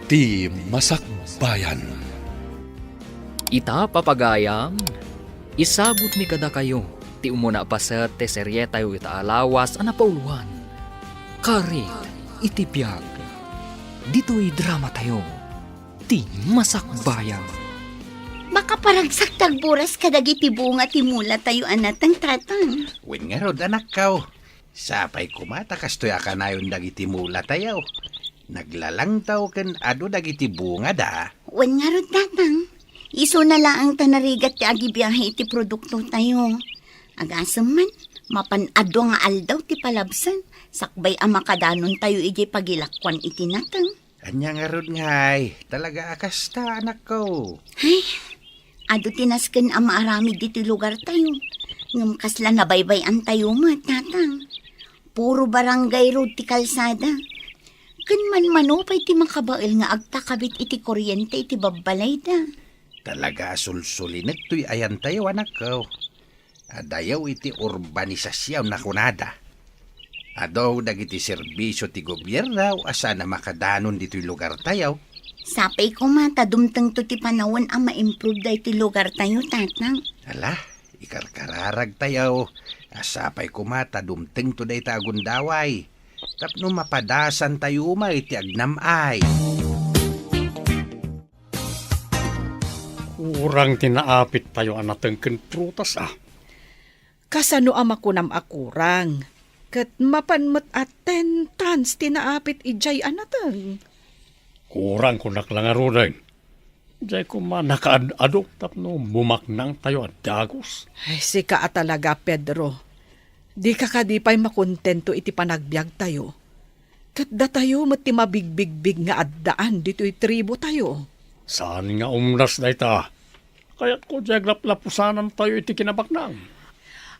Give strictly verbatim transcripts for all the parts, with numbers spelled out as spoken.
Ti Masakbayan. Ita, papagayam, isabutmi kadakayo ti umuna a paset ti serietayo ita a lawas a napauluan, Karit iti Biag. Ditoy dramatayo, Ti Masakbayan. Makaparagsak ti agburas kadagiti bunga ti mulatayo a nateng, Tatang. Wen ngarud, anakko. Sapay koma ta kastoy a kanayon dagiti mulatayo. Naglalangtaw ken adu dagiti bungada. Wen ngarud, Tatang. Isuna laeng ta narigat ti agibiahe iti produktotayo. Agasem man, mapan adu nga aldaw ti palabsan, sakbay a makadanontayo idiay pagilakuan iti nateng. Ania ngarud ngay, talaga a kasta, anakko. Ay, adu ti nasken a maaramid ditoy lugartayo. Ngem kasla nabaybay-antayo met, Tatang. Puro barangay road ti kalsada. Ken manmano pay ti makabael nga agtakabit iti kuryente iti babbalayda. Talaga a sulsulinek toy ayantayo, anakko. Adayo iti urbanisasyon a kunada. Adu dagiti serbisio ti gobierno a saan a makadanon ditoy lugartayo. Sapay koma ta dumtengto ti panawen a ma-improve daytoy lugartayo, Tatang. Ala, ikarkararagtayo a sapay koma ta dumtengto dayta a gundaway tapno mapadasantayo met iti agnam-ay. Kurang ti naapittayo a nateng ken prutas, a. Kasano a makunam a kurang? Ket mapan met a ten tons ti naapit idiay a nateng. Kurang, kunak la ngaruden. Diay koma nakaad-adu tapno bumaknangtayo a dagus. Ay, sika a talaga, Pedro. Dika kadi pay makontento iti panagbiagtayo? Ket datayo met ti mabigbigbig nga addaan ditoy tribotayo. Saan nga umnas dayta? Kayatko diay aglaplapusanantayo iti kinabaknang.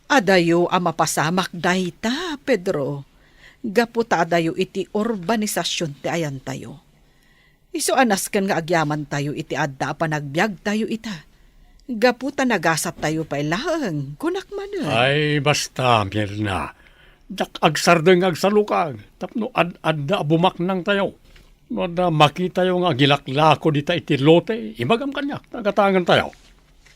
Adayo a mapasamak dayta, Pedro, gapu ta adayo iti urbanisasyon ti ayantayo. Isu a nasken nga agyamantayo iti adda a panagbiagtayo ita, gapu ta nagasattayo pay laeng, kunak manen. Ay, basta, Mirna. Diak agsardeng nga agsalukag tapno ad-adda a bumaknangtayo. No adda makitayo nga agilaklako dita iti lote, ibagam kaniak, ta agatangentayo.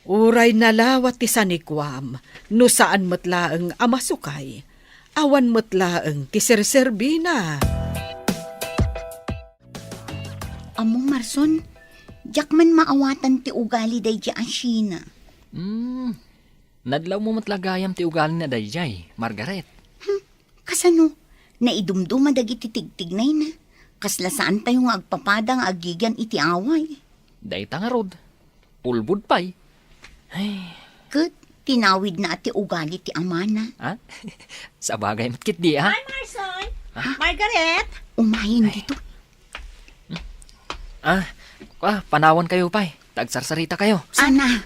Uray nalawa ti sanikuam, no saan met laeng a masukay, awan met laeng ti serserbina. Ammom, Marson, diak man maawatan ti ugali daydiay a Sheena. Hmm, nadlawmo met la gayam ti ugalina daydiay, Margaret. Hmm, kasano? Naidumduma dagiti tigtignayna. Kasla saantayo nga agpapada nga agigian iti away. Dayta ngarud, ulbod pay. Ay. Ket tinawidna ti ugali ti amana. Ha? Sabagay met ketdi, ha? Hi, Marson! Ha? Margaret! Umayen ditoy. Ah, kua, panawankayo pay. Ta agsarsaritakayo. Sana,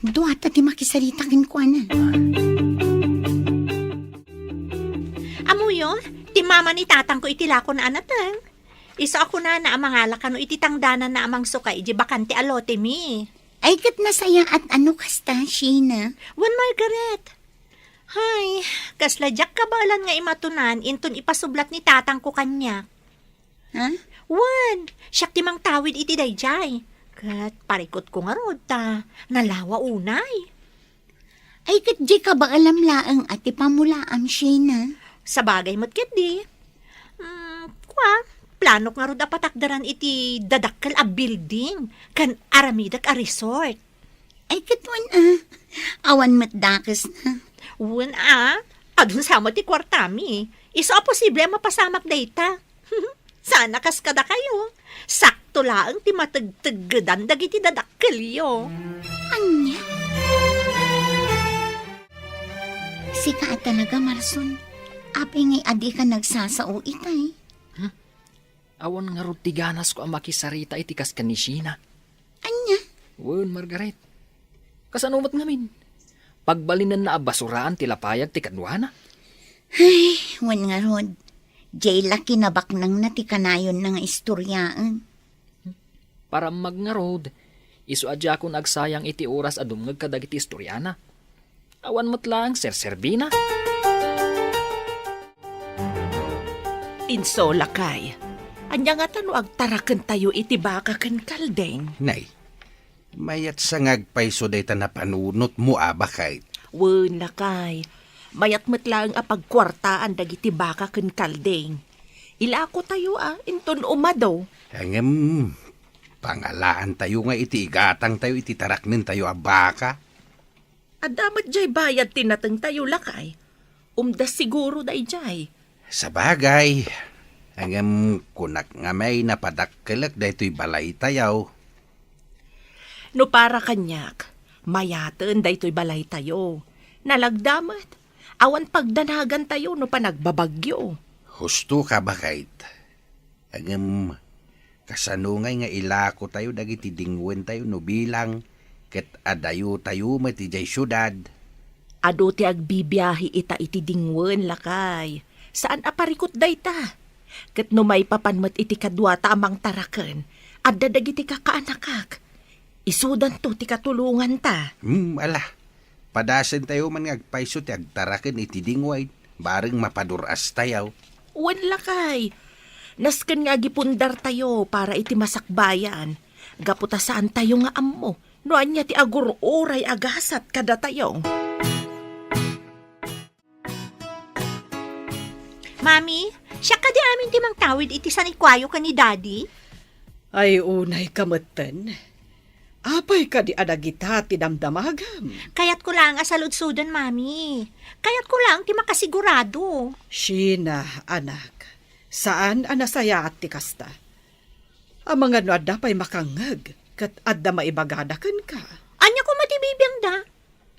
duata ti makisarita kenkuana. Ammoyo, ti mama ni tatangko iti lakona a nateng. Isu a kunana a mangala kano iti tangdananna a mangsukay idiay bakante a lotemi. Ay, ket nasayaat a no kasta, Sheena. Wen, Margaret. Hay, kasla diak kabaelan nga imatunan inton ipasublat ni tatangko kaniak. Ha? Wen, siak ti mangtawid iti daydiay. Ket parikutko ngarud ta nalawa unay. Ay, ket diay kabaelam laeng a ti pamulaam, Sheena. Sabagay met ketdi. Mm, kua, planok ngarud a patakderan iti dadakkel a building ken aramidek a resort. Ay, ket wen a, awan met dakesna. Wen a, adun sa met ti kuartami. Isu a posible a mapasamak dayta. Sana kas kadakayo, sakto laeng ti mategteggedan dagiti dadakkelyo. Ania? Sika a talaga, Marson. Apay ngay a dika nagsasao itay? Hmm? Awan ngarud ti ganasko a makisarita iti kas ken ni Sheena. Ania? Wen, Margaret. Kasano met ngamin? Pagbalinenna a basuraan ti lapayag ti kaduana? Ay, wen ngarud. Diay la kinabaknangna ti kanayonna nga istoriaen. Parammag ngarud, isu a diakon agsayang iti oras a dumngeg kadagiti istoriana. Awan met laeng serserbina. Inso, lakay. Ania ngata no agtarakentayo iti baka ken kalding? Nay, mayat sa nga agpayso dayta napanunotmo a baket. Wen, lakay. Mayat met laeng a pagkuartaan dagiti baka ken kalding. Ilakotayo a, inton umado. Ngem, pangalaantayo nga iti igatangtayo iti taraknentayo a baka. Adda met jay bayad ti natengtayo, lakay. Umda siguro dayjay. Sabagay, ngem kunak nga may napadakkelek daytoy balaytayo. No para kaniak, mayaten daytoy balaytayo. Nalagda met, awan pagdanagantayo no panagbabagyo. Husto ka, baket. Ngem, kasano ngay nga ilakotayo dagiti dingwentayo no bilang ket adayotayo met idiay siudad? Adu ti agbibiahe ita iti dingwen, lakay. Saan a parikut dayta. Ket no maipapan met iti kaduata a mangtaraken, adda dagiti kakaanakak. Isudanto ti katulonganta. Hmm, ala. Padasentayo man nga agpayso ti agtaraken iti dingwen, bareng mapadur-astayo. Wen, lakay. Nasken nga agipundartayo para iti masakbayan, gapu ta saantayo nga ammo no ania ti agur-uray a gasat kadatayo. Mami, siak kadi amin ti mangtawid iti sanikuayo ken ni Daddy? Ay, unay ka metten. Apay kadi a dagita ti damdamagam? Kayatko laeng a saludsoden, Mami. Kayatko laeng ti makasigurado. Sheena, anak, saan a nasayaat ti kasta. Amangan no adda pay makangngeg ket adda maibagada kenka. Ania koma ti bibiangda?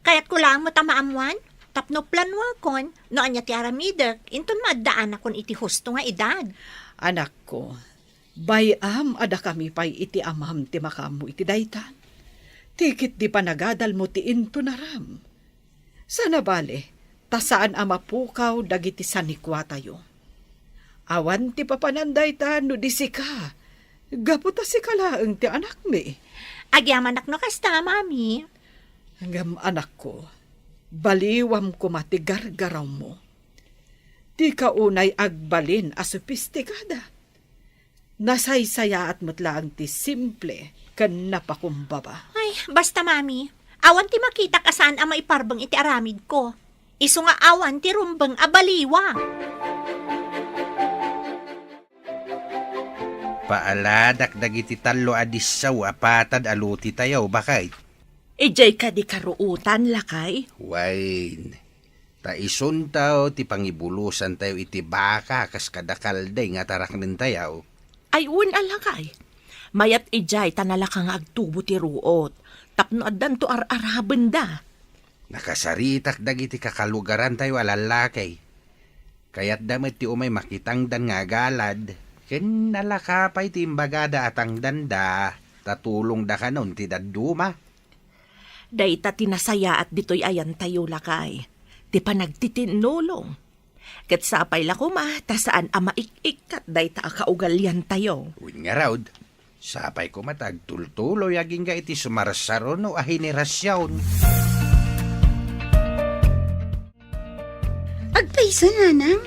Kayatko laeng met a maammoan tapno planuakon no ania ti aramidek inton maaddaanakon iti husto nga edad. Anakko, bay-am a dakami pay iti amam ti makaammo iti dayta. Ti ketdi panagadalmo ti intunaram. Saan a bale, ta saan a mapukaw dagiti sanikuatayo. Awan ti papanan dayta no di sika, gapu ta sika laeng ti anakmi. Agyamanak no kasta, Mami. Ngem anakko, baliwam koma ti gargarawmo. Dika unay agbalin a sopistikada. Nasaysayaat met laeng ti simple ken napakumbaba. Ay, basta, Mami, awan ti makitak a saan a maiparbeng iti aramidko. Isu nga awan ti rumbeng a baliwa. Paaladak dagiti tallo a disso a patad a lotitayo, baket. Idiay kadi karuotan, lakay? Wen, ta isunto ti pangibulosantayo iti baka kas kada kalding a taraknentayo. Ay, wen a, lakay. Mayat idiay ta nalaka nga agtubo ti ruot, tapno addanto ar-arabenda. Nakasaritak dagiti kakalugarantayo a lallaki. Kayatda met ti umay makitangdan nga agalad, ken nalaka pay ti imbagada a tangdanda, ta tulongda kanon ti dadduma. Dayta ti nasayaat ditoy ayantayo, lakay, ti panagtitinnulong. Ket sapay la koma ta saan a maik-ikkat dayta a kaugaliantayo. Wen ngarud, sapay koma ta agtultuloy agingga iti sumarsaruno a henerasion. Agpayso, nanang,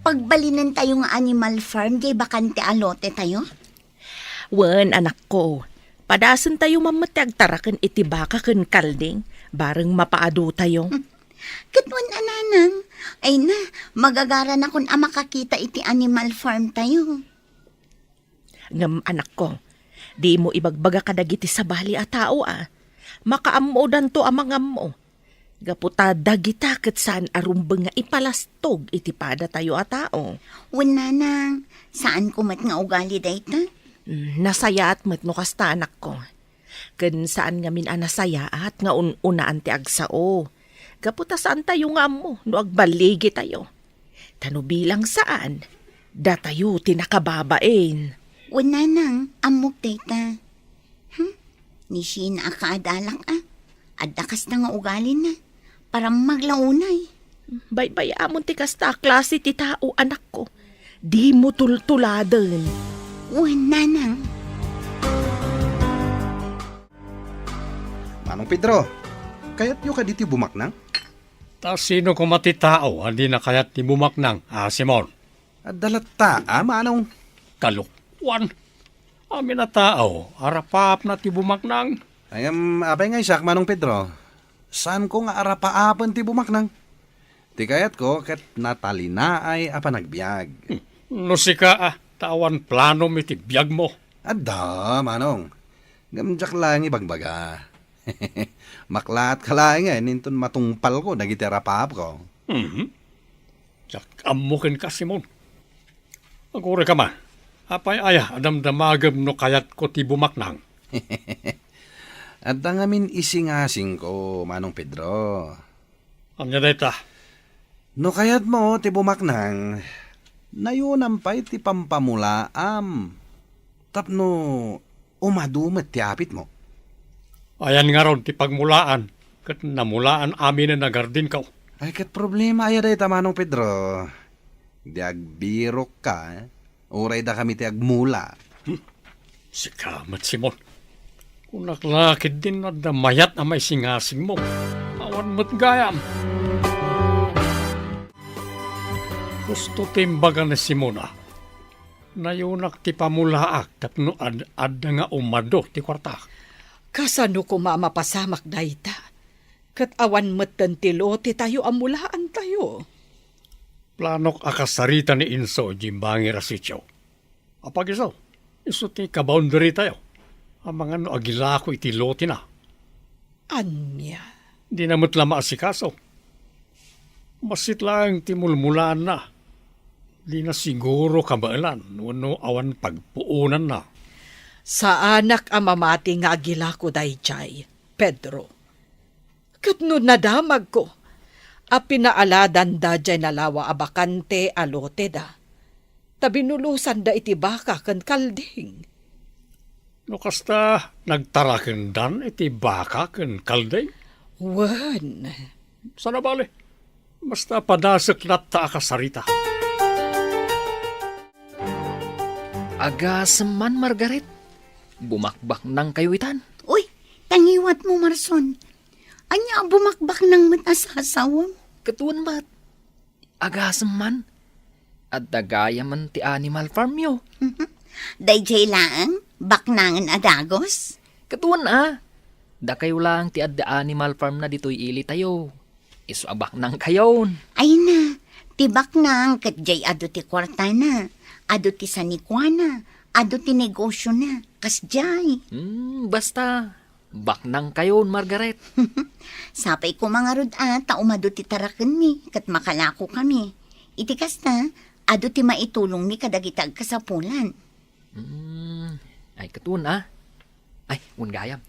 pagbalinentayo nga animal farm jay bakante a lotetayo? Wen, anakko, padasentayo man met ti agtaraken iti baka ken kalding, bareng mapaadutayo. Ket wen a, nanang, ay na, magagaranakon a makakita iti animal farm tayo. Ngem, anakko, dimo ibagbaga kadagiti sabali a tao a makaammodanto a mangammo. Gapu ta dagita ket saan a rumbeng nga ipalastog iti padatayo a tao. Wen, nanang, saanko met nga ugali dayta. Mm, nasayaat met no kasta, anakko. Ken saan ngamin a nasayaat nga un-unaan ti agsao. Gapu ta saantayo nga ammo no agballigitayo. Ta no bilang saan, datayo ti nakababain. Wen, nanang, ammok dayta. Hmm? Ni Sheena a kaadalak a. Adda kasta nga ugalina. Parammag la unay. Baybay-amon ti kasta a klase ti tao, anakko. Dimo tultuladen. Wen, nanang. Manong Pedro, kayatyo kadi ti bumaknang? Ta sino koma ti tao a dina kayat ti bumaknang, a Simon? Adda latta, a Manong. Kalok. Wan, amin a tao, arapaapna ti bumaknang. Ay, em, apay nga Isak, Manong Pedro? Saanko nga arapaapen ti bumaknang? Ti kayatko ket natalinaay a panagbiag. Hmm. No sika, a, ta awan planom iti biagmo. Adda, Manong. Ngem diak laeng ibagbaga. Maklaat ka laengen inton matungpalko dagiti arapaapko. Mhm. Diak ammo kenka, Simon. Aguray ka man. Apay aya a damdamagem no kayatko ti bumaknang? Adda ngamin isingasingko, Manong Pedro. Ania dayta? No kayatmo ti bumaknang, nayunam pay ti pampamulaam tapno umadu met ti apitmo. Ayan ngarud ti pagmulaan ket namulaan aminen a gardinko. Ay, ket problema aya dayta, Manong Pedro? Di agbirokka, eh? Uray dakami ti agmula. Hmm. Sika met, Simon. Kunak la ketdin no adda mayat a maisingasingmo. Awan met gayam. Husto ti imbaga ni Simon a, nayunak ti pamulaak tapno ad-, adda nga umadu ti kuarta. Kasano koma a mapasamak dayta? Ket awan metten ti lotetayo a mulaantayo. Planok a kasarita ni Inso idiay bangir a sitio. Apag isu, isu ti kaboundarytayo. Amangan no agilako iti lotena. Ania? Dina met la maasikaso. Bassit laeng ti mulmulaanna. Dina siguro kabaelan wenno awan pagpuonanna. Saanak a mamati nga agilako daydiay, Pedro. Ket no nadamagko a pinaaladanda diay nalawa a bakante a loteda, ta binulosanda iti baka ken kalding. No kasta, nagtarakendan iti baka ken kalding? Wen. Saan a bale, basta padasek latta a kasarita. Agasem man, Margaret. Bumakbaknangkayo itan. Uy, ta ngiwatmo, Marson. Ania a bumakbaknang met a sasawem? Ket wen met. Agasem man. Adda gayamen ti animal farmyo. Daydiay laeng, baknangen a dagus? Ket wen a. Dakayo laeng ti adda animal farm na ditoy ilitayo. Isu a baknangkayon. Ay na, ti baknang ket diay adu ti kuartana, adu ti sanikuana, adu ti negosiona, kasdiay. Hmm, basta, baknangkayon, Margaret. Sapay koma ngarud a ta umadu ti tarakenmi ket makalakokami. Iti kasta, adu ti maitulongmi kadagiti agkasapulan. Hmm, ay, ket wen a. Ay, wen gayam.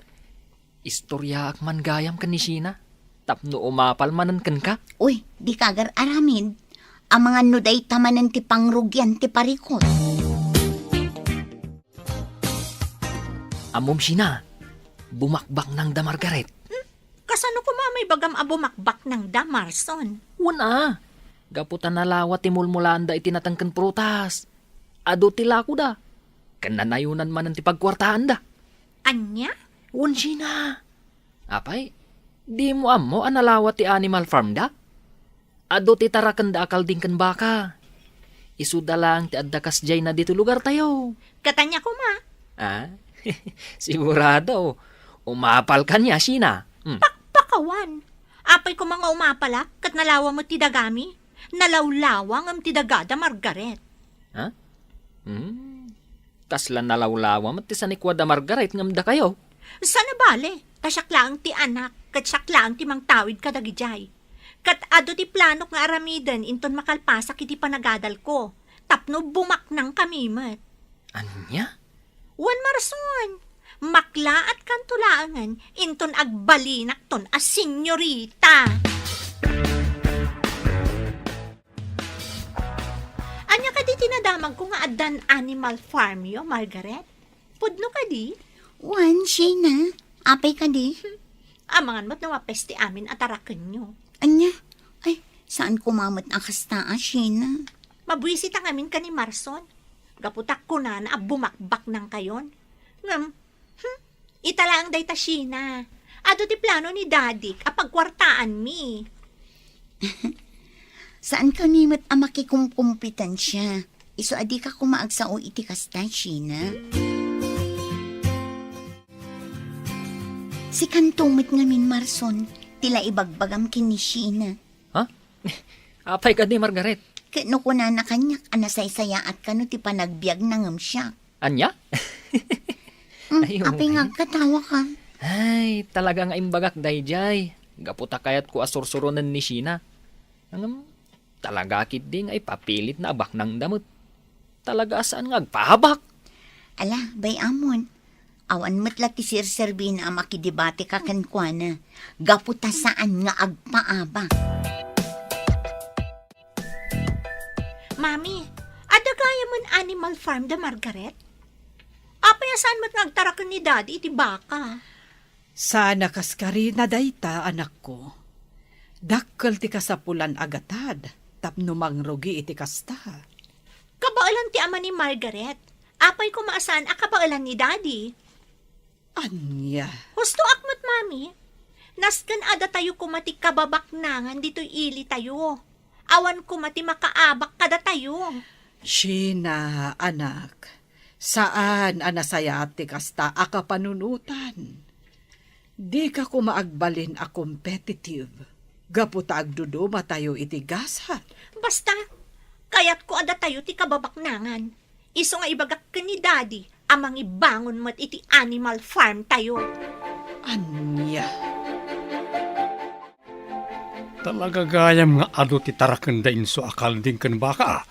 Istoryaak man gayam ken ni Sheena tapno umapal manen kenka. Uy, dika agar-aramid. Amangan no dayta manen ti pangrugian ti parikut. Ammom, Sheena, bumakbaknangda, Margaret. Hmm? Kasano koma a maibagam a bumakbaknangda, Marson? Wen a, gapu ta nalawa ti mulmulaanda iti nateng ken prutas. Adu ti lakoda. Ken nanayonan manen ti pagkuartaanda. Ania? Wen, Sheena. Apay, dimo ammo a nalawa ti animal farmda? Adu ti tarakenda a kalding ken baka. Isuda laeng ti adda kasdiayna ditoy lugartayo. Ket ania koma? Ah? Sigurado, umapalka nia, Sheena. Hmm. Pakpakawan. Apay koma nga umapalak ket nalawa met ti dagami? Nalawlawa ngem ti dagada, Margaret. Ha? Hmm. Kasla nalawlawa met ti sanikuada, Margaret, ngem dakayo? Saan a bale, ta siak laeng ti anak, ket siak laeng ti mangtawid kadagidiay. Ket adu ti planok nga aramiden inton makalpasak iti panagadalko, tapno bumaknangkami met. Ania? Wen, Marson, maklaatkanto laengen inton agbalinakton a senyorita. Ania kadi ti nadamagko nga addan animal farmyo, Margaret? Pudno kadi? Wen, Sheena. Apay kadi? Amangan met no mapes ti amin a tarakenyo. Ania? Ay, saan koma met a kasta a, Sheena. Mabuisita ngamin ken ni Marson. Gapu ta kunana a bumakbaknangkayon. Ngem, hmm, ita laeng dayta, Sheena. Adu ti plano ni Dadik a pagkuartaanmi. Saankami met a makikumkompetensia. Isu a dika koma agsao iti kasta, Sheena. Sikanto met ngamin, Marson, ti la ibagbagam ken ni Sheena. Ha? Apay kadi, Margaret? Ket no kunana kaniak a nasaysayaat kano ti panagbiagna ngem siak. Ania? Mm, Ay, apay nga agkatawa ka? Ay, talaga nga imbagak daydiay. Gapu ta kayatko a sursuronen ni Sheena. Ngem, talaga ketdi nga ipapilitna a baknangda met. Talaga a saan nga agpaabak. Ala, bay-amon. Awan met la ti serserbina a makidebateka kenkuana. Gapu ta saan nga agpaabak. Mami, adda gayamen animal farm da Margaret? Apay a saan met nga agtaraken ni Daddy iti baka? Saan a kaskarina dayta, anakko. Dakkel ti kasapulan a gatad tapno mangrugi iti kasta. Kabaelan ti ama ni Margaret. Apay koma a saan a kabaelan ni Daddy? Ania? Hustoak met, Mami. Nasken a datayo koma ti kababaknangan ditoy ilitayo. Awan koma ti makaabak kadatayo. Sheena, anak, saan a nasayaat ti kasta a kapanunotan. Dika koma agbalin a competitive gapu ta agdudumatayo iti gasat. Basta, kayatko a datayo ti kababaknangan. Isu nga ibagak ken ni Daddy a mangibangon met iti animal farm tayo. Ania? Talaga gayam nga adu ti taraken da Inso a kalding ken baka, a.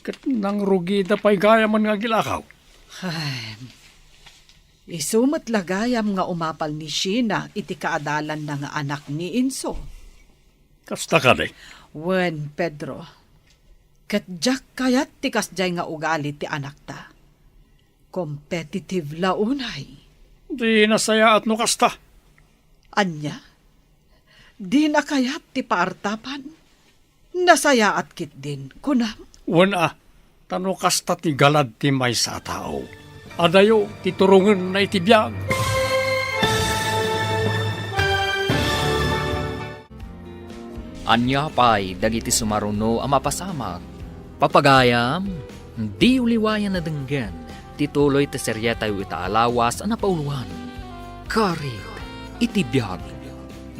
Ket nangrugida pay gayamen nga agilakaw. Ay, isu met la gayam nga umapal ni Sheena iti kaadalanna nga anak ni Inso. Kasta kadi? Wen, Pedro. Ket diak kayat ti kasdiay nga ugali ti anakta. Competitive la unay. Di nasayaat no kasta. Ania? Dina kayat ti paartapan? Nasayaat ketdin, kunam? Wen a, ta no kasta ti galad ti maysa a tao, adayo ti turongenna iti biag. Ania pay dagiti sumaruno a mapasamak? Papagayam, diyo liwayan a denggen ti tuloy ti serietayo ita a lawas a napauloan, Karit iti Biag.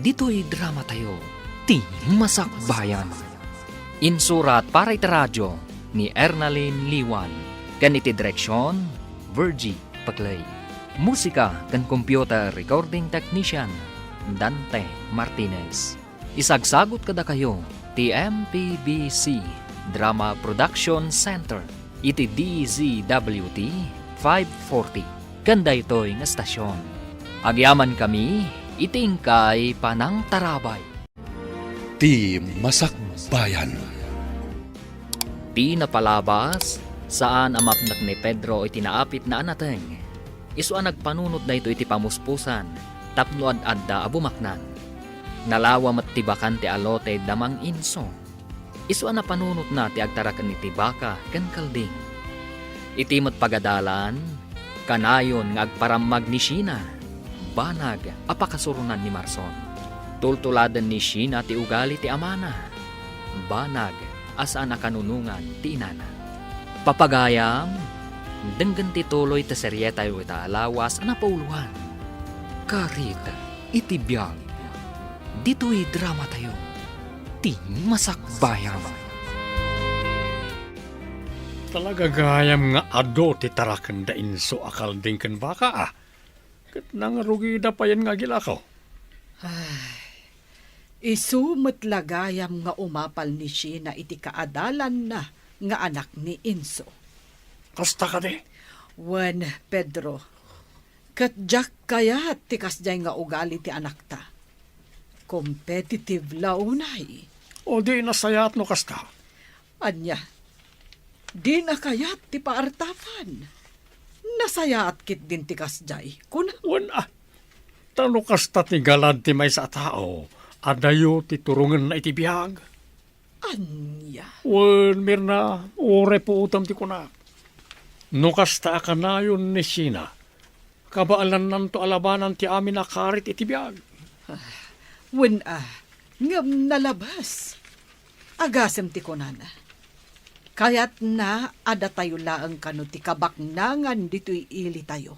Ditoy dramatayo, ti Masakbayan. Insurat para iti radio ni Ernalyn Liwan, ken iti direksion, Virgie Paclay. Musika ken computer recording technician, Dante Martinez. Isagsagut kadakayo ti M P B C Drama Production Center iti D Z W T five forty ken daytoy nga estasion. Agyamankami iti inkay panangtarabay. Ti Masakbayan. Ti napalabas, saan a mapnek ni Pedro iti naapitna a nateng. Isu a nagpanunot daytoy iti pamuspusan tapno ad-adda a bumaknang. Nalawa met ti bakan ti alote da Mang Inso. Isu a napanunotna ti agtaraken iti baka ken kalding. Iti met pagadalan, kanayon nga agparammag ni Sheena, banag a pakasuronan ni Marson. Tultuladen ni Sheena ti ugali ti amana, banag a saan a kanunongan ti inana. Papagayam, denggen ti tuloy ti serietayo ita a lawas a napauloan, Karit iti Biag. Ditoy dramatayo, ti Masakbayan. Talaga gayam nga adu ti taraken da Inso a kalding ken baka, a. Ket nangrugida payen nga agilakaw. Ay, isu met la gayam nga umapal ni Sheena iti kaadalanna nga anak ni Inso. Kasta kadi? Wen, Pedro, ket diak kayat ti kasdiay nga ugali ti anakta. Competitive la unay. O di nasayaat no kasta? Ania, dina kayat ti paartapan? Nasayaat ketdin ti kasdiay, kuna. Wen a, ta no kasta ti galad ti maysa a tao, adayo ti turongenna iti biag. Ania? Wen, Mirna, uray puotem ti kunak. No kasta a kanayon ni Sheena, kabaelannanto a labanan ti amin a karit iti biag. Ah, wen a, ngem nalabas. Agasem ti kunana. Kayatna a datayo laeng kano ti kabaknangan ditoy ilitayo.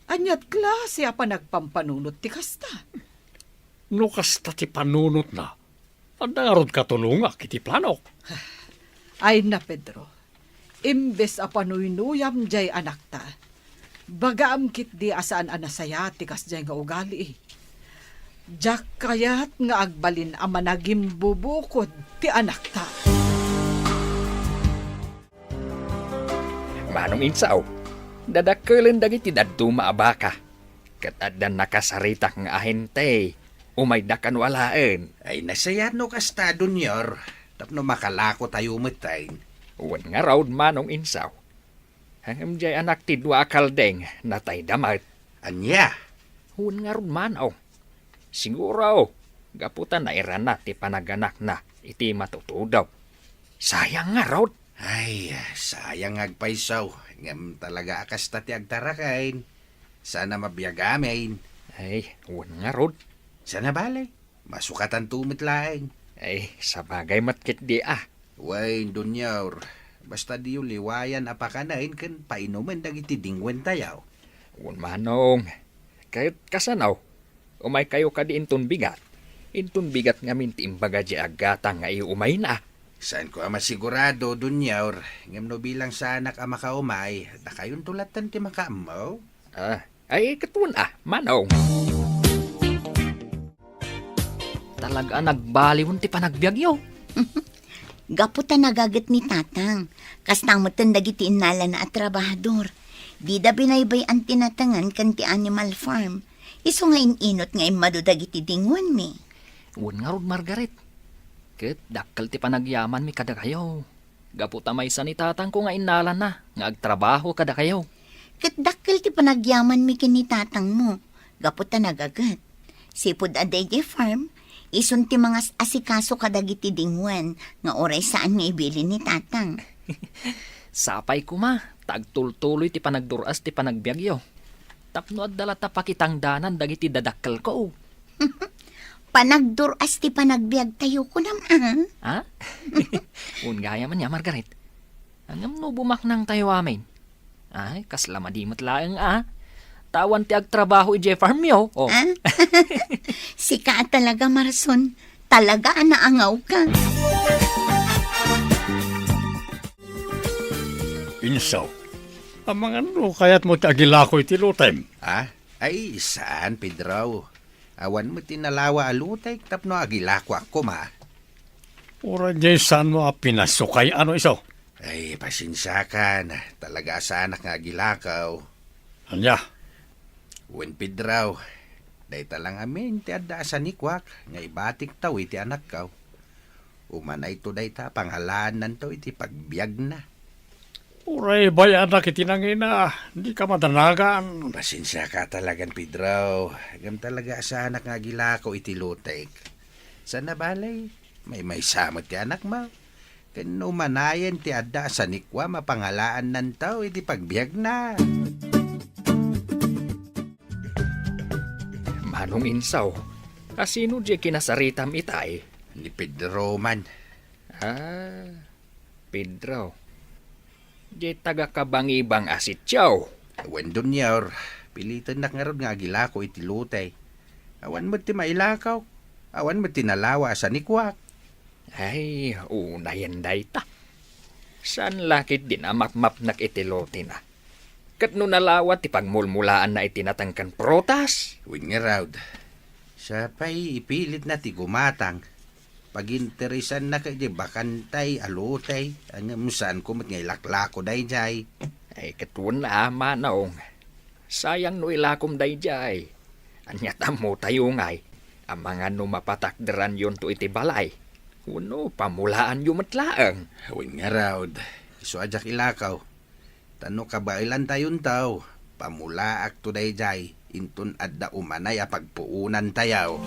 Ania't klase a panagpampanunot ti kasta? No kasta ti panunotna, adda ngarud katulongak iti planok. Ay na, Pedro, imbes a panuynuyam diay anakta, bagaam ketdi a saan a nasayaat ti kasdiay nga ugali. Diak kayat nga agbalin a managimbubukod ti anakta. Manong Insaw, dadakkelen dagiti dadduma a baka, ket adda nakasaritak nga ahente. Umayda kano alaen. Ay, nasayaat no kasta, Dunior, tapno makalako tayo metten. Wen ngarud, Manong Insaw. Ngem diay anak ti dua a kaldeng, natayda met. Ania? Wen ngarud, Manong. Siguro, gapu ta nairana ti panaganakna iti matutudo. Sayang ngarud. Ay, sayang nga agpayso, ngem talaga a kasta ti agtaraken. Saan a mabiag amin. Ay, wen ngarud. Saan a bale, masukatanto met laeng. Ay, sabagay met ketdi a. Wen, Dunior, basta diyo liwayan a pakanen ken painumen dagiti dingwentayo. Wen, Manong. Ket kasano? Umaykayo kadi inton bigat? Inton bigat ngamin ti imbaga diay aggatang nga iumayna. Saanko a masigurado, Dunior, ngem no bilang saanak a makaumay, dakayonto latten ti makaammo. Ah, ay, ket wen a, Manong. Talaga a nagbaliwen ti panagbiagyo. Gapu ta nagaget ni Tatang, kasta metten dagiti innalana a trabahador. Dida binaybay-an ti natengen ken ti animal farm. Isu nga in-inut nga immadu dagiti dingwenmi. Wen ngarud, Margaret. Ket dakkel ti panagyamanmi kadakayo. Gapu ta maysa ni tatangko nga innalana nga agtrabaho kadakayo. Ket dakkel ti panagyamanmi ken ni tatangmo, gapu ta nagaget. Sipud a daydiay farm, isun ti mangas-asikaso kadagiti dingwen nga uray saan nga ibilin ni tatang. Sapay koma ta agtultuloy ti panagdur-as ti panagbiagyo. Tapno adda latta pakitangdanan dagiti dadakkelko. Panagdur-as ti panagbiagtayo, kunam, a? Ha? Wen gayam ania, Margaret. Ngem no bumaknangtayo amin? Ay, kasla madi met laeng, a. Ta awan ti agtrabaho idiay farmyo, o. A? Sika a talaga, Marson. Talaga a naangawka. Insaw, amangan no kayatmo ti agilako iti lotem? A? Ay, saan, Pedro. Awan met ti nalawa a lotek tapno agilakoak koma. Uray diay saanmo a pinasukay, a, Insaw? Ay, pasensiakan. Talaga a saanak nga agilako. Ania? Wen, Pedro, dayta lang amin ti adda a sanikuak nga ibatiktayo iti anakko. Umanayto dayta a pangalaannanto iti pagbiagna. Uray bay-anak iti nangina, dika madanagan. Pasensiaka talagan, Pedro. Ngem talaga a saanak nga agilako iti lotek. Saan a bale, maymaysa met ti anakmo. Ken no umanayen ti adda a sanikuam a pangalaannanto iti pagbiagna. Manong Insaw, a sino diay kinasaritam itay? Ni Pedro man. A, Pedro. Diay taga-Kabangibang a sitio. Wen, Dunior, pilitennak ngarud nga agilako iti lote. Awan met ti mailako. Awan met ti nalawa a sanikuak. Ay, unayen dayta. Saan la ketdin a mapmapnek iti lotena? Ket no nalawa ti pagmulmulaanna iti nateng ken prutas? Wen ngarud, sapay ipilitna ti gumatang. Paginteresanna ket di bakantay a lotey, ngem saanko met nga ilaklako daydiay. Ay, ket wen a, Manong. Sayang no ilakom daydiay. Ania ti ammotayo ngay, amangan no mapatakderanyonto iti balay, wenno pamulaanyo met laeng? Wen ngarud, isu a diak ilako. Ta no kabaelantayonto, pamulaakto daydiay, inton adda umanay a pagpuonantayo.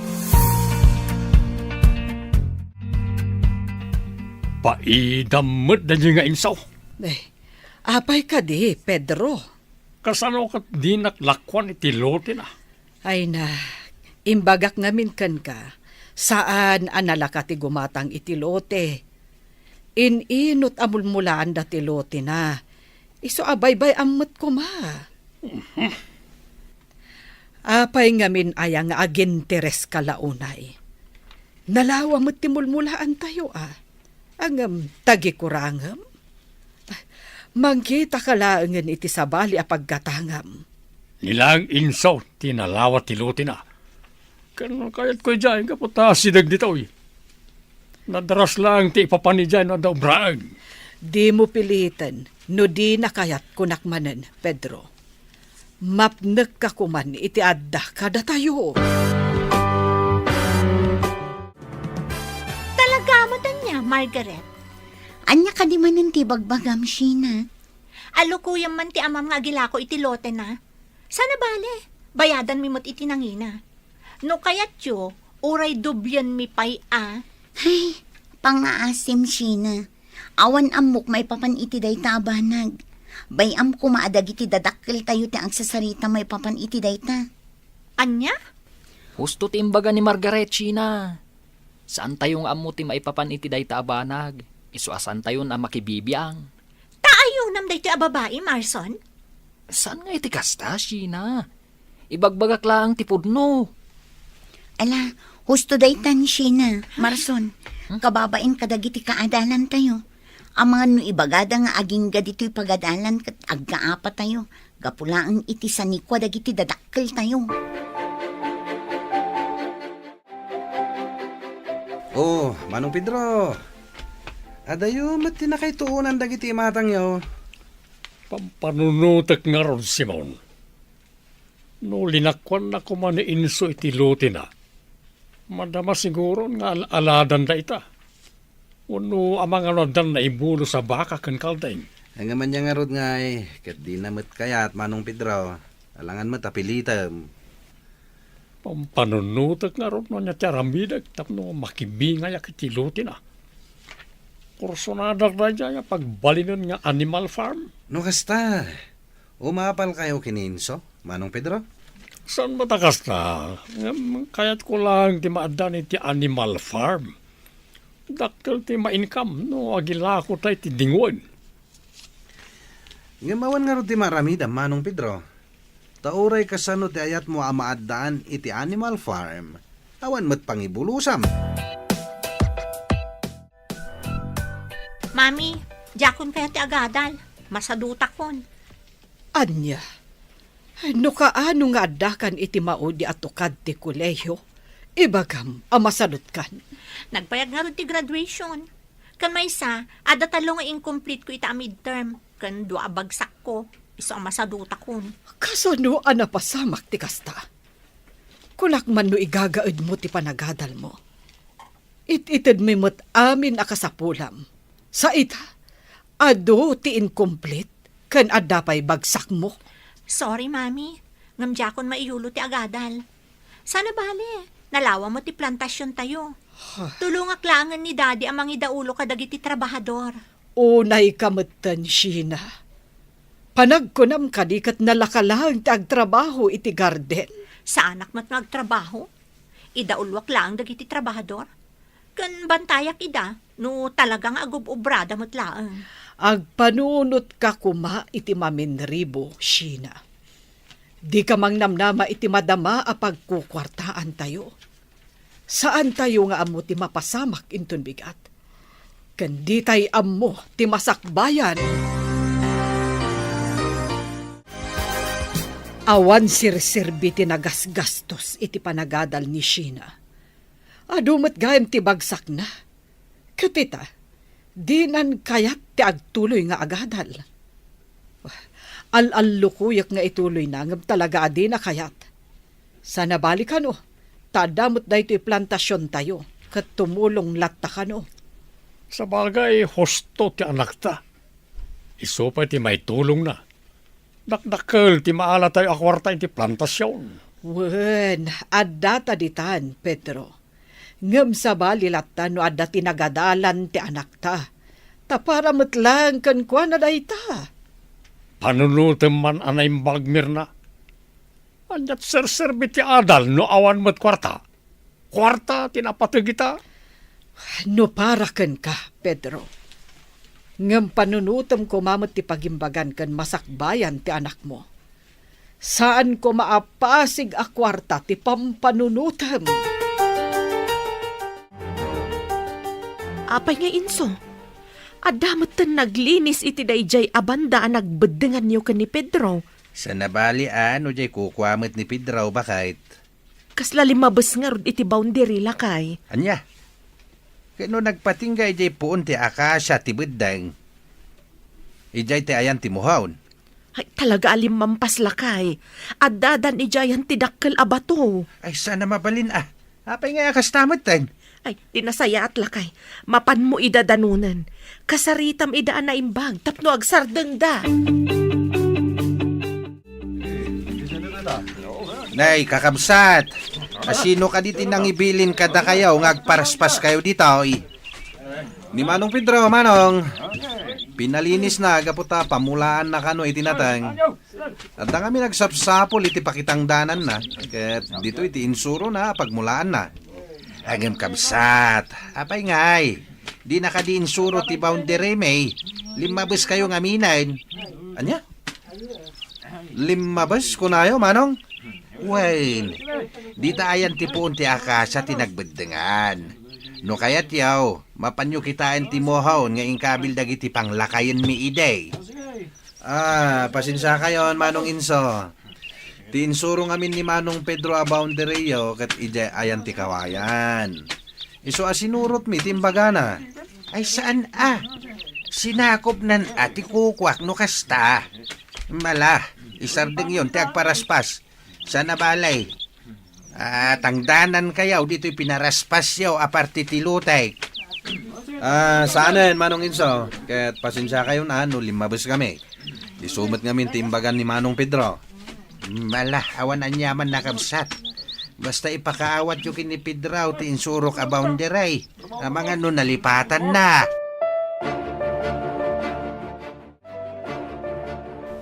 Paidam met daydiay nga Insaw. Eh, apay kadi, Pedro? Kasano ket dinak lakuan iti lotena? Ay na, imbagak ngamin kenka, saan a nalaka ti gumatang iti lote. In-inut a mulmulaanda ti lotina. Isu a baybay-am met koma. Apay ngamin aya nga agintereska la unay? Nalawa met ti mulmulaantayo, a. Ngem tagikurangem? Mangkitaka laengen iti sabali a paggatangam. Ni laeng Inso ti nalawa ti lotina. Ken kayatko idiay gapu ta asideg ditoy. Nadaras laeng ti ipapan idiay no adda obraen. Dimo piliten no dina kayat, kunak manen, Pedro. Mapnekka koman iti adda kadatayo. Talaga met ania, Margaret? Ania kadi manen ti ibagbagam, Sheena? Alukuyem man ti amam nga agilako iti lotena. Sana bale, bayadanmi met iti nangina. No kayatyo, uray doblienmi pay a. Ay, pangngaasim, Sheena. Awan ammok maipapan iti dayta a banag. Bay-am koma a dagiti dadakkeltayo ti agsasarita maipapan iti dayta. Ania? Husto ti imbaga ni Margaret, Sheena. Saantayo nga ammo ti maipapan iti dayta a banag. Isu a saantayon a makibibiang. Ta ayonam daytoy a babai, Marson? Saan nga iti kasta, Sheena? Ibagbagak laeng ti pudno. Ala, husto daytan, Sheena, Marson, kababain kadagiti kaadalantayo. Amangan no ibagada nga agingga ditoy pagadalan ket agkaapatayo, gapu laeng iti sanikua dagiti dadakkeltayo. Oh, Manong Pedro. Adayo met ti nakaituonan dagiti imatangyo. Pampanunotek ngarud, Simon. No linakuanna koma ni Inso iti lotina, madama siguron nga al-aladan dayta. Wenno amangan no addan naibulos a baka ken kalding. Ngem ania ngarud ngay, ket dina met kayat, Manong Pedro. Alangan met a pilitem. Pampanunotek ngarud no ania ti aramidek tapno makibingayak iti lotina. Kursonadak daydiay a pagbalinen nga animal farm. No kasta, umapalkayo ken ni Inso, Manong Pedro? Saan met a kasta? Ngem kayatko laeng ti maaddan iti animal farm. Dakkel ti ma-income no agilakota iti dingwen. Ngem awan ngarud ti maaramidam, Manong Pedro. Ta uray kasano ti ayatmo a maaddaan iti animal farm, awan met pangibulosam. Mami, diakon kayat ti agadal. Masadutakon. Ania? No kaano nga addakan iti maudi a tukad ti kolehiyo, ibagam a masadutkan. Nagpayag ngarud ti graduation. Ken maysa, adda tallo nga incomplete ko ita a midterm, ken dua a bagsakko, isu a masadutakon. Kasano a napasamak ti kasta? Kunak man no igagaedmo ti panagadalmo. It-itedmi met amin a kasapulam. Sa ita, adu ti incomplete ken adda pay bagsakmo. Sorry, Mami. Ngem diakon maiyulo ti agadal. Sana bale, nalawa met ti plantasiontayo. Tulongak laengen ni Daddy a mangidaulo kadagiti trabahador. Unayka metten, Sheena. Panagkunam kadi ket nalaka laeng ti agtrabaho iti garden? Saanak met nga agtrabaho. Idauloak laeng dagiti trabahador. Ken bantayak ida no talaga nga agub-ubrada met laeng. Agpanunotka koma iti maminribo, Sheena. Dika mangnamnama iti madama a pagkukuartaantayo. Saantayo nga ammo ti mapasamak inton bigat. Ken ditay ammo ti masakbayan. Awan serserbi ti nagasgastos iti panagadal ni Sheena. Adu met gayam ti bagsakna. Ket ita, dinan kayat ti agtuloy nga agadal. Al-allukuyek nga ituloyna ngem talaga a dina kayat. Sana bale kano, ta adda met daytoy plantasiontayo, ket tumulong latta kano. Sabagay, husto ti anakta. Isu pay ti maitulongna. Dakdakkel ti maalatayo a kuarta iti plantasion. Wen, adda ta ditan, Pedro. Ngem sabali latta no adda ti nagadalan ti anakta. Ta para met laeng kenkuana dayta. Panunotem man a naimbag, Mirna. Ania't serserbi ti adal no awan met kuarta? Kuarta ti napateg ita. No para kenka, Pedro, Ngem panunotem koma met ti pagimbagan ken masakbayan ti anakmo. Saan koma a pasig a kuarta ti pampanunotem. Apay nga Inso? Adda metten naglinis iti daydiay a banda a nagbeddenganyo ken ni Pedro? Sana bali a no diay kukua met ni Pedro, baket. Kasla limmabes ngarud iti boundary, lakay. Ania? Ket no nagpatingga idiay puon ti akasia ti beddeng, idiay ti ayan ti mohon. Ay, talaga a limmampas, lakay. Addadan idiayan ti dakkel a bato. Ay, sana mabalin a. Apay nga kasta metten? Ay, di nasayaat, lakay. Mapanmo ida danonen. Kasaritam ida a naimbag tapno agsardengda. Nay, kakabsat, asino kadi ti nangibilin kadakayo nga agparaspaskayo ditoy? Ni Manong Pedro, Manong. Pinalinisna gapu ta pamulaanna kano iti nateng. Adda ngamin agsapsapul iti pakitangdananna, ket ditoy ti insurona a pagmulaanna. Ngem kabsat, apay ngay? Dina kadi insuro ti boundary, may? Limmabeskayo ngaminen. Ania? Limmabes, kunayo, Manong? Wen, dita ayan ti puon ti akasia ti nagbeddengan. No kayatyo, mapanyo kitaen ti mohon nga inkabil dagiti panglakayenmi idi. Ah, pasensiakayon, Manong Inso. Ti insuro ngamin ni Manong Pedro a boundaryo ket idiay ayan ti kawayan. Isu a sinurotmi ti imbagana. Ay, saan a? Sinakopnan a ti kukuak no kasta. Mala, isardengyon ti agparaspas. Sana balay. Ah, tangdanankayo ditoy pinaraspasyo a parte ti lotek. Ah, saanen, Manong Inso. Ket pasensiakayon a no limmabes kami. Isu met ngamin ti imbagan ni Manong Pedro. Mala, awan aniaman nakabsat. Basta ipakaawatyo ken ni Pedro ti insurok a boundary. Amangan no nalipatanna.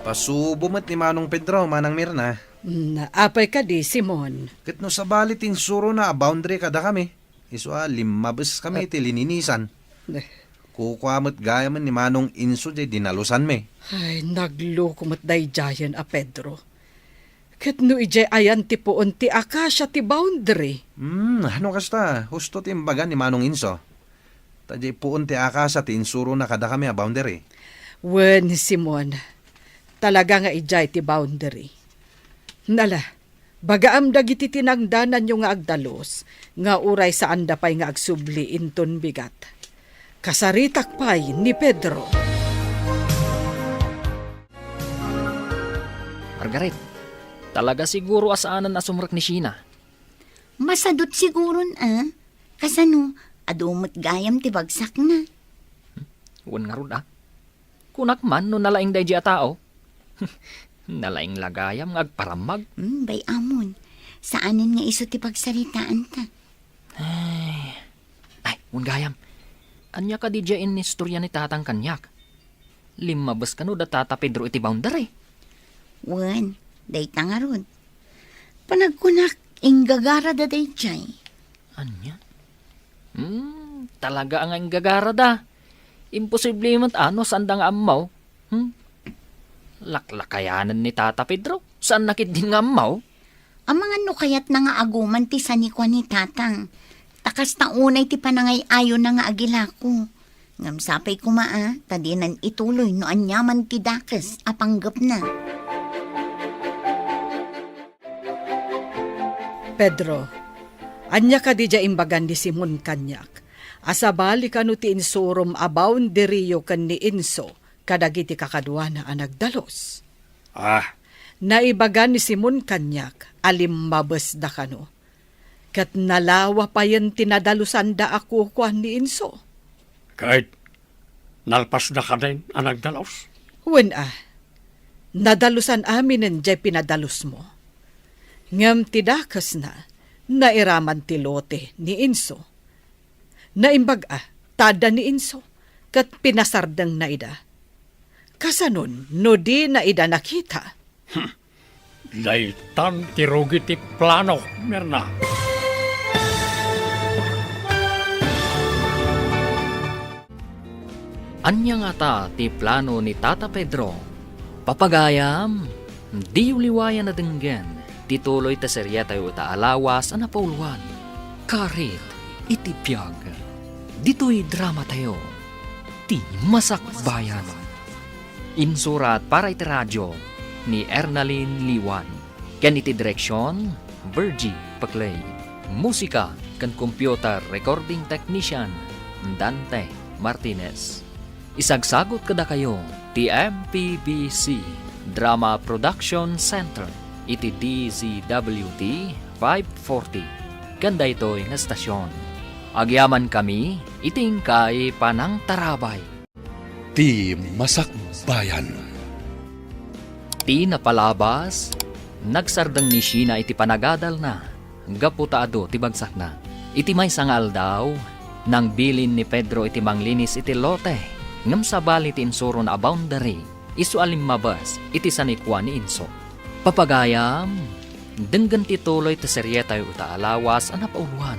Pasubo met ni Manong Pedro, Manang Mirna. Mm, apay kadi, Simon? Ket no sabali ti insurona a boundary kadakami, isu a limmabes kami Ah. ti lininisan. Eh. Kukua met gayamen ni Manong Inso diay dinalusanmi. Ay, nagloko met daydiayen a Pedro. Ket no idiay ayan ti puon ti akasia ti boundary? Hmm, no kasta, husto ti imbaga ni Manong Inso. Ta diay puon ti akasia ti insurona kadakami a boundary. Wen, Simon, talaga nga idiay ti boundary. Nala, bagaam dagiti tinangdananyo nga agdalus, nga uray saanda pay nga agsubli inton bigat. Kasaritak pay ni Pedro. Margaret, talaga siguro a saanen a sumrek ni Sheena. Masadut siguron a. Kasano, adu met gayam ti bagsakna. Wen ngarud a. Kunak man no nalaing daydi a tao. Nalaing la gayam nga agparammag. Hmm, bay-amon. Saanen nga isu ti pagsaritaanta. Ay, ay, wen gayam. Ania kadi diay inistorya ni Tatang kaniak? Limmabes kano da Tata Pedro iti boundary? Wen, dayta ngarud. Panagkunak, inggagarada daydiay. Ania? Hmm, talaga nga inggagarada. Imposible met a no saanda nga ammo. Hmm? Laklakayanen ni Tata Pedro? Saanna ketdin nga ammo? Amangan no kayatna nga aguman ti sanikua ni Tatang. Ta kasta unay ti panangay-ayona nga agilako. Ngem sapay koma a, ta dinan ituloy no aniaman ti dakes a panggepna. Pedro, ania kadi diay imbagan ni Simon kaniak? A sabali kano ti insurom a boundaryo ken ni Inso kadagiti kakaduana a nagdalus? Ah. Naibaga ni Simon kaniak a limmabesda kano. Ket nalawa payen ti nadalusanda a kukua ni Inso. Ket nalpasda kadin a nagdalus? Wen a, nadalusan aminen diay pinadalusmo. Ngem ti dakesna, nairaman ti lote ni Inso. Naimbag a, ta adda ni Inso, ket pinasardengna ida. Kasanon no dina ida nakita? Hmm. Daytan ti rugi ti plano, Mirna. Ania ngata ti plano ni Tata Pedro? Papagayam, diyo liwayan a denggen ti tuloy ta serietayo ita a lawas a napauluan, Karit iti Biag. Ditoy dramatayo, Ti Masakbayan. Insurat para iti radio ni Ernalyn Liwan. Ken iti direksion, Virgie Paclay. Musika ken computer recording technician, Dante Martinez. Isagsagut kadakayo ti M P B C Drama Production Center iti D Z W T five forty. Ken daytoy nga estasion, agyamankami iti inkay panangtarabay. Ti Masakbayan. Ti napalabas, nagsardeng ni Sheena iti panagadalna gapu ta adu ti bagsakna. Iti maysa nga aldaw, nangbilin ni Pedro iti manglinis iti lote, ngem sabali ti insurona a boundary, isu a limmabes iti sanikua ni Inso. Papagayam, denggen ti tuloy ti serietayo ita a lawas a napauluan,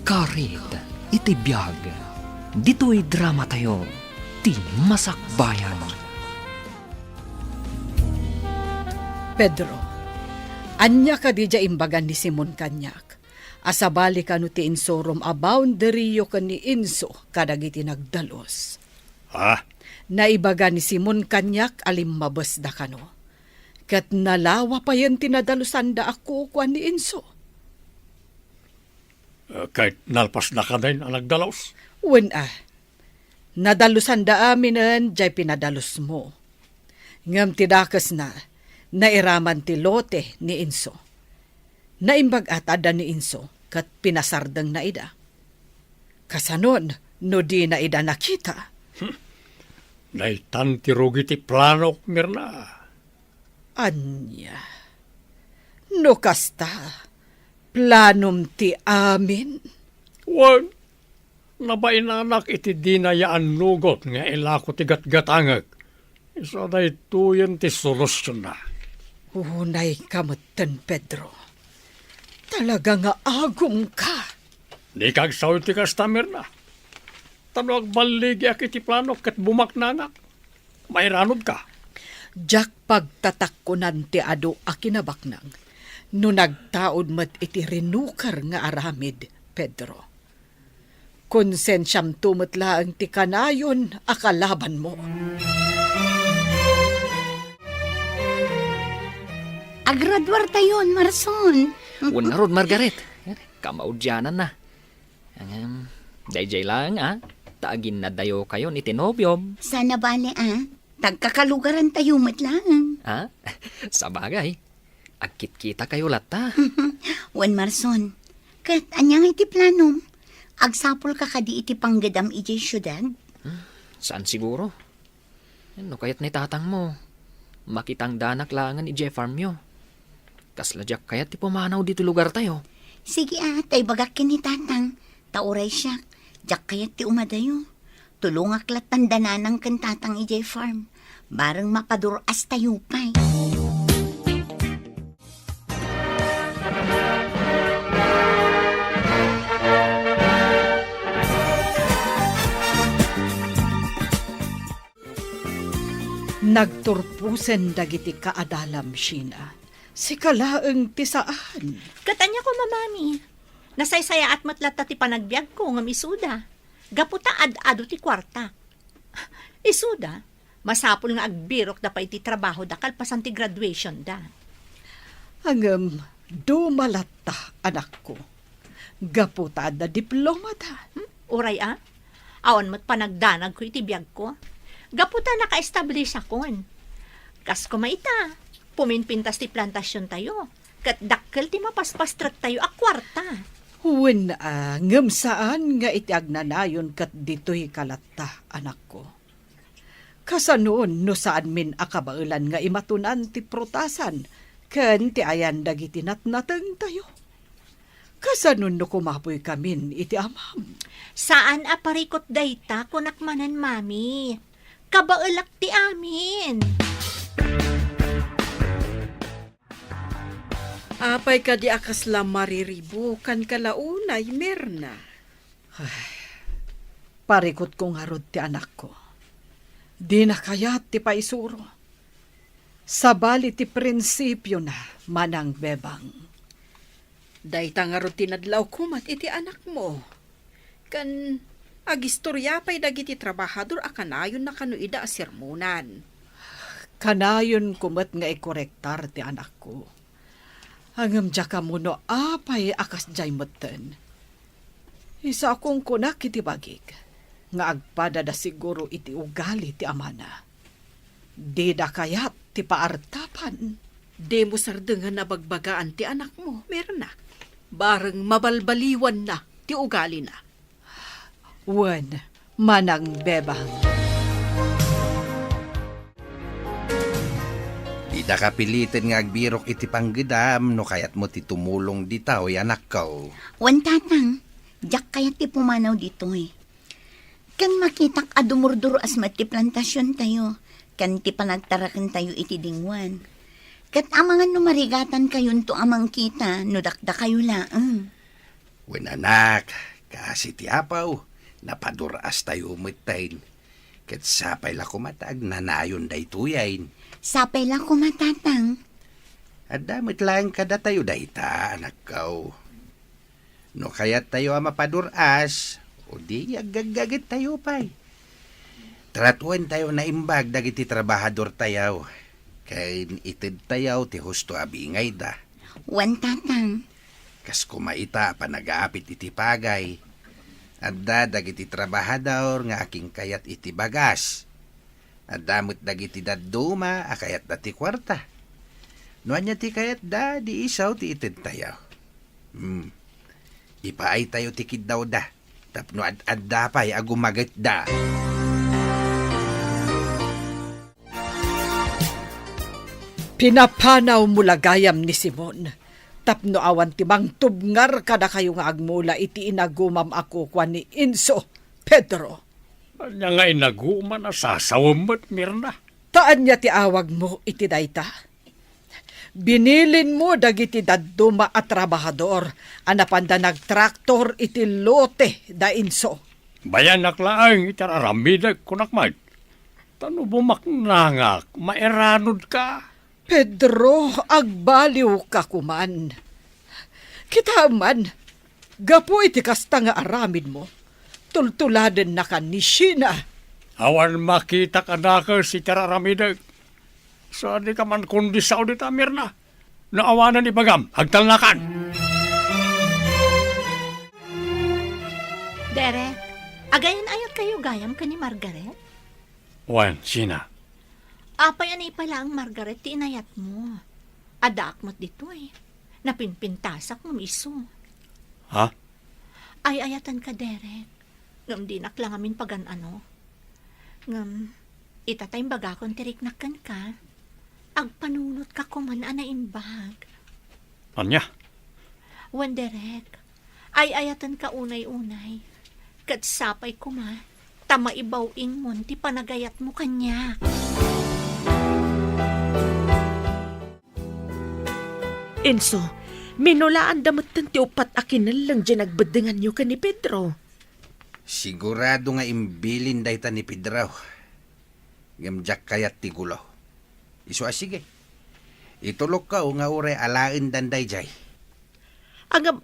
Karit iti Biag. Ditoy dramatayo, Ti Masakbayan. Pedro, ania kadi diay imbaga ni Simon kaniak? A sabali kano ti insurom a boundaryo ken ni Inso kadagiti nagdalus. Ha? Naibaga ni Simon kaniak a limmabesda kano. Ket nalawa payen ti nadalusanda a kukuan ni Inso. Eh, ket nalpasda kadin a nagdalus? Wen a, nadalusanda aminen diay pinadalusmo. Ngem ti dakesna, nairaman ti lote ni Inso. Naimbag a ta adda ni Inso ket pinasardengna ida. Kasanon no dina ida nakita? Hmm. Daytan ti rugi ti planok, Mirna. Ania? No kasta, planom ti amin? Wen, nabainanak iti dina ya annugot nga ilako ti gatgatangek. Isu a daytoyen ti solusionna. Unayka metten, Pedro. Talaga nga agumka. Dika agsaw iti kasta, Mirna. Ta no agballigiak iti planok ket bumaknangak, mairanudka. Diak pagtatakkonan ti adu a kinabaknang no nagtaud met iti rinuker nga aramid, Pedro. Konsensiamto met laeng ti kanayon a kalabanmo. Agraduartayon, Marson. Wen ngarud, Margaret. Kamaudiananna. Ngem, daydiay laeng, a, ta aginnadayokayon iti nobiom. Saan a bale, a. Tagkakalugarantayo met laeng. A? Sabagay. Agkitkitakayo latta. Wen, Marson. Ket ania ngay ti planom? Agsapulka kadi iti panggedam idiay siudad? Hmm, saan siguro. No kayat ni tatangmo, makitangdanak laengen idiay farmyo. Kasla diak kayat ti pumanaw ditoy lugartayo. Sige a, ta ibagak ken ni tatang, ta uray siak, diak kayat ti umadayo. Tulongak lattan da nanang ken tatang idiay farm. Bareng mapadur-astayo pay. Nagturposen dagiti kaadalam, Sheena. Sika laeng ti saan. Ket ania koma, Mami? Nasaysayaat met latta ti panagbiagko ngem isuda. Gapu ta ad-adu ti kuarta. Isuda, masapul nga agbirokda pay iti trabahoda kalpasan ti graduationda. Ngem, duma latta, anakko. Gapu ta adda diplomada. Hmm? Uray a? Awan met panagdanagko iti biagko. Gapu ta nakaestablishakon. Kas koma ita, puminpintas ti plantasiontayo, ket dakkel ti mapaspastrektayo a kuarta. Wen a, ngem saan nga iti agnanayon ket ditoy ka latta, anakko. Kasanon no saanmin a kabaelan nga imatunan ti prutasan ken ti ayan dagiti natnatengtayo? Kasanon no kumapoykamin iti amam? Saan a parikut dayta, kunak manen, Mami. Kabaelak ti amin. Apay kadi a kasla mariribukanka la unay, Mirna? Ay, parikutko ngarud ti anakko. Dina kayat ti paisuro. Sabali ti prinsipiona, Manang Bebang. Dayta ngarud ti nadlawko met iti anakmo. Ken agistorya pay dagiti trabahador a kanayonna kano ida a sermonan. Kanayonko met nga ikorektar ti anakko. Ngem diak ammo no apay a kasdiay metten. Isu a kunkunak iti bagik nga agpadada siguro iti ugali ti amana. Dida kayat ti paartapan. Dimo sardengen a bagbagaan ti anakmo, Mirna. Bareng mabalbaliwanna ti ugalina. Wen, Manang Bebang. Didaka piliten nga agbirok iti panggedam no kayatmo ti tumulong ditoy, anakko. Wen, Tatang, diak kayat ti pumanaw ditoy. Ken makitak a dumurdur-as met ti plantasiontayo, ken ti panagtarakentayo iti dingwan. Ket amangan no marigatantayonto a mangkita no dakdakayo laeng. Wen, anak, kaasi ti apaw, napadur-astayo metten. Ket sapay la koma ta agnanayon daytoyen. Sapay la koma, Tatang. Adda met laeng kadatayo dayta, anakko. No kayattayo a mapadur-as, o di aggaggagettayo pay. Tratuentayo naimbag dagiti trabahadortayo, ken itedtayo ti husto a bingayda. Wen, Tatang. Kas koma ita a panagapit iti pagay, adda dagiti trabahador nga akinkayat iti bagas. Adda met dagiti dadduma a kayatda ti kuarta. No ania ti kayatda, di isu ti itedtayo. Hmm. Ipaaytayo ti kiddawda tapno ad-adda pay a gumagetda. Pinapanawmo la gayam ni Simon tapno awan ti mangtubngar kadakayo nga agmula iti inagumam a kukua ni Enzo, Pedro. Ania nga inagumam a sasawem met, Mirna? Ta ania ti awagmo iti dayta? Binilinmo dagiti dadduma a trabahador a napanda nagtraktor iti lote da Enzo. Bayanak laeng iti ar-aramidek, kunak met. Ta no bumaknangak, mairanudka. Pedro, agbaliwka koman. Kitaem man, gapu iti kasta nga aramidmo, tultuladennaka ni Sheena. Awan makitak a nakes iti ar-aramidek. Sadika man kundi sao dita, Mirna. No awanen ibagam, agtalnakan. Derek, agayan-ayatkayo gayam ken ni Margaret? Wen, Sheena. Apay a naipa laeng, Margaret, ti inayatmo? Addaak met ditoy. Napinpintasak ngem isu. Ha? Ay-ayatenka, Derek. Ngem dinak la ngamin pagan-ano. Ngem, ita ta imbagakon ti riknak kenka, agpanunotka koman a naimbag. Ania? Wen, Derek, ay-ayatenka unay-unay. Ket sapay koma ta maibaw-ingmon ti panagayatmo kaniak. Enzo, minulaanda metten ti uppat a kinelleng diay nagbeddenganyo ken ni Pedro. Sigurado nga imbilin dayta ni Pedro. Ngem diak kayat ti gulo. Isu a sige. Itulokko nga uray alaendan daydiay. Ngem,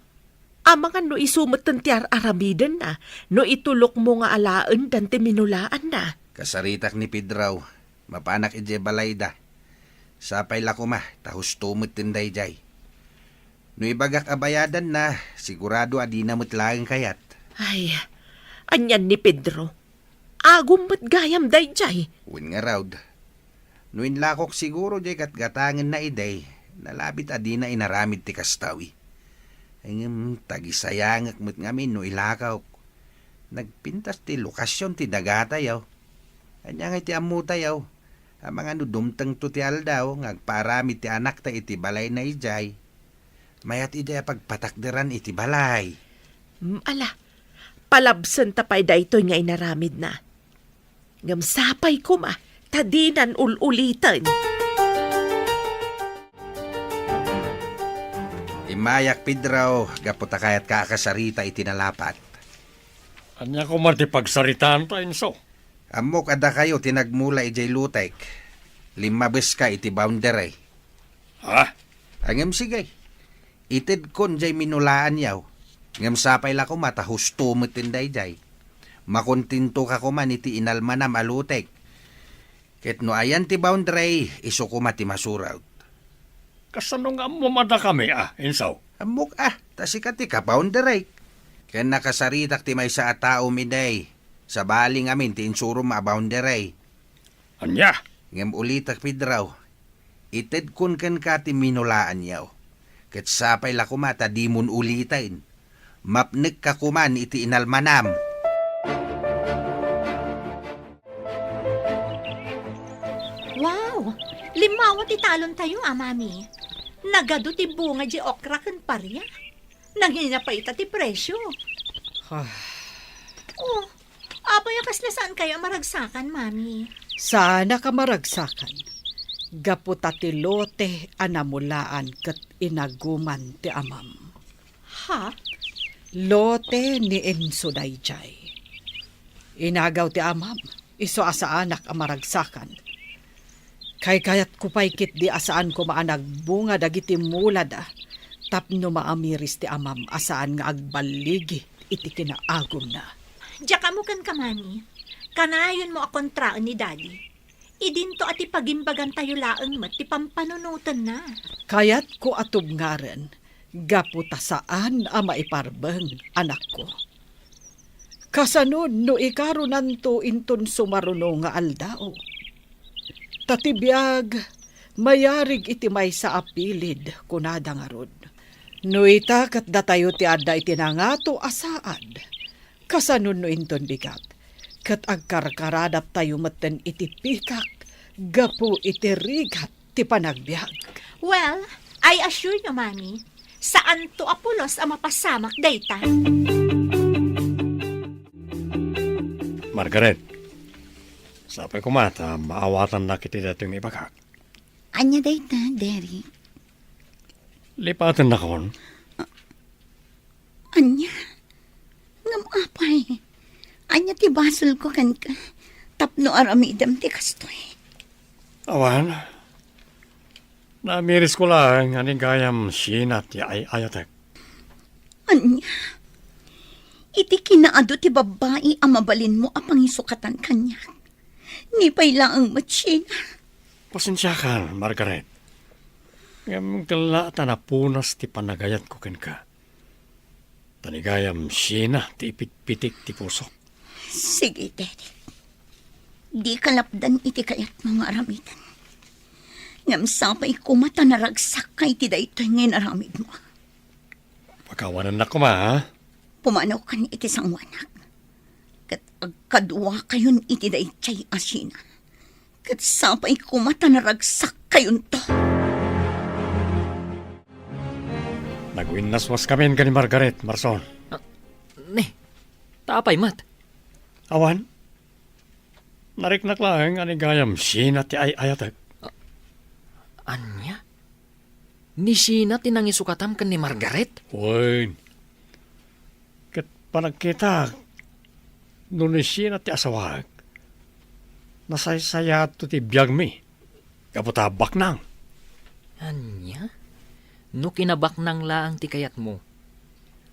amangan no isu metten ti ar-aramidenna, no itulokmo nga alaendan ti minulaanna. Kasaritak ni Pedro. Mapanak idiay balayda. Sapay la koma, ta husto metten daydiay. No ibagak a bayadanna, sigurado a dina met laeng kayat. Ay, anian ni Pedro? Agum met gayam daydiay. Wen ngarud, no inlakok siguro diay gatgatangenna idi, nalabit a dina inaramid ti kasta. Ngem tagisayangek met ngamin no ilakok. Nagpintas ti lokasion ti dagatayo. Ania ngay ti ammotayo? Amangan no dumtengto ti aldaw nga agpaaramid ti anakta iti balayna idiay, mayat idiay a pagpatakderan iti balay. Mm, ala, palabsenta pay daytoy nga inaramidna. Ngem sapay koma ta dinan ul-uliten. Immayak, Pedro, gapu ta kayatka a kasarita iti nalapat. Ania koma ti pagsaritaanta, Enzo? Ammok a dakayo ti nagmula idiay lotek. Limmabeska iti boundary. Ha? Ngem sige, itedkon diay minulaanyo. Ngem sapay la koma ta husto met daydiay. Makontentoka koma iti inalmanam a lotek. Ket no ayan ti boundary, isu koma ti masurot. Kasano nga ammom a dakami, a, Insaw? Ammok a, ta sika ti ka-boundary. Ken nakasaritak ti maysa a taom idi. Sabali ngamin ti insurom a boundary. Ania? Ngem ulitek, Pedro, itedkon kenka ti minulaanyo. Ket sapay la koma ta dimon uliten. Mapnekka koman iti inalmanam. Wow! Limmawa ti talontayo, a, Mami. Nagadu ti bunga di okra ken paria. Nangina pay ita ti presio. Ah. Oh, apay a kasla saankayo a maragsakan, Mami? Saanak a maragsakan. Gapu ta ti lote a namulaan ket inaguman ti amam. Ha? Lote ni Enzo daydiay. Inagaw ti amam, isu a saanak a maragsakan. Kaykayatko pay ketdi a saan koma a nagbunga dagiti mulada tapno maamiris ti amam a saan nga agballigi iti kinaagumna. Diak ammo kenka, Mami. Kanayonmo a kontraen ni Daddy. Idinto a ti pagimbagantayo laeng met ti pampanunotenna. Kayatko a tubngaren gapu ta saan a maiparbeng, anakko. Kasano no ikarunanto inton sumaruno nga aldaw? Ta ti biag mayarig iti maysa a pilid, kunada ngarud. No ita ket datayo ti adda iti nangato a saad, kasano no inton bigat, ket agkarkaradattayo metten iti pikak gapu iti rigat ti panagbiag. Well, I assure you, Mami, saanto a pulos a mapasamak dayta. Margaret, sapay koma ta maawatannak iti daytoy nga ibagak. Ania dayta, Derek? Lipatennakon. Ania? Ngem apay, ania ti basolko kenka tapno aramidem ti kastoy? Awan. Naamirisko laeng a ni gayam Sheena ti ay-ayatek. Ania? Iti kinaadu ti babbai a mabalinmo a pangisukatan kaniak. Ni pay laeng met Sheena. Pasensiakan, Margaret. Ngem ket la ta napunas ti panagayatko kenka. Ta ni gayam Sheena ti ipitpitik ti pusok. Sige, Derek. Dika lapdan iti kayatmo nga aramiden. Ngem sapay koma ta naragsakka iti daytoy nga inaramidmo. Pakawanennak koma, ha? Pumanawkan iti sangoanak. Ket agkaduakayon iti daydiay a Sheena. Ket sapay koma ta naragsakkayonto. Nagwinnaswaskamin ken ni Margaret, Marson. Ah, ni, ta apay met? Awan. Nariknak laeng a ni gayam Sheena ti ay-ayatek. Ah, ania? Ni Sheena ti nangisukatam ken ni Margaret? Wen. Ket panagkitak, no ni Sheena ti asawak, nasaysayaatto ti biagmi, gapu ta baknang. Ania? No kinabaknang laeng ti kayatmo,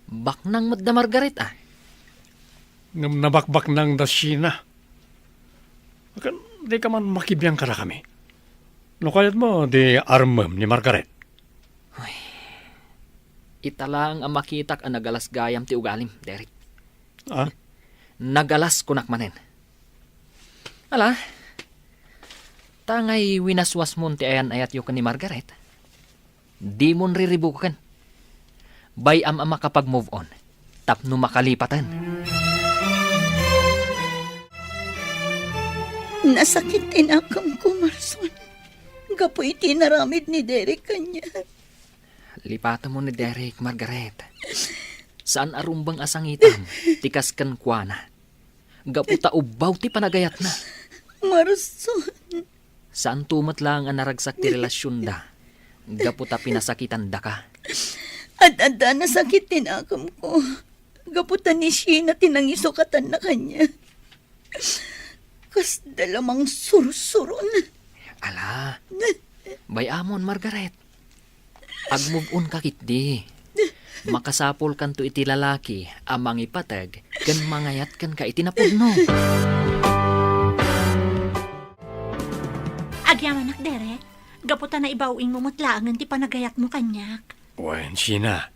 baknang met da Margaret, a? Ngem nabakbaknang da Sheena. Ken dika man makibiang kadakami. No kayatmo, di armem ni Margaret. Uy, ita laeng a makitak a nagalas gayam ti ugalim, Derek. Ah? Nagalas kunak manen. Ala, ta ngay winaswasmon ti ayan-ayatyo ken ni Margaret. Dimon riribuken. Bay-am a makapag-move on tapno makalipaten. Nasakit ti nakemko, Marson, gapu iti inaramid ni Derek kaniak. Lipatemmo ni Derek, Margaret. Saan a rumbeng a sangitam ti kas kenkuana. Gapu ta ubbaw ti panagayatna. Marson. Saanto met laeng a naragsak ti relasionda gapu ta pinasakitandaka. Ad-adda nasakit ti nakemko gapu ta ni Sheena ti nangisukatanna kaniak. Kasda la mangsursuron. Ala, bay-amon, Margaret. Agmove on ka ketdi. Makasapulkanto iti lalaki a mangipateg ken mangayat kenka iti napudno. Agyamanak, Derek. Gapu ta naibaw-ingmo met laengen ti panagayatmo kaniak. Wen, Sheena,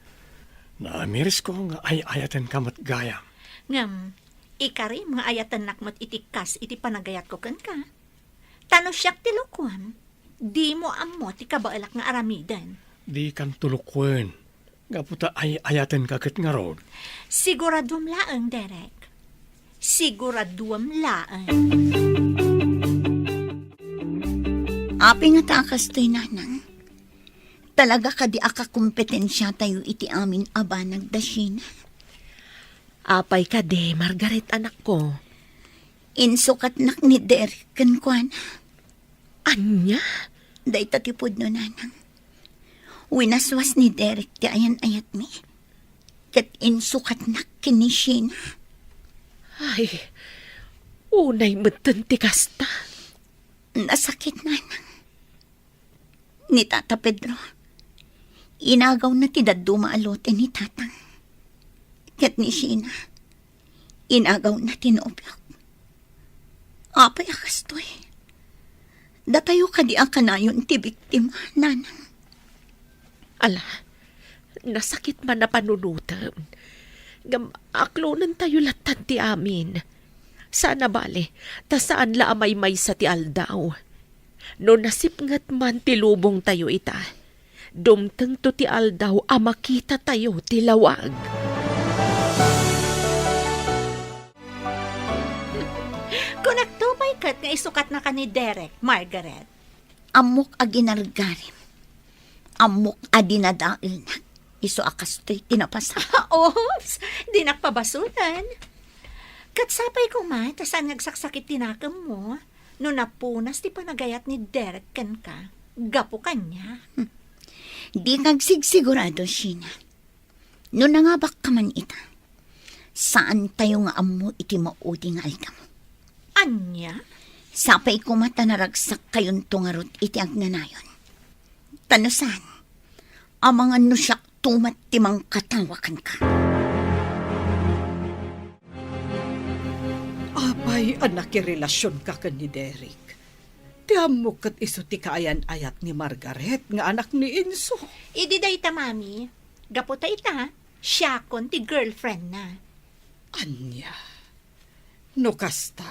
naamirisko nga ay-ayatenka met gayam. Ngem, ikarim nga ayatennak met iti kas iti panagayatko kenka. Ta no siak ti lukuem, dimo ammo ti kabaelak nga aramiden. Dikanto lukuen, gapu ta ay-ayatenka ket ngarud. Siguraduem laeng, Derek. Siguraduem laeng. Apay ngata a kastoy, Nanang? Talaga kadi a kakompetensiatayo iti amin a banag da Sheena? Apay kadi, Margaret, anakko? Insukatnak ni Derek kenkuana. Ania? Dayta ti pudno, Nanang. Winaswas ni Derek ti ayan-ayatmi, ket insukatnak ken ni Sheena. Ay, unay metten ti kasta. Nasakit, Nanang. Ni Tata Pedro, inagawna ti dadduma a lote ni Tatang. Ket ni Sheena, inagawna ti nobiok. Apay a kastoy? Datayo kadi a kanayon ti biktima, Nanang? Ala, nasakit man a panunotem. Ngem aklonentayo lattan ti amin. Saan a bale, ta saan la a maymaysa ti aldaw. No nasipnget man ti lubongtayo ita, dumtengto ti aldaw a makitatayo ti lawag. Kunakto pay ket nga isukatnaka ni Derek, Margaret. Ammok a ginargarim. Ammok a dinadaelnak. Isu a kastoy ti napasamak. Oops! Dinak pabasolen. Ket sapay koma ta saan nga agsaksakit ti nakemmo no napunas ti panagayat ni Derek kenka gapu kaniak. Hmm. Dika agsigsigurado, Sheena. No nangabakka man ita, saantayo nga ammo iti maudi nga aldaw. Ania? Sapay koma ta naragsakkayonto ngarud iti agnanayon. Ta no saan, amangan no siakto met ti mangkatawa kenka. Apay a nakirelasionka ken ni Derek? Ti ammok ket isu ti kaayan-ayat ni Margaret nga anak ni Enzo. Idi dayta, Mami, gapu ta ita, siakon ti girlfriendna. Ania? No kasta,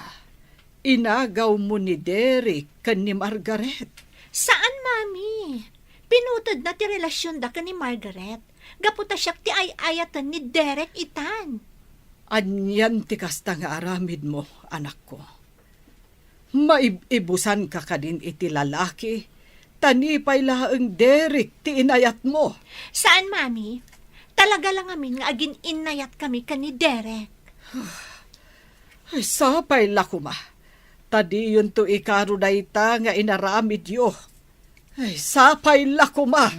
inagawmo ni Derek ken ni Margaret? Saan, Mami. Pinutodna ti relasionda ken ni Margaret gapu ta siak ti ay-ayaten ni Derek itan. Anian ti kasta nga aramidmo, anakko? Maib-ibusanka kadin iti lalaki, ta ni pay laeng Derek ti inayatmo. Saan, Mami. Talaga la ngamin nga agin-innayatkami ken ni Derek. Ay, sapay la koma. Ta diyonto ikaro dayta nga inaramidyo. Ay, sapay la koma.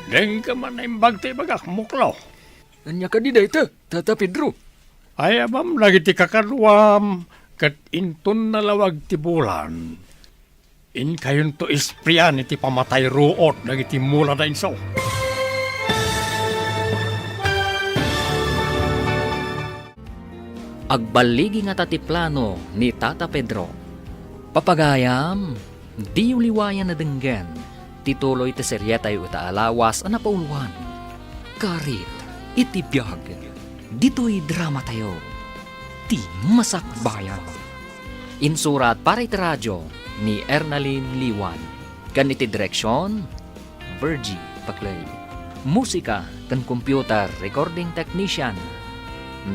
Dengka man naimbag ti ibagak, Muklo. Ania kadi dayta, Tata Pedro? Ayabam dagiti kakaduam ket inton nalawag ti bulan, inkayonto isprian iti pamatay ruot dagiti mula da inso. Agballigi ngata ti plano ni Tata Pedro. Papagayam, diyo liwayan a denggen ti tuloy ti serietayo ita a lawas a napauluan, Karit iti Biag. Ditoy dramatayo, Ti Masakbayan. Insurat para iti radio ni Ernalyn Liwan, ken iti direksion, Virgie Paclay. Musika ken computer recording technician,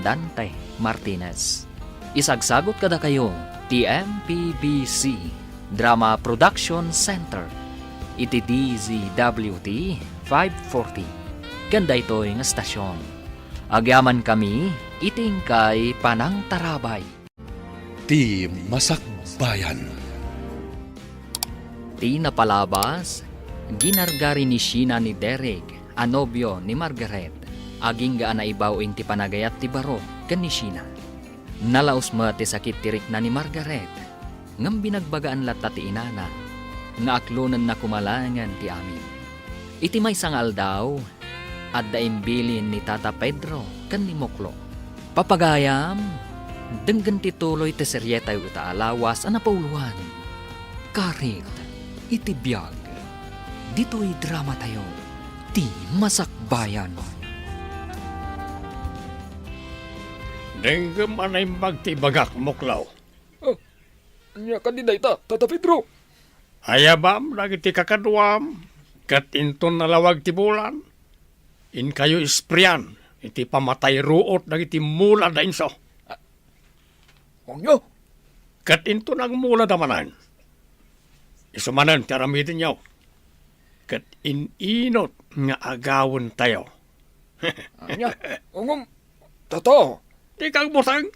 Dante Martinez. Isagsagut kadakayo ti M P B C Drama Production Center iti D Z W T five forty ken daytoy nga stasyon. Agyamankami iti inkay panangtarabay. Ti Masakbayan. Ti napalabas, ginargari ni Sheena ni Derek a nobio ni Margaret. Agingga a naibaw-ing ti panagayat ti baro ken ni Sheena. Nalaus met ti sakit ti rikna ni Margaret, ngem binagbagaen latta ti inana nga aklonenna koma laengen ti amin. Iti maysa nga aldaw, adda imbilin ni Tata Pedro ken ni Moklo. Papagayam, denggen ti tuloy ti serietayo ita a lawas a napauluan, Karit iti Biag. Ditoy dramatayo, ti Masakbayan. Denggem a naimbag ti ibagak, Moklo. Ah, ania kadi dayta, Tata Pedro? Ayabam dagiti kakaduam, ket inton nalawag ti bulan, inkayo isprian iti pamatay ruot dagiti mula da Enzo. Ah, ania? Ket inton agmulada manen, isu manen ti aramidenyo, ket in-inut nga agawentayo. Ania? Ngem, Tata. Dika agbuteng.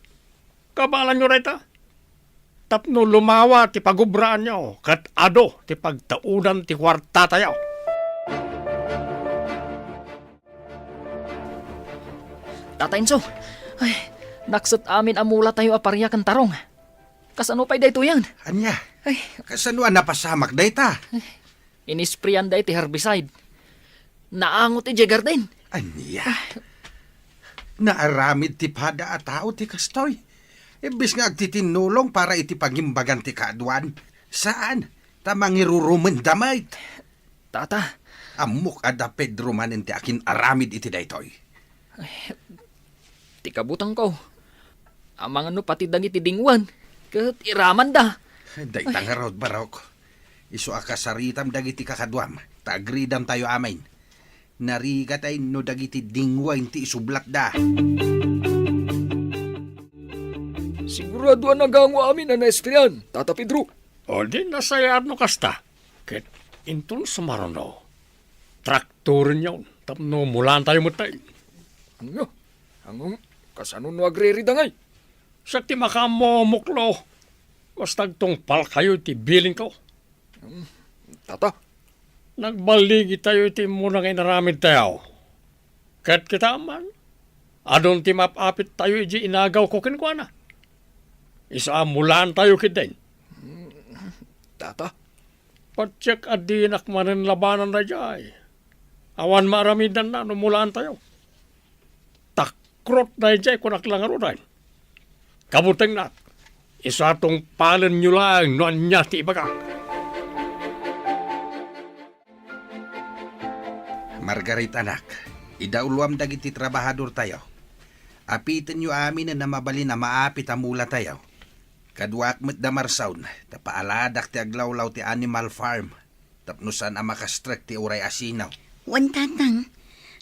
Kabaelanyo dayta. Tapno lumawa ti pagubraanyo, ket adu ti pagtaudan ti kuartatayo. Tata Enzo, ay, nakset amin a mulatayo a paria ken tarong. Kasano pay daytoyen? Ania? Ay. Kasano a napasamak dayta? Inispreyan da iti herbicide. Naangot idiay garden. Ania? Naaramid ti pada a tao ti kastoy. Imbes nga agtitinnulong para iti pagimbagan ti kaaduan, saan, ta mangirurumenda met. Tata. Ammok a da Pedro manen ti akin-aramid iti daytoy. Ay, ti kabutangko, amangan no pati dagiti dingwen, ket iramanda. Dayta ngarud, barok. Isu a kasaritam dagiti kakaduam, ta agridamtayo amin. Narigat ay no dagiti dingwen ti isublatda. Sigurado a nagango amin a naesprian, Tata Pedro. O di nasayaat no kasta. Ket inton sumaruno, traktorenyon tapno mulaantayo met. Ania? Ngem, kasano no agririda ngay? Siak ti makaammo, Moklo. Basta agtungpalkayo iti bilinko. Hmm, Tata. Nagballigitayo iti immuna nga inaramidtayo. Ket kita man, adun ti maap-apittayo idiay inagawko kenkuana. Isu a mulaantayo ketdin. Hmm, Tata. Patiek a dinak manen labanan daydiay. Awan maaramidanna no mulaantayo. Takrot daydiay, kunak la ngaruden. Kabutengnak, isu a tungpalenyo laeng no ania ti ibagak. Margaret, anak, idauloam dagiti trabahadortayo. Apitenyo aminen a mabalin a maapit a mulatayo. Kaduak met da Marsaun, ta paaladak ti aglawlaw ti animal farm tapno saan a makastrek ti uray asino. Wen, Tatang,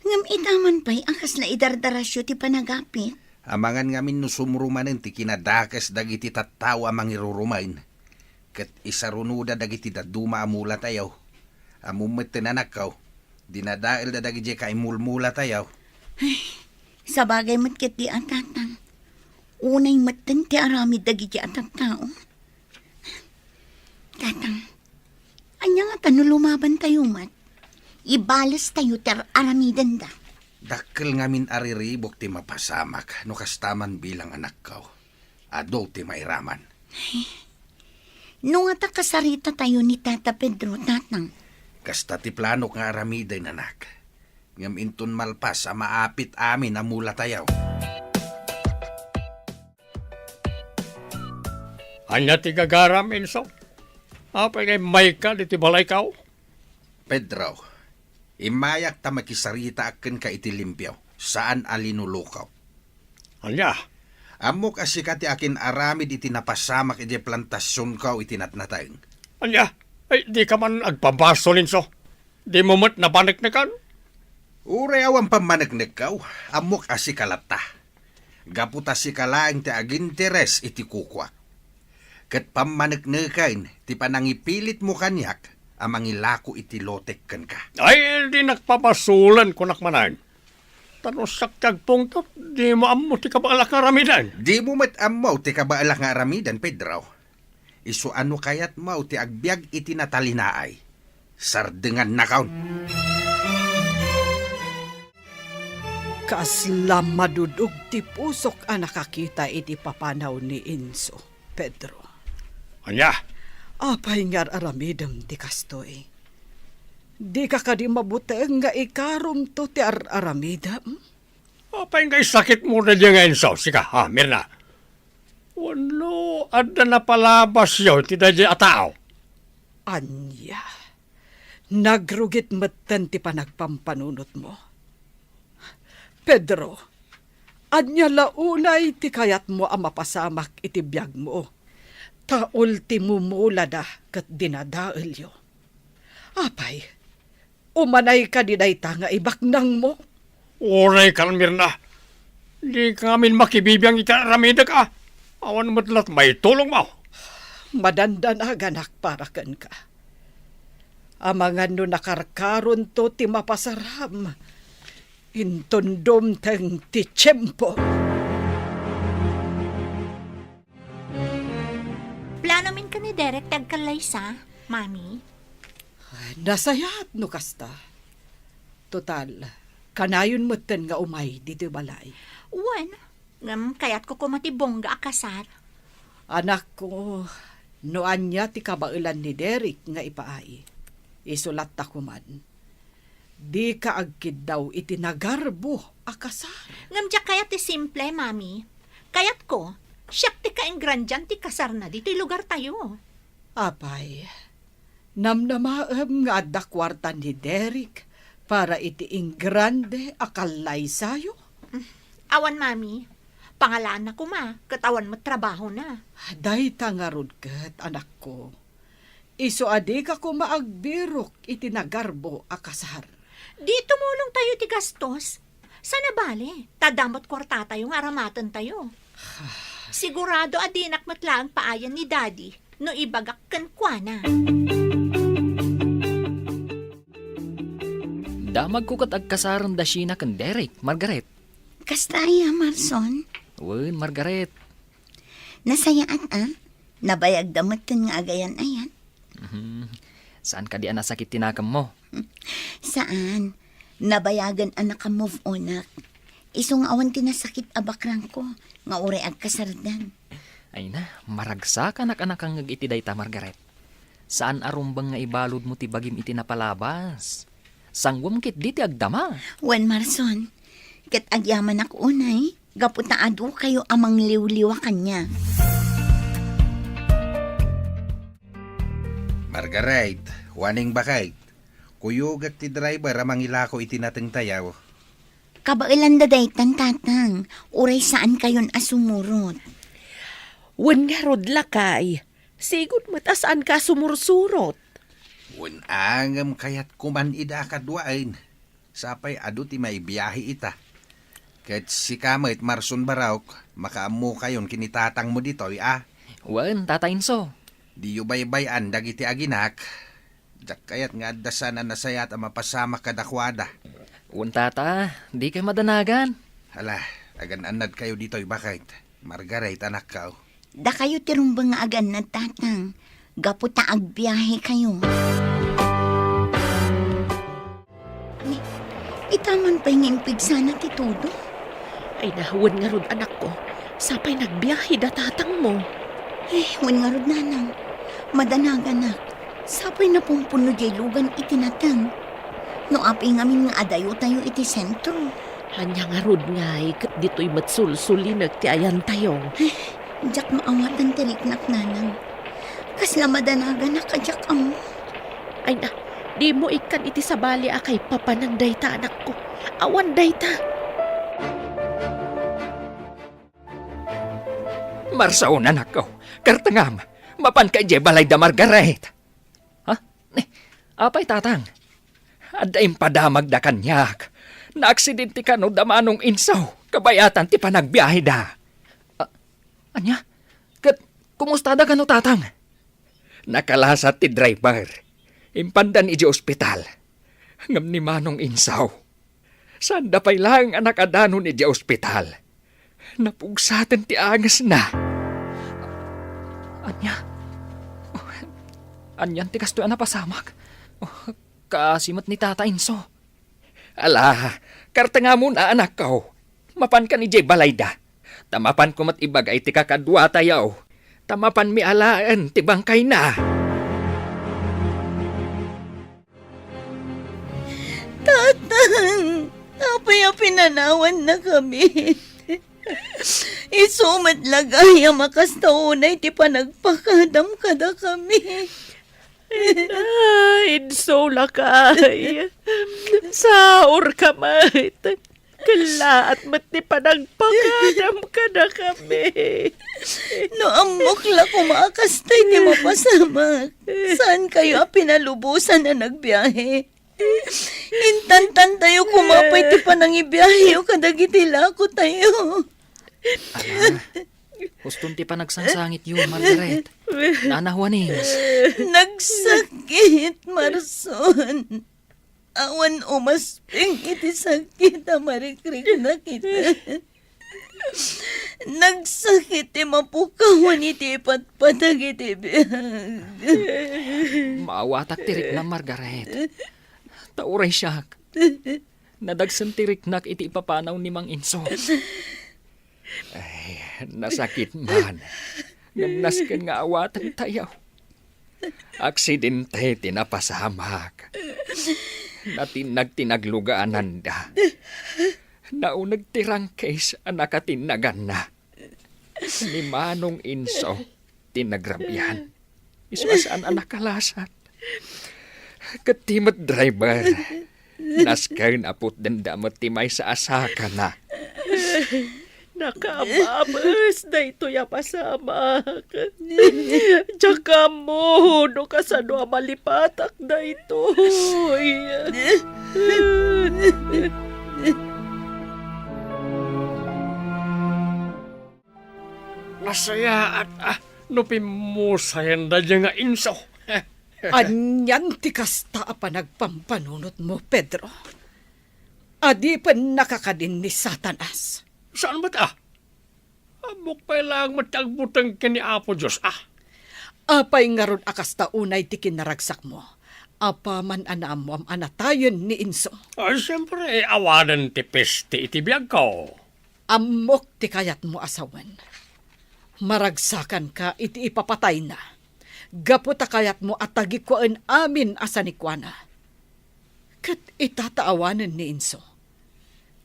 ngem ita man pay a kasla idardarasyo ti panagapit? Amangan ngamin no sumro manen ti kinadakes dagiti tattao a mangirurumen. Ket isarunoda dagiti dadduma a mulatayo. Ammom metten, anakko, dinadaelda dagidiay kaimulmulatayo. Ay, sabagay met ketdi a, Tatang. Unay metten ti aramid dagiti a tattao. Tatang, ania ngata no lumabantayo met? Ibalestayo ti ar-aramidenda. Dakkel ngamin a riribuk ti mapasamak no kasta man bilang anakko. Adu ti mairaman. No ngata kasaritatayo ni Tata Pedro, Tatang. Kasta ti planok nga aramiden, anak. Ngem inton malpas a maapit amin a mulatayo. Ania ti gagaram, Enzo? Apay nga immayka ditoy balayko? Pedro, immayak ta makisaritaak kenka iti limpio, saan a linulukaw. Ania? Ammok a sika ti akin-aramid iti napasamak idiay plantasionko iti natnateng. Ania? Ay, dika man agpabasol, Enzo. Dimo met napaneknekan? Uray awan pammaneknekko, ammok a sika latta. Gapu ta sika laeng ti aginteres iti kukuak. Ket pammanekneken ti panangipilitmo kaniak a mangilako iti lotek kenka. Ay, dinak pabasolen, kunak manen. Ta no siak ti agpungtot, dimo ammo ti kabaelak nga aramiden. Dimo met ammo ti kabaelak nga aramiden, Pedro. Isu a no kayatmo ti agbiag iti natalinaay, sardengannakon. Kasla madudog ti pusok a nakakita iti papanaw ni Enzo, Pedro. Ania? Apay nga ar-aramidem ti kastoy? Dika kadi mabuteng nga ikarumto ti ar-aramidem? Apay nga isakitmo daydiay nga Enzo, sika, ha, Mirna? Wenno, adda napalabasyo iti daydiay a tao? Ania? Nagrugit metten ti panagpampanunotmo. Pedro, ania la unay ti kayatmo a mapasamak iti biagmo? Ta ultimo mulada ket dinadaelyo. Apay, umanay kadi dayta nga ibaknangmo? Uray, Carmirna, dika ngamin makibibiang iti aramidek, a. Awan met la't maitulongmo. Madandanaganak para kenka. Amangan no nakarkaronto ti mapasaram, inton dumteng ti tiempo. Plano min ken ni Derek ti agkallaysa, Mami. Nasayaat no kasta. Total, kanayon metten nga umay ditoy balay. Wen, ngem kayatko koma ti bongga a kasar. Anakko, no ania ti kabaelan ni Derek nga ipaay, isu latta koman. Dika agkiddaw iti nagarbo a kasar. Ngem diak kayat ti simple, Mami. Kayatko, siak ti kaingrandian ti kasarna ditoy lugartayo. Apay, namnamaem nga adda kuarta ni Derek para iti ingrande a kallaysayo? Awan, Mami. Pangalaanna koma, ket awan met trabahona. Dayta ngarud ket, anakko. Isu a dika koma agbirok iti nagarbo a kasar. Di tumulongtayo ti gastos. Saan a bale, ta adda met kuartatayo nga aramatentayo. Sigurado a dinak met laeng paayen ni Daddy no ibagak kenkuana. Damagko ket agkasaren da Sheena ken Derek, Margaret. Kasta aya, Marson? Wen, Margaret. Nasayaat, a? Nabayagda metten nga agayan-ayan. Mhm. Saan kadi a nasakit ti nakemmo? Saan. Nabayagen a naka-move onak. Isu nga awan ti nasakit a bakrangko nga uray agkasardan. Ay na, maragsakanak a nakangngeg iti dayta, Margaret. Saan a rumbeng nga ibaludmo ti bagim iti napalabas. Sanguem ketdi ti agdama. Wen, Marson, ket agyamanak unay, gapu ta adukayo a mangliwliwa kaniak. Margaret, Juaning Bakay, kuyogek ti driver a mangilako iti natengtayo. Kabaelanda daytan, Tatang, uray saankayon a sumurot. Wen ngarud, lakay, sigud met a saanka a sumursurot. Wen a, ngem kayatko man ida a kaduaen. Sapay adu ti maibiahe ita. Ket sika met, Marson Barok, makaammokayon ken ni tatangmo ditoy, a? Wen, Tata Enzo. Diyo baybay-an dagiti aginak. Diak kayat nga adda saan a nasayaat a mapasamak kadakuada. Wen, Tata, dikay madanagan. Hala, agan-annadkayo ditoy, Bakay. Margaret, anakko. Dakayo ti rumbeng nga agannad, Tatang, gapu ta agbiahekayo. Ni, ita man pay nga impigsana ti todo? Ay, na, wen ngarud, anakko. Sapay nagbiahe da tatangmo. Eh, wen ngarud, Nanang. Madanaganak. Sapay napumpuno diay lugan iti nateng. No apay ngamin nga adayotayo iti sentro. Ania ngarud ngay ket ditoy met sulsulinek ti ayantayo. Eh, diak maawatan ti riknak, Nanang. Kasla madanaganak a diak ammo. Ay na, dimo ikkan iti sabali a kaipapanan dayta, anakko. Awan dayta. Marson, anakko. Kartengam, mapanka idiay balay da Margaret. Ha? Ni, apay, Tatang? Adda impadamagda kaniak. Naaksidente kano da Manong Insaw, kabayatan ti panagbiaheda. A-, ania? Ket, kumustada kano, Tatang? Nakalasat ti driver. Impandan idiay ospital. Ngem ni Manong Insaw, saanda pay laeng a nakadanon idiay ospital. Napugsaten ti angesna. Ania? Anian ti kastoy a napasamak? Kaasi met ni Tata Inso. Ala, Kartengamon a anakko, mapankan idiay balayda. Ta mapanko met ibaga iti kakaduatayo, ta mapanmi alaen ti bangkayna. Tatang, apay a pinanawannakami? Isu met la gayam a kasta unay ti panagpakadam kadakami. Ina, insulakay. Saurka met. Kellaat met ti panagpakadam kadakami. No ammok la koma a kasta iti mapasamak, saankayo a pinalubosan a nagbiahe. Intantantayo koma pay ti panangibiaheyo kadagiti lakotayo. Ala, huston ti panagsangsangityo, Margaret. Nana Juanings. Nagsakit, Marson. Awan umasping iti sakit a marikriknak ita. Nagsakit ti mapukawan iti ipatpatag iti biag. Maawatak ti riknam, Margaret. Ta uray siak, nadagsen ti riknak iti ipapanaw ni Mang Inso. Ay, nasakit man. Ngem nasken nga awatentayo. Aksidente ti napasamak. Natinnag ti naglugaananda. Nauneg ti rangkis a nakatinnaganna. Ni Manong Inso ti nagrabian. Isu a saan a nakalasat. Ket ti met driver, nasken a putdenda met ti maysa a sakana. Nakaababes daytoy a pasamak. Diak ammo no kasano a malipatak daytoy. Nasayaat, ah, no pimmusayanda dayta nga Inso. Anian ti kasta a panagpampanunotmo, Pedro? Adipen nakakadin ni Satanas. Saan met, ah? Ammok pay laeng met ti agbuteng ken ni Apo Dios, ah. Apay ngarud a kasta unay ti kinaragsakmo, apaman a naammoam a natayen ni Inso? Ay, siempre, awanen ti peste iti biagko. Ammok ti kayatmo a sawen. Maragsakanka iti ipapatayna, gapu ta kayatmo a tagikuaen amin a sanikuana. Ket ita ta awanen ni Inso,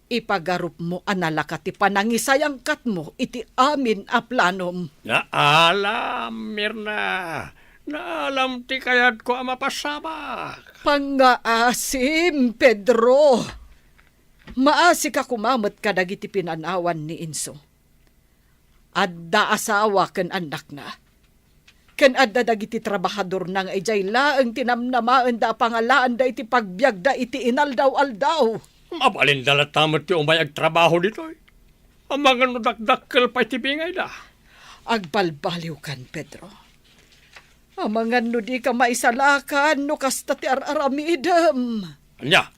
ipagarupmo a nalaka ti panangisayangkatmo iti amin a planom. Naalam, Mirna. Naalam ti kayatko a mapasamak. Pangngaasim, Pedro. Maasika koma met kadagiti pinanawan ni Inso. Adda asawa ken annakna. Ken adda dagiti trabahadorna nga idiay laeng ti namnamaenda a pangalaanda iti pagbiagda iti inaldaw-aldaw. Mabalinda latta met ti umay agtrabaho ditoy. Amangan no dakdakkel pay ti bingayda. Agbalbaliwkan, Pedro. Amangan no dika maisalakan no kasta ti ar-aramidem. Ania?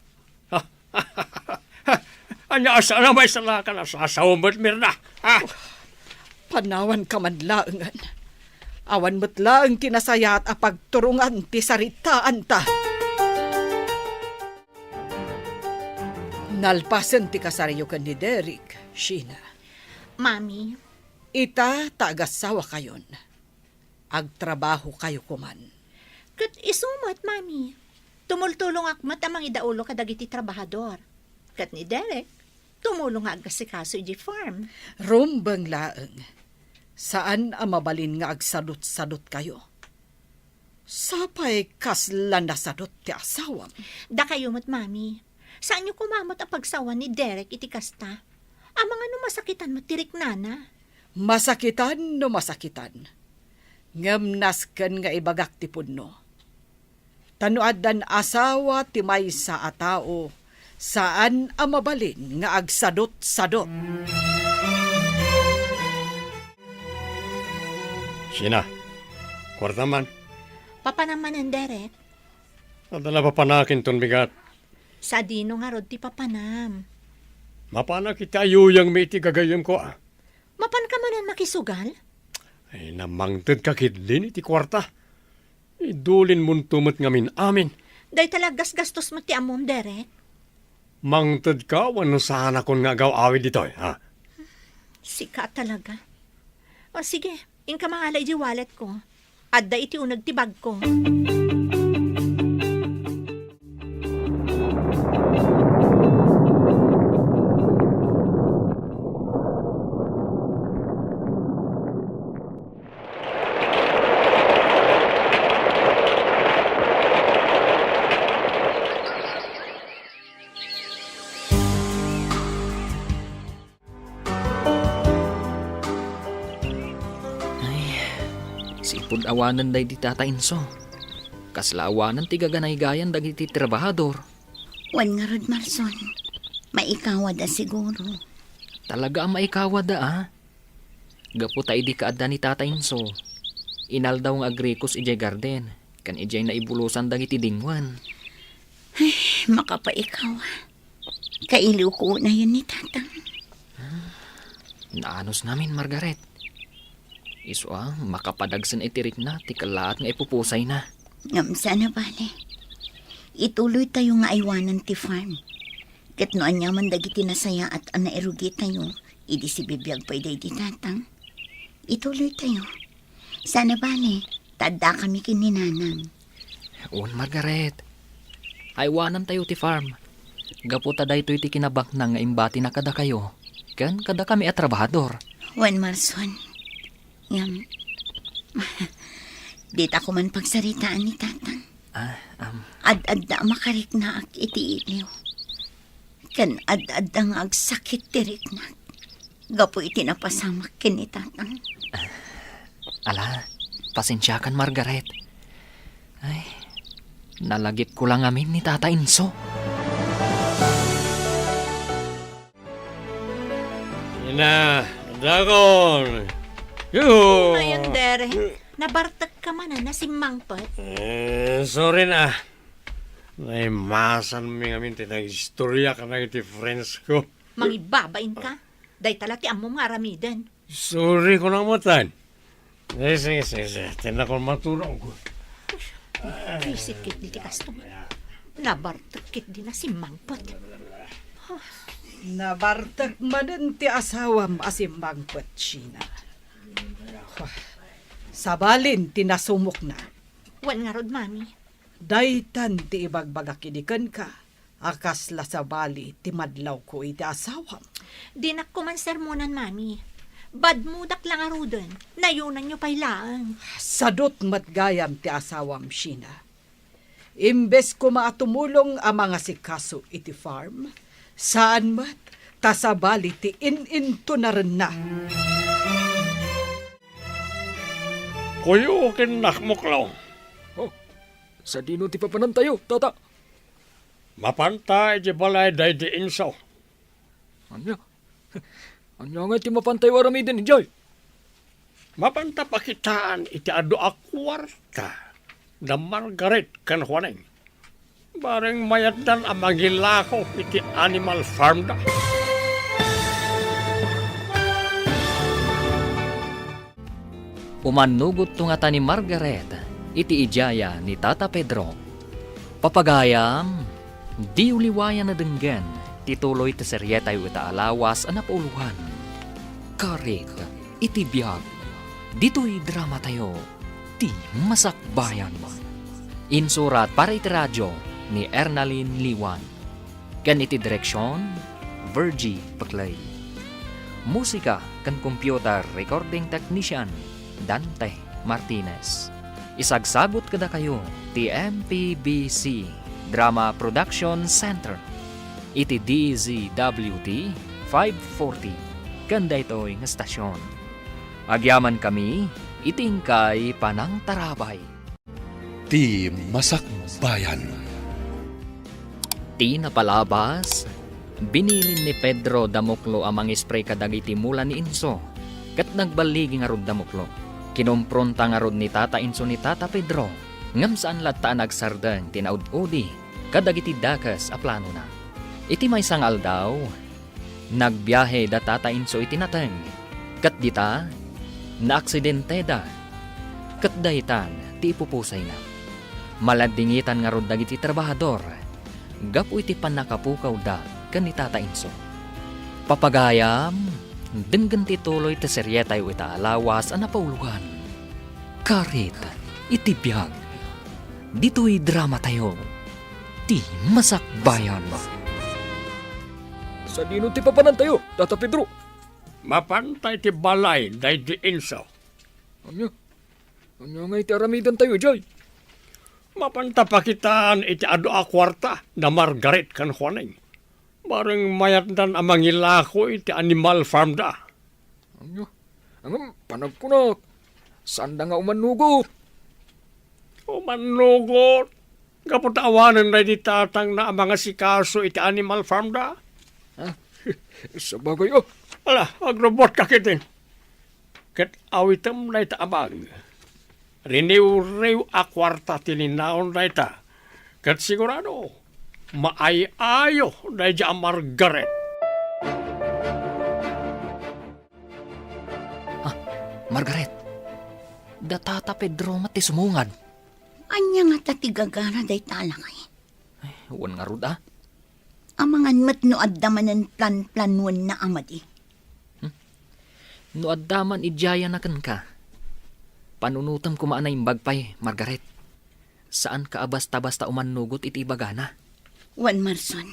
Ania a saan a maisalakan a sasaom met, Mirna? Ha? Panawanka man laengen. Awan met laeng ti nasayaat a pagturongan ti saritaanta. Nalpasen ti kasariyo ken ni Derek, Sheena. Mami. Ita ta agasawakayon. Agtrabahokayo koman. Ket isu met, Mami. Tumultulongak met a mangidaulo kadagiti trabahador. Ket ni Derek, tumulong nga agasikaso idiay farm. Rumbeng laeng. Saan a mabalin nga agsadutsadutkayo. Sapay kasla nasadut ti asawam. Dakayo met, Mami. Saanyo koma met a pagsawan ni Derek iti kasta. Amangan no masakitan met ti riknana. Masakitan no masakitan. Ngem nasken nga ibagak ti pudno. Ta no addan asawa ti maysa a tao, saan a mabalin nga agsadutsadut. Sheena, kuarta man. Papanam manen, Derek. Adda napapanakinton bigat. Sadino ngarud ti papanam? Mapanak iti ayuyangmi iti gagayyemko, a. Mapanka manen makisugal? Ay, namangtedka ketdin iti kuarta. Idulinmonto met ngamin amin. Dayta la gasgastos met ti ammom, Derek. Mangtedka wenno saanakon nga agaw-awid ditoy, ha? Sika talaga. O sige, inka mangala iti walletko. Adda iti uneg ti bagko. Ay, sipud awanen daydi Tata Inso. Kasla awanen ti gaganaygayan dagiti trabahador. Wen ngarud, Marson, maikawada siguro. Talaga a maikawada, a? Gapu ta idi kaadda ni Tata Inso, inaldaw nga agrikos idiay garden, ken idiay naibulosan dagiti dingwen. Ay, makapaikaw. Kailiwko unayen ni Tatang. Naanusnamin, Margaret. Isu a, makapadagsen iti rikna ti kellaat nga ipupusayna. Ngem saan a bale. Ituloytayo nga aywanen ti farm. Ket no aniaman dagiti nasayaat a nairugitayo, idi sibibiag pay daydi Tatang, ituloytayo. Saan a bale, ta addakami ken ni Nanang. Wen, Margaret. Aywanantayo ti farm. Gapu ta daytoy ti kinabaknang nga imbatina kadakayo ken kadakami a trabahador. Wen, Marson. Ngem, dita ko man pagsaritaan ni Tatang. Ah, um. Ad-adda a makariknaak iti iliw. Ken ad-adda nga agsakit ti riknak gapu iti napasamak ken ni Tatang. Ala, pasensiakan, Margaret. Ay, nalagipko la ngamin ni Tata Inso. Ina, dakon. Yuhu! Ayan, Dere. Nabartekka manen a simmangpet. Eh, sorry na. Naimasanmi ngamin ti nag-istorya kadagiti friends ko. Mangibabain ka. Dayta la ti ammom nga aramiden. Sorry ko nang matan. Eh, sige, sige, sige. Tinakon maturog. Uy, visit ketdi ti customer. Nabartek ketdi na simmangpet. Nabartek manen ti asawam a simmangpet, Sheena. Wah, sabalin ti nasumokna. Wen ngarud, Mami. Daytan ti ibagbagak idi kenka a kasla sabali ti madlawko iti asawam. Dinak koma sermonan, Mami. Badmodak la ngaruden, nayunanyo pay laeng. Sadut met gayam ti asawam, Sheena. Imbes koma a tumulong a mangasikaso iti farm, saan met ta sabali ti in-intunarenna. Kuyo ken nakmuklo. Oh, sadino ti papanantayo, Tata? Mapanta iti balay daydi Inso. Ania? Ania ngay ti mapantayo aramiden idiay? Mapanta pakitaan iti adu a kuarta da Margaret ken Juaning. Bareng mayatdan a mangilako iti animal farm da. Umannugotto ngata ni Margaret iti idiaya ni Tata Pedro. Papagayam, diyo liwayan a denggen ti tuloy ti serietayo ita a lawas a napauloan. Karik iti biag, ditoy dramatayo, Ti Masakbayan. Insurat para iti radio ni Ernalyn Liwan. Ken iti direksion, Virgie Peclay. Musika ken computer recording technician, Dante Martinez. Isagsagut kadakayo ti M P B C Drama Production Center iti D Z W T five forty ken daytoy nga stasyon. Agyamankami iti inkay panangtarabay. Ti Masakbayan. Ti napalabas, binilin ni Pedro da Muklo a mangispray kadagiti mula ni Inso, ket nagballigi ngarud da Muklo. Kinompronta ngarud ni Tata Inso ni Tata Pedro, ngem saan latta a nagsardeng ti naud-udi kadagiti dakes a planona. Iti maysa nga aldaw, nagbiahe da Tata Inso iti nateng, ket dita, naaksidenteda, ket daytan ti ipupusayna. Maladdingitan ngarud dagiti trabahador gapu iti pannakapukawda ken ni Tata Inso. Papagayam, denggen ti tuloy ti serietayo ita a lawas a napauloan, Karit iti Biag. Ditoy dramatayo, ti Masakbayan. Sadino ti papanantayo, Tata Pedro? Mapanta iti balay daydi Inso. Ania? Ania nga iti aramidantayo idiay? Mapanta pakitaan iti adu a kuarta da Margaret ken Juaning. Bareng mayatdan a mangilako iti animal farm da. Ania? Ngem panagkunak, saanda nga umannugot. Umannugot? Gapu ta awanen daydi tatangna a mangasikaso iti animal farm da? Ah, sabagay, oh. Ala, agrubotka ketdi. Ket awitem dayta a bag. Riniwriw a kuarta ti linaon dayta. Ket sigurado, maay-ayo daydi a Margaret. Ah, Margaret, da Tata Pedro met ti sumungad. Ania ngata ti gagara dayta a lakay? Ay, wen ngarud, a. Amangan met no adda manen plan-planuenna a madi. Hmm? No adda man idiayana kenka, panunotem koma a naimbag pay, Margaret. Saanka a basta-basta umannugot iti ibagana. Wen, Marson,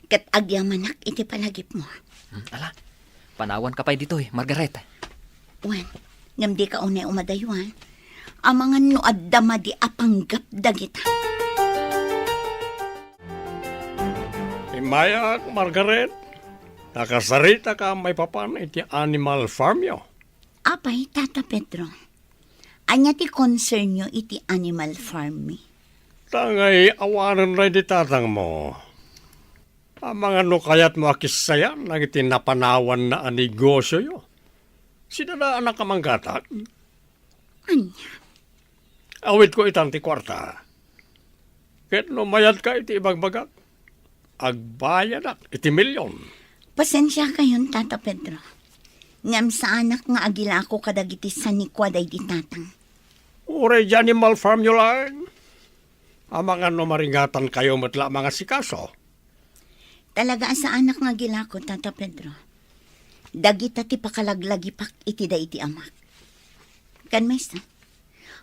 ket agyamanak iti palagipmo. Hmm, ala, panawanka pay ditoy, Margaret. Wen, ngem dika unay umadaywan. Amangan no adda madi a panggep dagita. Immayak, Margaret, nakasaritaka maipapan iti animal farmyo. Apay, Tata Pedro, ania ti concernyo iti animal farm mi? Ta ngay awanen daydi tatangmo. Amangan no kayatmo a kissayan dagiti napanawanna a negosioyo. Sidadaanak a manggatag. Ania? Awidko itan ti kuarta. Ket no mayadka iti ibagbagak, agbayadak iti milion. Pasensiakayon, Tata Pedro. Ngem saanak nga agilako kadagiti sanikua daydi tatang. Uray di animal farmyo laeng. Amangan no maringatankayo met la a mangasikaso. Talaga a saanak nga agilako, Tata Pedro. Dagita ti pakalaglagipak iti daydi amak. Ken maysa,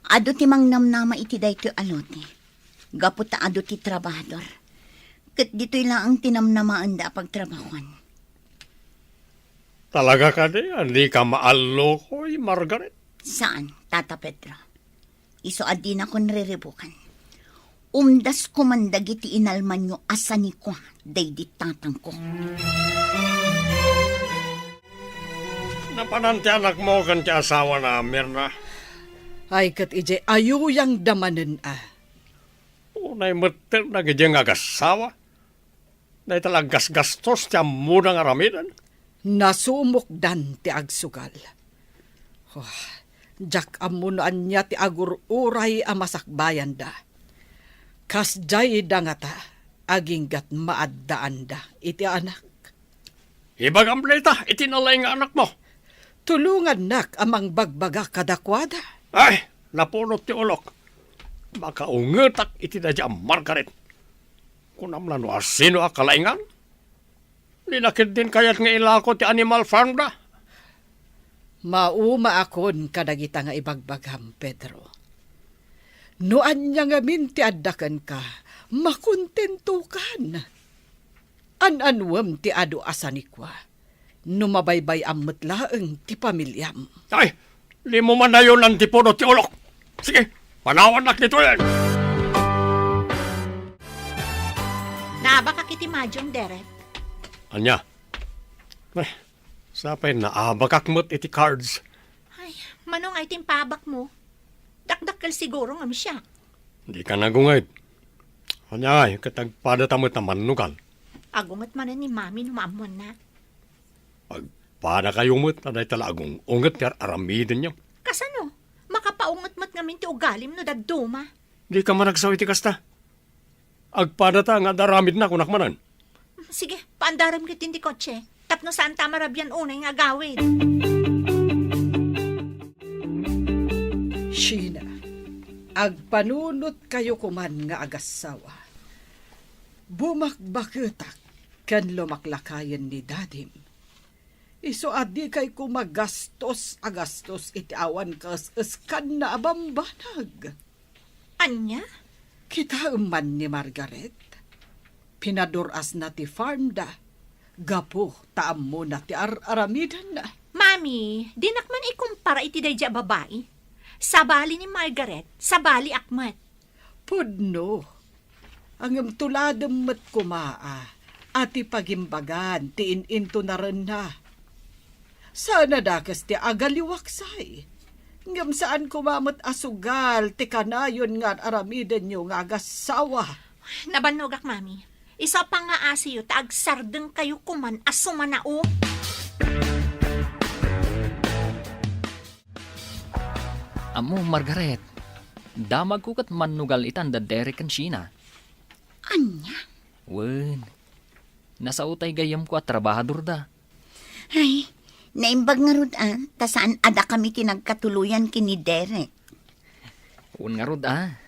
adu ti mangnamnama iti daytoy a lote, gapu ta adu ti trabahador. Ket ditoy laeng ti namnamaenda a pagtrabahuan. Talaga kadi a dika maallukoy, Margaret? Saan, Tata Pedro. Isu a dinakon riribukan. Umdasko man dagiti inalmanyo a sanikua daydi tatangko. Napanan ti anakmo ken ti asawana, Mirna? Ay, ket idiay ayuyangda manen a. Unay metten dagidi nga agassawa. Dayta la gasgastos ti ammona nga aramiden. Nasumokdan ti agsugal. Oh, diak ammo no ania ti agur-uray a masakbayanda. Kasdiayda ngata, aginggat maaddaanda iti anak. Ibagam dayta iti nalaing nga anakmo. Tulongannak a mangbagbaga kadakuada. Ay, napunot ti ulok. Makaungetak iti daydi a Margaret. Kunam la no asino a kalaingan? Dina ketdin kayat nga ilako ti animal farm da. Maumaakon kadagita nga ibagbagam, Pedro. No ania ngamin ti adda kenka, makontentokan. An-anuem ti adu a sanikua, no mabaybay-am met laeng ti pamiliam. Ay, dimo manayonan ti puno ti ulok. Sige, panawannak ditoyen. Naabakak iti madium, Derek. Ania? Ay, sapay naabakak met iti cards. Ay, mano nga iti impaabakmo? Dakdakkel siguro ngem siak. Dika nagunged. Ania, ket agpadata met a mannugal. Agunget manen ni Mami no maammoanna. Agpadakayo met a dayta la agung-unget ti ar-aramidenyo. Kasano? Makapaunget met ngamin ti ugalim no dadduma. Dika man agsao iti kasta. Agpadata nga ad-aramidna, kunak manen. Sige, paandarem ketdin ti kotse. Tapno saanta marabian unay nga agawid. Sheena, agpanunotkayo koman nga agassawa. Bumakbaketak ken lumaklakayen ni Dadim. Isu a dikay koma gastos a gastos iti awan kaes-eskanna a bambanag. Ania? Kitaem man ni Margaret. Pinadur-asna ti farmda gapu ta ammona ti ar-aramidenna. Mami, dinak man ikumpara iti daydiay a babai. Sabali ni Margaret, sabaliak met. Pudno. Ngem tuladem met koma a, a ti pagimbagan ti in-intunarenna. Saan a dakes ti agaliwaksay. Ngem saan koma met a sugal ti kanayon nga ar-aramidenyo nga agassawa. Nabannogak, Mami. Isu a pangngaasiyo ta agsardengkayo koman a sumanao. Ammo, Margaret, damagko ket mannugal itan da Derek ken Sheena. Ania? Wen, nasao tay gayyemko a trabahadorda. Ay, naimbag ngarud a, ta saan a dakami ti nagkatuloyan ken ni Derek. Wen ngarud a,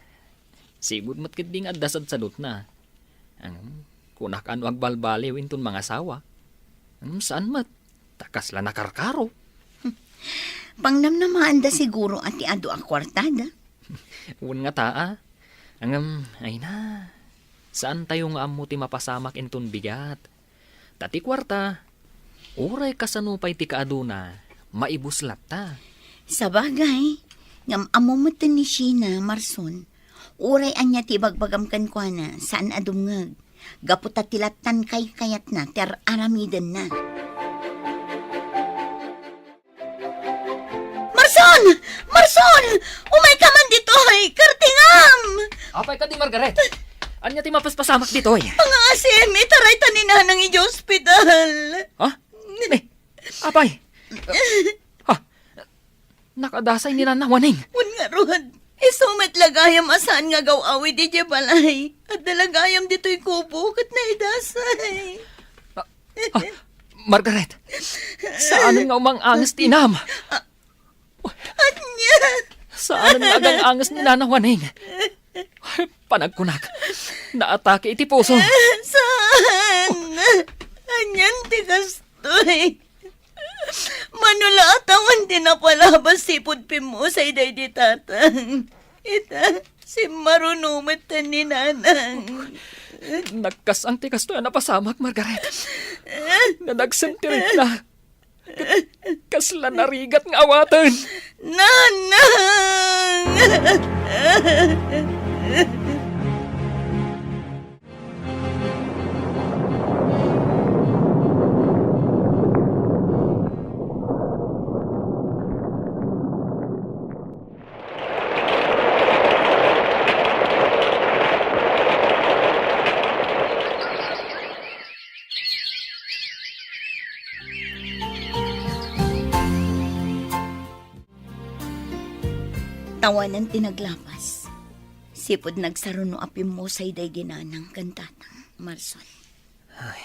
sigud met ketdi nga adda sadsadutna. Ngem, kunak a no agbalbaliw inton mangasawa. Ngem saan met, ta kasla nakarkaro. Pangnamnamaanda siguro a ti adu a kuartada. Wen ngata a. Ngem, ay na, saantayo nga ammo ti mapasamak inton bigat. Ta ti kuarta, uray kasano pay ti kaaduna, maibus latta. Sabagay, ngem ammo met ni Sheena, Marson, uray ania ti ibagbagam kenkuana, saan a dumngeg, gapu ta ti lattan kaykayatna ti ar-aramidenna. Marson! Marson! Umayka man ditoy! Kartingam! Apay kadi, Margaret? Ania ti mapaspasamak ditoy? Pangngaasim, itaray ta ni Nanang idiay ospital. Ha? Eh, apay? Ha? Nakadasay ni Nana Waning. Wen ngarud, isu met la gayam a saan nga agaw-awid idiay balay. Adda la gayam ditoy kubo ket naidasay. Ah, ah, Margaret, saanen nga umang-anges ti inam? Ania? Saanen nga agang-anges ni Nana Waning. Panagkunak, naatake iti puso. Saan? Anian ti kastoy? Mano la a tawen ti napalabas sipud pimmusay daydi tatang. Ita, simmaruno met ni Nanang. Nagkas-ang ti kastoy a napasamak, Margaret. Nadagsen ti rikna. Kasla narigat nga awaten. Nanang! Tawanan ti naglapas. Sipud nagsaruno a pimmusay daydi Nanang ken Tatang, Marson. Ay,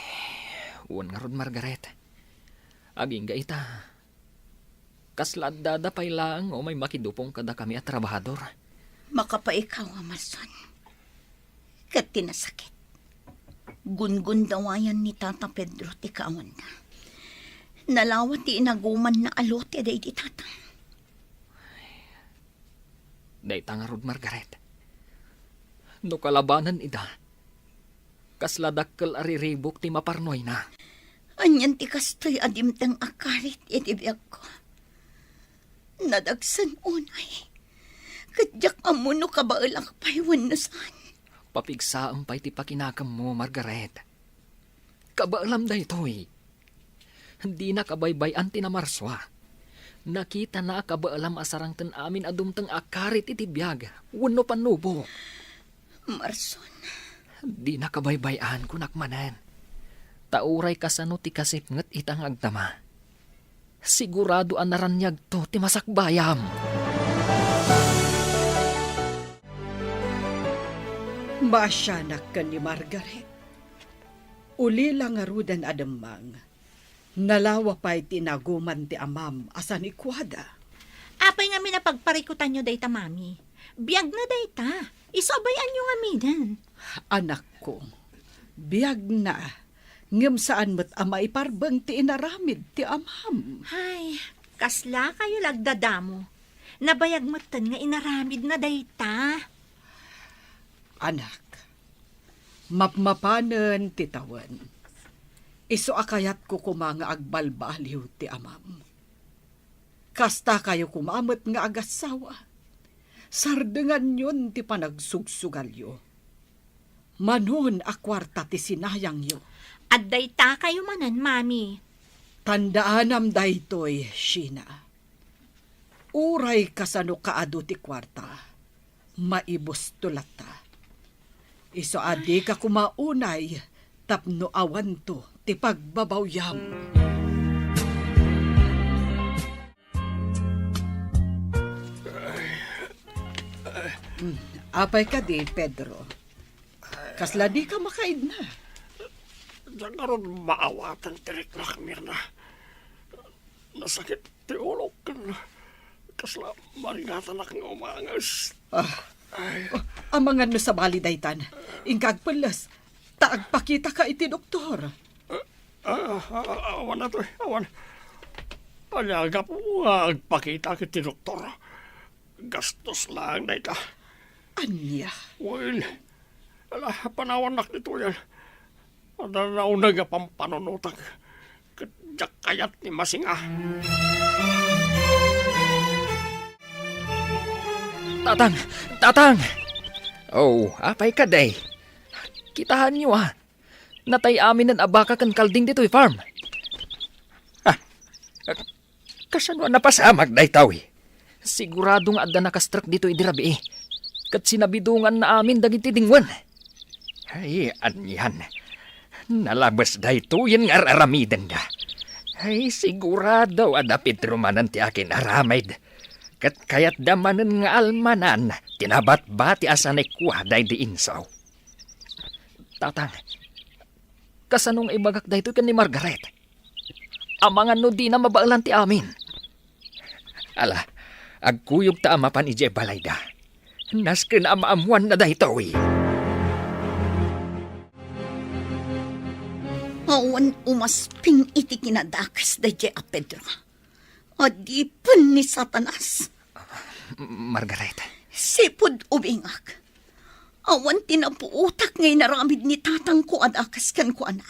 wen ngarud, Margaret. Agingga ita. Kasla addada pay laeng nga umay makidupong kadakami a trabahador. Makapaikaw a, Marson. Ket ti nasakit, gungundawayan ni Tata Pedro ti kaawanda. Nalawa ti inagumanna a lote daydi Tatang. Dayta ngarud, Margaret. No kalabanen ida, kasla dakkel a riribuk ti maparnuayna. Anian ti kastoy a dimteng a karit iti biagko? Nadagsen unay. Ket diak ammo no kabaelak pay wenno saan. Papigsaem pay ti pakinakemmo, Margaret. Kabaelam daytoy. Dina kabaybay-an ti namarsua. Nakitana a kabaelam a sarangten amin a dumteng a karit iti biag wenno pannubok. Marson. Dina kabaybay-an, kunak manen. Ta uray kasano ti kasipnget ita nga agdama, sigurado a naraniagto ti masakbayam. Maasianak ken ni Margaret. Ulila ngaruden a demmang, nalawa pay ti inaguman ti amam a sanikuada. Apay ngamin a pagparikutanyo dayta, Mami? Biagna dayta. Isu a bay-anyo ngaminen. Anakko, biagna, Ngem saan met a maiparbeng ti inaramid ti amam. Ay, kasla kayo la agdadamo. Nabayag metten nga inaramidna dayta. Anak, mapmapanen ti tawen. Isu a kayatko koma nga agbalbaliw ti amam. Kasta kayo koma met nga agassawa. Sardenganyon ti panagsugsugalyo. Manon a kuarta ti sinayangyo? Adda ita kayo manen, Mami. Tandaanam daytoy, Sheena. Uray kasano kaadu ti kuarta, maibusto latta. Isu a dika koma unay tapno awanto ti pagbabawyam. Hmm, apay kadi, Pedro? Kasla dika makaidna? Diak ngarud maawatan ti riknak, Mirna. Nasakit ti ulok ken kasla maringatanak nga umanges. Ah. Ay. Amangan no sabali daytan. Inka agpelles, ta agpakitaka iti doktor. Ah, ah, ah, awan atoy, awan. Ania gapu nga agpakitak iti doktor? Gastos laeng dayta. Ania? Well, ala, panawannak ditoyen. Adda nauneg a pampanunotak ket diak kayat ti masinga. Tatang! Tatang! Oh, apay kadi? Kitaenyo, a. Natay aminen a baka ken kalding ditoy farm. Ah, kasano a napasamak daytoy? Sigurado nga adda nakastrek ditoy idi rabii. Ket sinabidonganna amin dagiti dingwen. Ay, anian. Nalabes daytoyen nga ar-aramidenda. Ay, sigurado a da Pedro manen ti akin-aramid. Ket kayatda manen nga almanan ti nabatbati a sanikua daydi insaw. Tatang, kasano nga ibagak daytoy ken ni Margaret? Amangan no dina mabaelan ti amin. Ala, agkuyogta a mapan idiay balayda. Nasken a maammoanna daytoy. Awan umasping iti kinadakes daydiay a Pedro. Adipen ni Satanas. Margaret. Sipud ubingak. Awan ti napuotak nga inaramid ni tatangko a dakes kenkuana.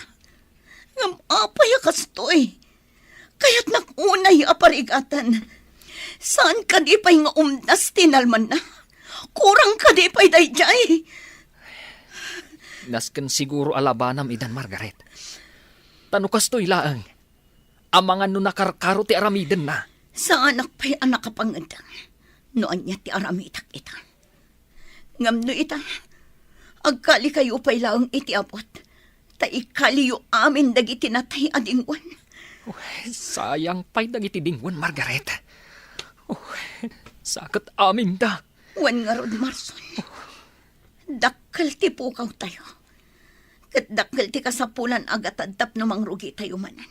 Ngem apay a kastoy? Kayatnak unay a parigaten. Saan kadi pay nga umdas ti inalmanna? Kurang kadi pay daydiay? Nasken siguro a labanam idan, Margaret. Ta no kastoy laeng, amangan no nakarkaro ti aramidenna. Saanak pay a nakapangedeng no ania ti aramidak ita. Ngem no ita, agkalikayo pay laeng iti abut, ta ikaliyo amin dagiti natay a dingwen. Uy, sayang pay dagiti dingwen, Margaret. Uy, saket aminda. Wen ngarud, Marson. Dakkel ti pukawtayo. Ket dakkel ti kasapulan a gatad tapno mangrugitayo manen.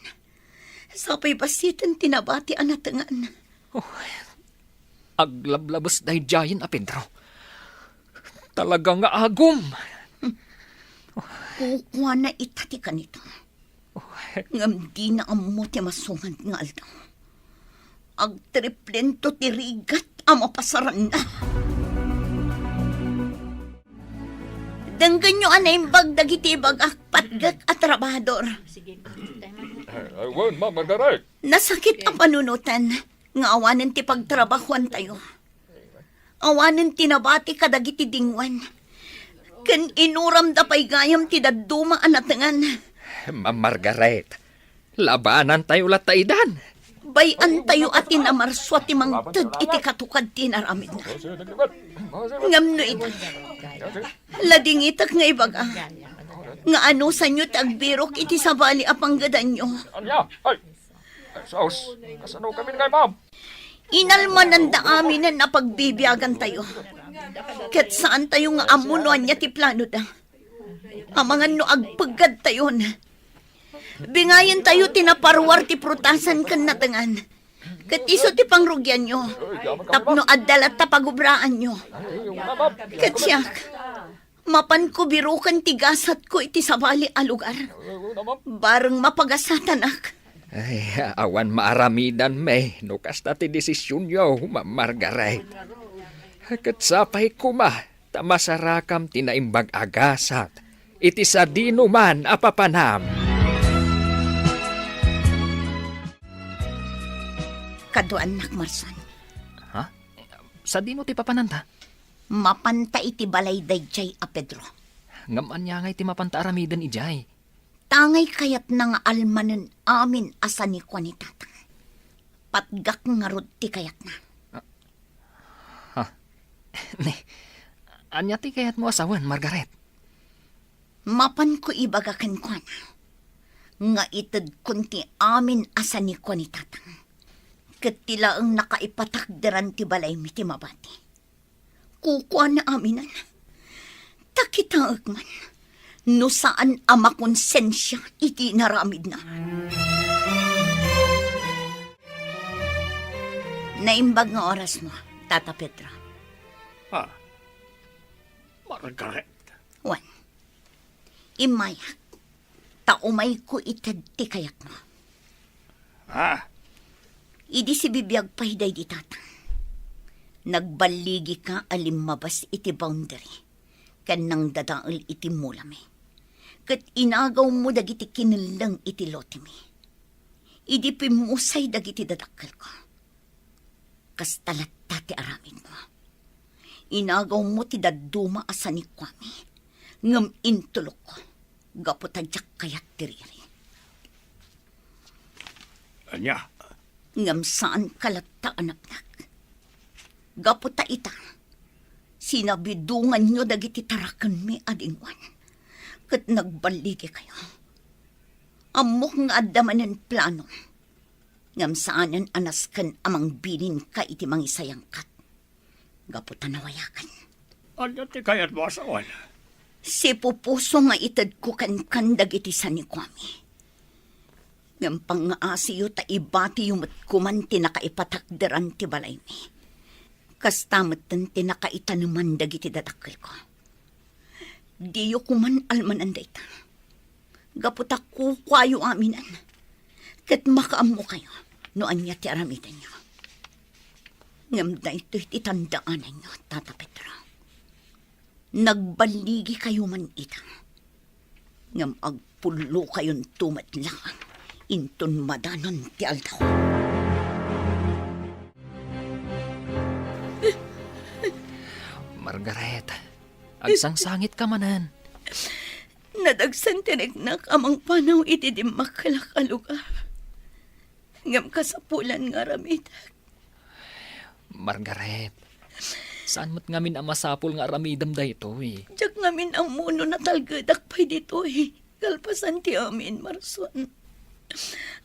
Sapay bassiten ti nabati a natengan. Oh, aglablabes daydiayen a Pedro. Talaga nga agum. Kukuana ita ti kanito. Ngem dina ammo ti masungad nga aldaw. Agtriplento ti rigat a mapasaranna. Denggenyo a naimbag dagiti ibagak, patgek a trabahador. Ay, ay, wen, Ma'am Margaret. Nasakit a panunoten nga awanen ti pagtrabahoantayo. Awanen ti nabati kadagiti dingwen. Ken inuramda pay gayam ti dadduma a natengan. Ma'am Margaret, labanantayo latta idan. Bay-antayo a ti namarsua ti mangted iti katukad ti inaramidna. Ngem no ita, ladingitek nga ibaga nga anusanyo ti agbirok iti sabali a panggedanyo. Ania? Ay, Jesus, kasano kami ngay, Ma'am? Inalmananda aminen a pagbibiagantayo. Ket saantayo nga ammo no ania ti planoda. Amangan no agpeggadtayon. Bingayentayo ti naparuar ti prutasan ken natengan. Ket isu ti pangrugianyo. Tapno adda latta pagubraanyo. Ket siak, Mapanko biroken ti gasatko iti sabali a lugar. Bareng mapagasatanak. Ay, awan maaramidanmi no kasta ti desisionyo, Ma'am Margaret. Ket sapay koma ta masarakam ti naimbag a gasat iti sadinoman a papanam. Kaduaannak, Marson. Ha? Sadino ti papananta? Mapanta iti balay daydiay a Pedro. Ngem ania ngay ti mapanta aramiden idiay? Tangay kayatna nga almanen amin a sanikua ni Tatang. Patgak ngarud ti kayatna. Ha? Ne, ania ti kayatmo a sawen, Margaret? Mapanko ibaga kenkuana nga itedkon ti amin a sanikua ni Tatang, ket ti laeng nakaipatakderan ti balaymi ti mabati. Kukuana aminen. Ta kitaek man no saan a makonsensia iti inaramidna. Naimbag nga orasmo, Tata Pedro. Ah, Margaret. Wen, immayak, ta umayko ited ti kayatmo. Ah? Idi sibibiag pay daydi Tatang, nagballigika a limmabas iti boundary ken nangdadael iti mulami, ket inagawmo dagiti kinelleng iti lotemi. Idi pimmusay dagiti dadakkelko, kasta latta ti aramidmo. Inagawmo ti dadduma a sanikuami, ngem intulokko gapu ta diak kayat ti riri. Ania? Ngem saanka latta a napnak. Gapu ta ita, sinabidonganyo dagiti tarakenmi a dingoan, ket nagballigikayo. Ammok nga adda manen planom. Ngem saanen a nasken a mangbilinka iti mangisayangkat gapu ta nawayaken. Ania ti kayatmo a sawen? Sipupuso nga itedko kenkan dagiti sanikuami. Ngem pangngaasiyo ta ibatiyo met koman ti nakaipatakderan ti balaymi. Kasta metten ti nakaitaneman dagiti dadakkelko. Diyo koman almanan dayta. Gapu ta kukuayo aminen, ket makaammokayo no ania ti aramidenyo. Ngem daytoy ti tandaananyo, Tata Pedro. Nagballigikayo man ita, ngem agpullokayonto met laeng inton madanon ti aldaw. Margaret, agsangsangitka manen. Nadagsen ti riknak a mangpanaw iti dimmakkelak a lugar. Ngem kasapulan nga aramidek. Margaret, saan met ngamin a masapul nga aramidem daytoy? Diak ngamin ammo no natalgedak pay ditoy kalpasan ti amin, Marson.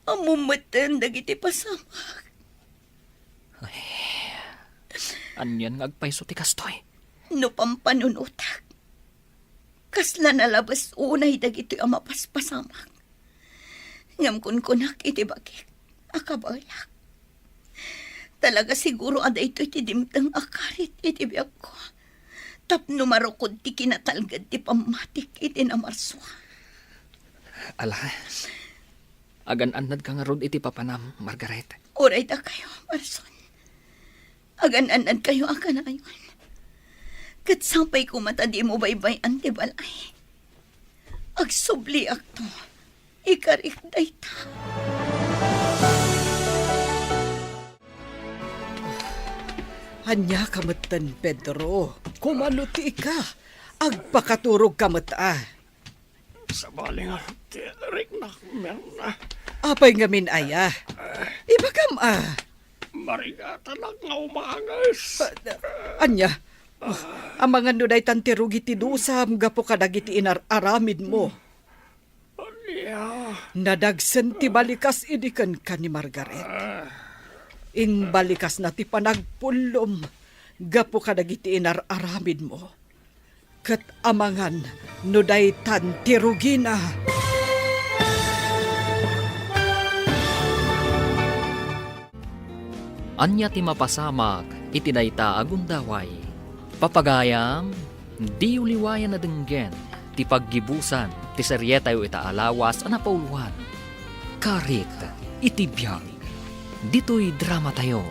Ammom metten dagiti pasamak. Ay, anian nga agpayso ti kastoy? No pampanunotak, kasla nalabes unay dagitoy a mapaspasamak. Ngem kunkunak iti bagik a kabaelak. Talaga siguro a daytoy ti dimteng a karit iti biagko tapno marukod ti kinatalged ti pammatik iti namarsua. Ala, agan-annadka ngarud iti papanam, Margaret. Uray dakayo, Marson. Agan-annadkayo a kanayon. Ket sapay koma ta dimo baybay-an ti balay. Agsubliakto. Ikarik dayta. Ania ka metten, Pedro? Kumano ti ika? Agpakaturog ka met a. Sabali nga ti riknak, Mirna. Apay ngamin aya? Ibagam a. Marigatanak nga umanges. Ah, ania? Amangan no daytan ti rugi ti dusam gapu kadagiti inar-aramidmo. Ania? Nadagsen ti balikas idi kenka ni Margaret. Imbalikasna ti panagpullom gapu kadagiti inar-aramidmo. Ket amangan no daytan ti rugina. Ania ti mapasamak iti dayta a gundaway? Papagayam, Diyo liwayan a denggen ti paggibusan ti serietayo ita a lawas a napauloan, Karit iti Biag. Ditoy dramatayo,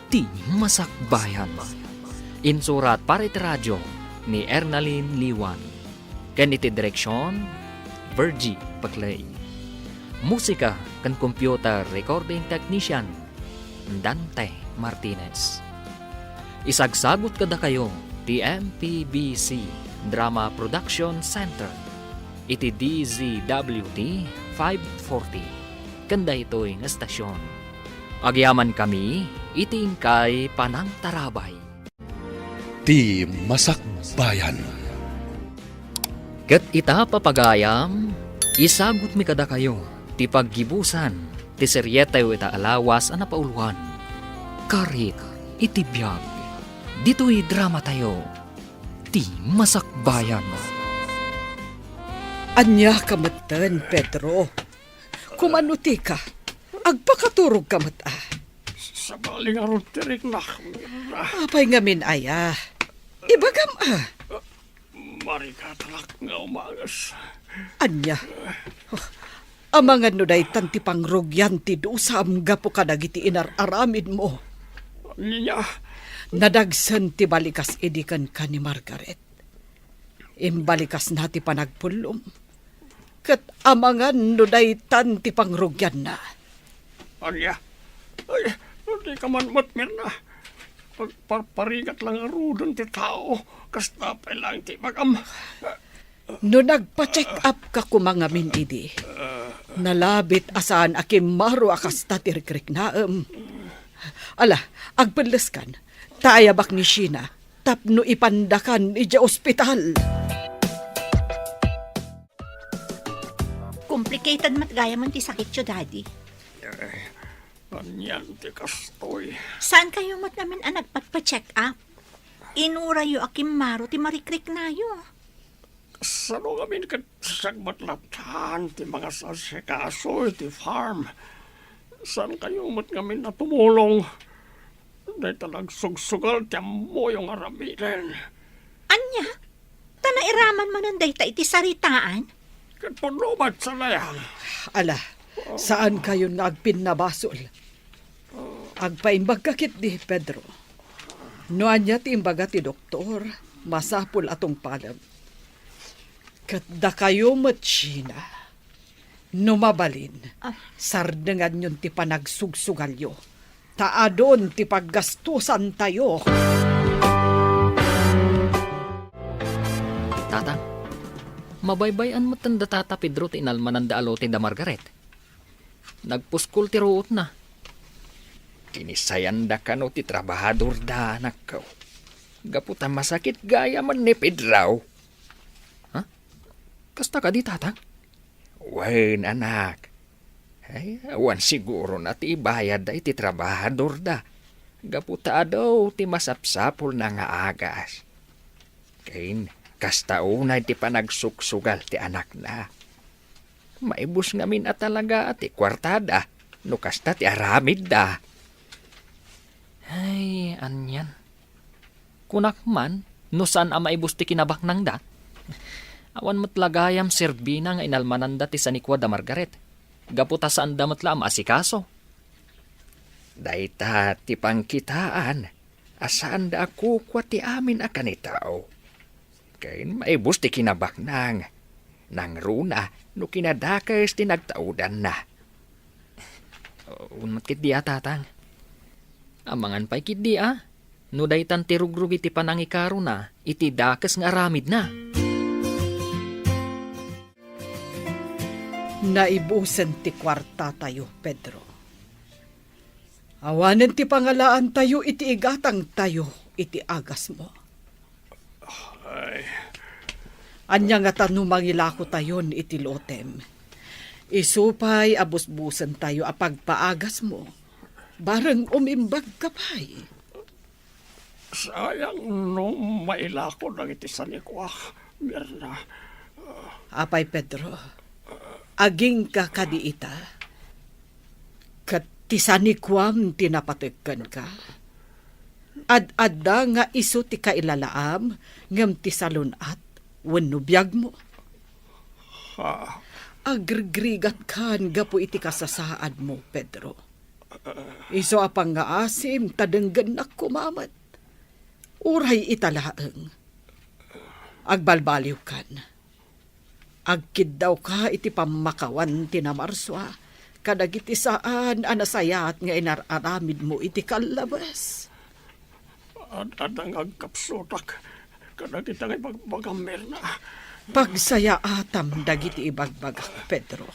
Ti Masakbayan. Insurat para iti radio ni Ernalyn Liwan. Ken iti direksion, Virgie Paclay. Musika ken computer recording technician, Dante Martinez. Isagsagut kadakayo ti M P B C Drama Production Center iti D Z W T five forty ken daytoy nga estasion. Agyamankami iti inkay panangtarabay. Ti Masakbayan. Ket ita, papagayam, isagutmi kadakayo ti paggibusan ti serietayo ita a lawas a napauloan, Karit iti Biag. Ditoy dramatayo, Ti Masakbayan. Ania ka metten, Pedro? Kumano ti ka? Agpakaturog ka met a. Sabali ngarud ti riknak, Mirna. Apay ngamin aya? Ibagam a. Marikatalak nga umanges. Ania? Amangan no daytan ti pangrugian ti dusam gapu kadagiti inar-aramidmo. Ania? Nadagsen ti balikas idi kenka ni Margaret. Imbalikasna ti panagpullom. Ket amangan no daytan ti pangrugianna. Ania? Ay, dika man met, Mirna. Agparparigat la ngaruden ti tao. Kasta pay laeng ti ibagam. No nagpa-check up ka koma ngamin idi, nalabit a saan a kimmaro a kasta ti rikriknaem. Ala, agpelleskan, ta ayabak ni Sheena tapno ipandakan idiay ospital. Complicated met gayam ti sakityo, Daddy. Anian ti kastoy? Saankayo met ngamin a nagpatpa-check up? Inurayo a kimmaro ti marikriknayo. Kasano ngamin ket siak met latta ti mangasasikaso iti farm? Saankayo met ngamin a tumulong? Dayta nagsugsugal ti ammoyo nga aramiden. Ania? Ta nairaman manen dayta iti saritaan? Ket pudno met, saan aya? Ala, saankayon nga agpinnabasol. Agpaimbagka ketdi, Pedro. No ania ti imbaga ti doktor, masapul a tungpalem. Ket dakayo met, Sheena, no mabalin, Ah. sardenganyon ti panagsugsugalyo, ta adun ti paggastusantayo. Tatang, mabaybay-an metten da Tata Pedro ti inalmananda a lote da Margaret. Nagpuskol ti ruotna. Kinisayanda kano ti trabahadorda, anakko. Gapu ta masakit gayamen ni Pedro. Ha? Kasta kadi, Tatang? Wen, anak. Ay, awan sigurona ti ibayadda iti trabahadorda. Gapu ta adu ti masapsapulna nga agas. Ken kasta unay ti panagsugsugal ti anakna. Maibus ngamin a talaga ti kuartada no kasta ti aramidda. Ay, anian. Kunak man, no saan a maibus ti kinabaknangda. Awan met la gayam serbina nga inalmananda ti sanikua da Margaret. Gapu ta saanda met la a maasikaso. Dayta ti pangkitaan a saanda a kukua ti amin a kanitao. Ken maibus ti kinabaknang, nangruna no kinadakes ti nagtaudanna. Unat ketdi a, Tatang. Amangan pay ketdi a, no daytan ti rugrugi ti panangikarona iti dakes nga aramidna. Naibusen ti kuartatayo, Pedro. Awanen ti pangalaantayo iti igatangtayo iti agasmo. Ay. Ania ngata no mangilakotayon iti lotem? Isu pay a busbusentayo a pagpaagasmo, bareng umimbag ka pay. Sayang no mailako dagiti sanikuak, Mirna. Apay, Pedro, agingka kadi ita? Ket ti sanikuam ti napateg kenka? Ad-adda nga isu ti kailalaam ngem ti salun-at wenno biagmo. Ha? Agrigrigatkan gapu iti kasasaadmo, Pedro. Isu a pangngaasim ta denggennak koma met. Uray ita laeng. Agbalbaliwkan. Agkiddawka iti pammakawan ti namarsua kadagiti saan a nasayaat nga inar-aramidmo iti kallabes. Ad-adda nga agkapsutak kadagita nga ibagbagam, Mirna. Pagsayaatam dagiti ibagbagak, Pedro.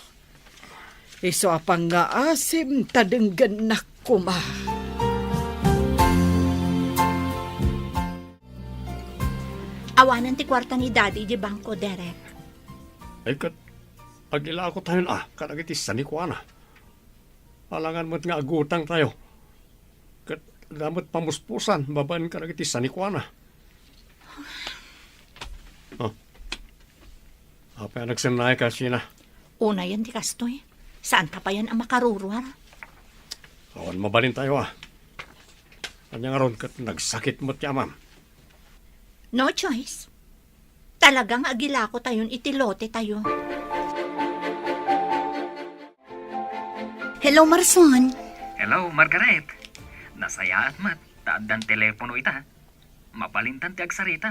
Isu a pangngaasim ta denggennak koma. Awanen ti kuarta ni Daddy iti bangko, Derek. Ay, ket agilakotayon a kadagiti sanikuana. Alangan met nga agutangtayo. Ket adda met pamuspusan babaen kadagiti sanikuana. Oh. Apay a nagsennayka, Sheena? Unayen ti kastoy. Saanta payen a makaruruar. Awan mabalintayo a. Ania ngarud ket nagsakit met ti amam? No choice. Talaga nga agilakotayon iti lotetayo. Hello, Marson. Hello, Margaret. Nasayaat met ta addan telepono ita. Mabalintan ti agsarita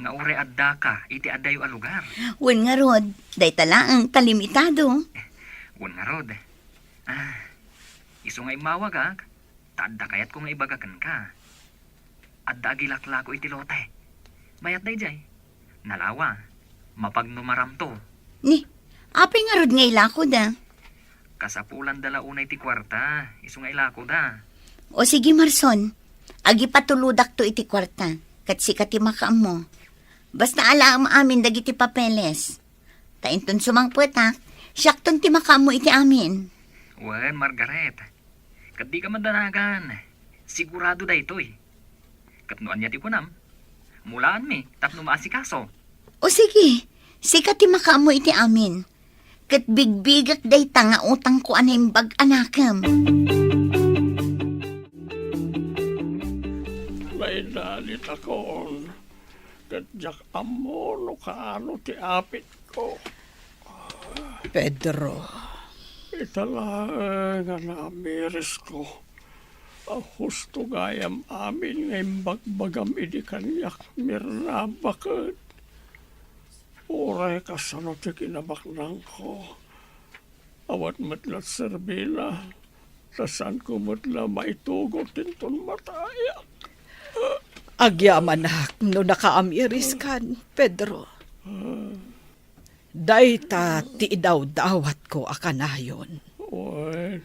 nga uray addaka iti adayo a lugar. Wen ngarud, dayta laeng ta limitado. Wen ngarud. Ah, isu nga immawagak, ta adda kayatko nga ibaga kenka. Adda agilaklako iti lote. Mayat daydiay. Nalawa, mapagnumaramto. Ni, apay ngarud nga ilakoda? Kasapulanda la unay ti kuarta, isu nga ilakoda. O sige, Marson, agipatulodakto iti kuarta, ket sika ti makaammo. Basta alaem amin dagiti papeles. Ta inton sumangpetak, siakton ti makaammo iti amin. Wen, Margaret, ket dika madanagan. Sigurado daytoy. Ket no ania ti kunam, mulaanmi tapno maasikaso. O sige, sika ti makaammo iti amin. Ket bigbigek dayta nga utangko a naimbag a nakem. Naidalitakon, ket diak ammo no kaano ti apitko. Pedro. Ita laeng a naamirisko a husto gayam amin nga imbagbagam idi kaniak, Mirna, baket. Uray kasano ti kinabaknangko, awan met la serbina, ta saanko met la maitugot inton matayak. Agyamanak no nakaamiriskan, Pedro. Dayta ti idawdawatko a kanayon. Wen,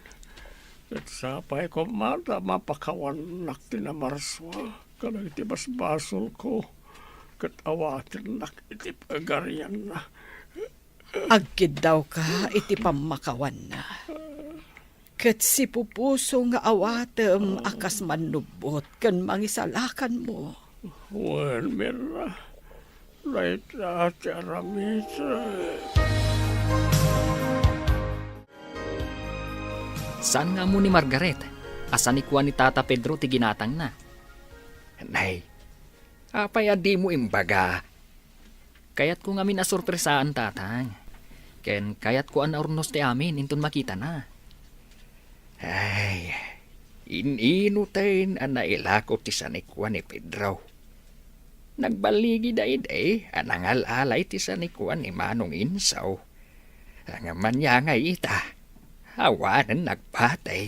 ket sapay koma ta mapakawannak ti namarsua kadagiti basbasolko, ket awatennak iti pagarianna. Agkiddawka iti pammakawanna. Ket sipupuso nga awatem a kas mannubbot ken mangisalakanmo. Wen, Mirna, dayta ti aramidek. Saan nga ammo ni Margaret a sanikua ni Tata Pedro ti ginatangna. Nay, apay a dimo imbaga? Kayatko ngamin a sorpresaan, Tatang. Ken kayatko a naurnos ti amin inton makitana. Ay, in-inuten a nailako ti sanikua ni Pedro. Nagbaligi daydi a nangal-alay ti sanikua ni Manong Insaw. Ngem ania ngay ita, awanen nagpatay.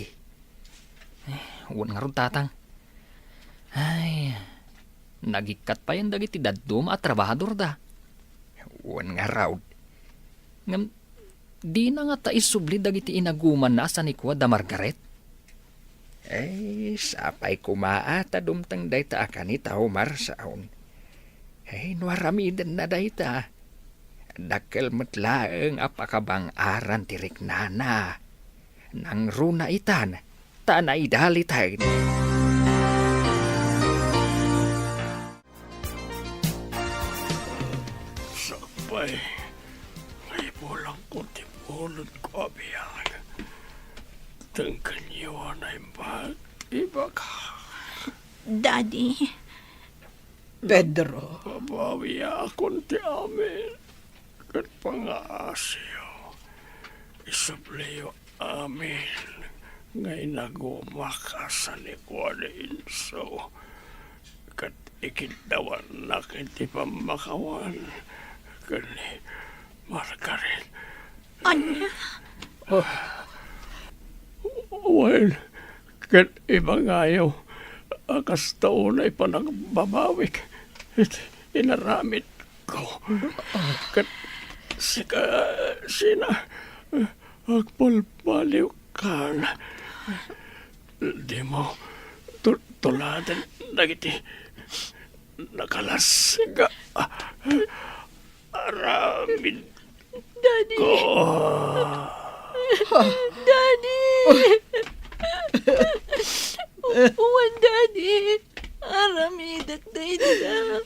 Eh, wen ngarud, Tatang. Ay, nagikkat payen dagiti dadduma a trabahadorda. Wen ngarud. Ngem, dina ngata isubli dagiti inagumanna a sanikua da Margaret? Ay, sapay koma a ta dumteng dayta a kanita, Marson. Ay, no aramidenna dayta, dakkel met laeng a pakabang-aran ti riknana. Nangruna itan, ta naidaliten. Sakbay, nga ibulangko ti bunotko a biag. Denggenyo a naimbag ti ibagak. Daddy. Pedro. Pabawiakon ti amin ket pangaasiyo. Isubliyo amin nga inagumak a sanikuan ni Enzo, ket ikiddawannak iti pammakawan ken ni Margaret. Ania? Ah, wen, ket ibangayo a kasta unay panagbabawik iti inaramidko. Ket sika, Sheena, agbalbaliwkan. Dimo tu-, tuladen dagiti nakalasga. Aramid Daddy! Ko. Daddy! Wen, Daddy! Aramidek dayta.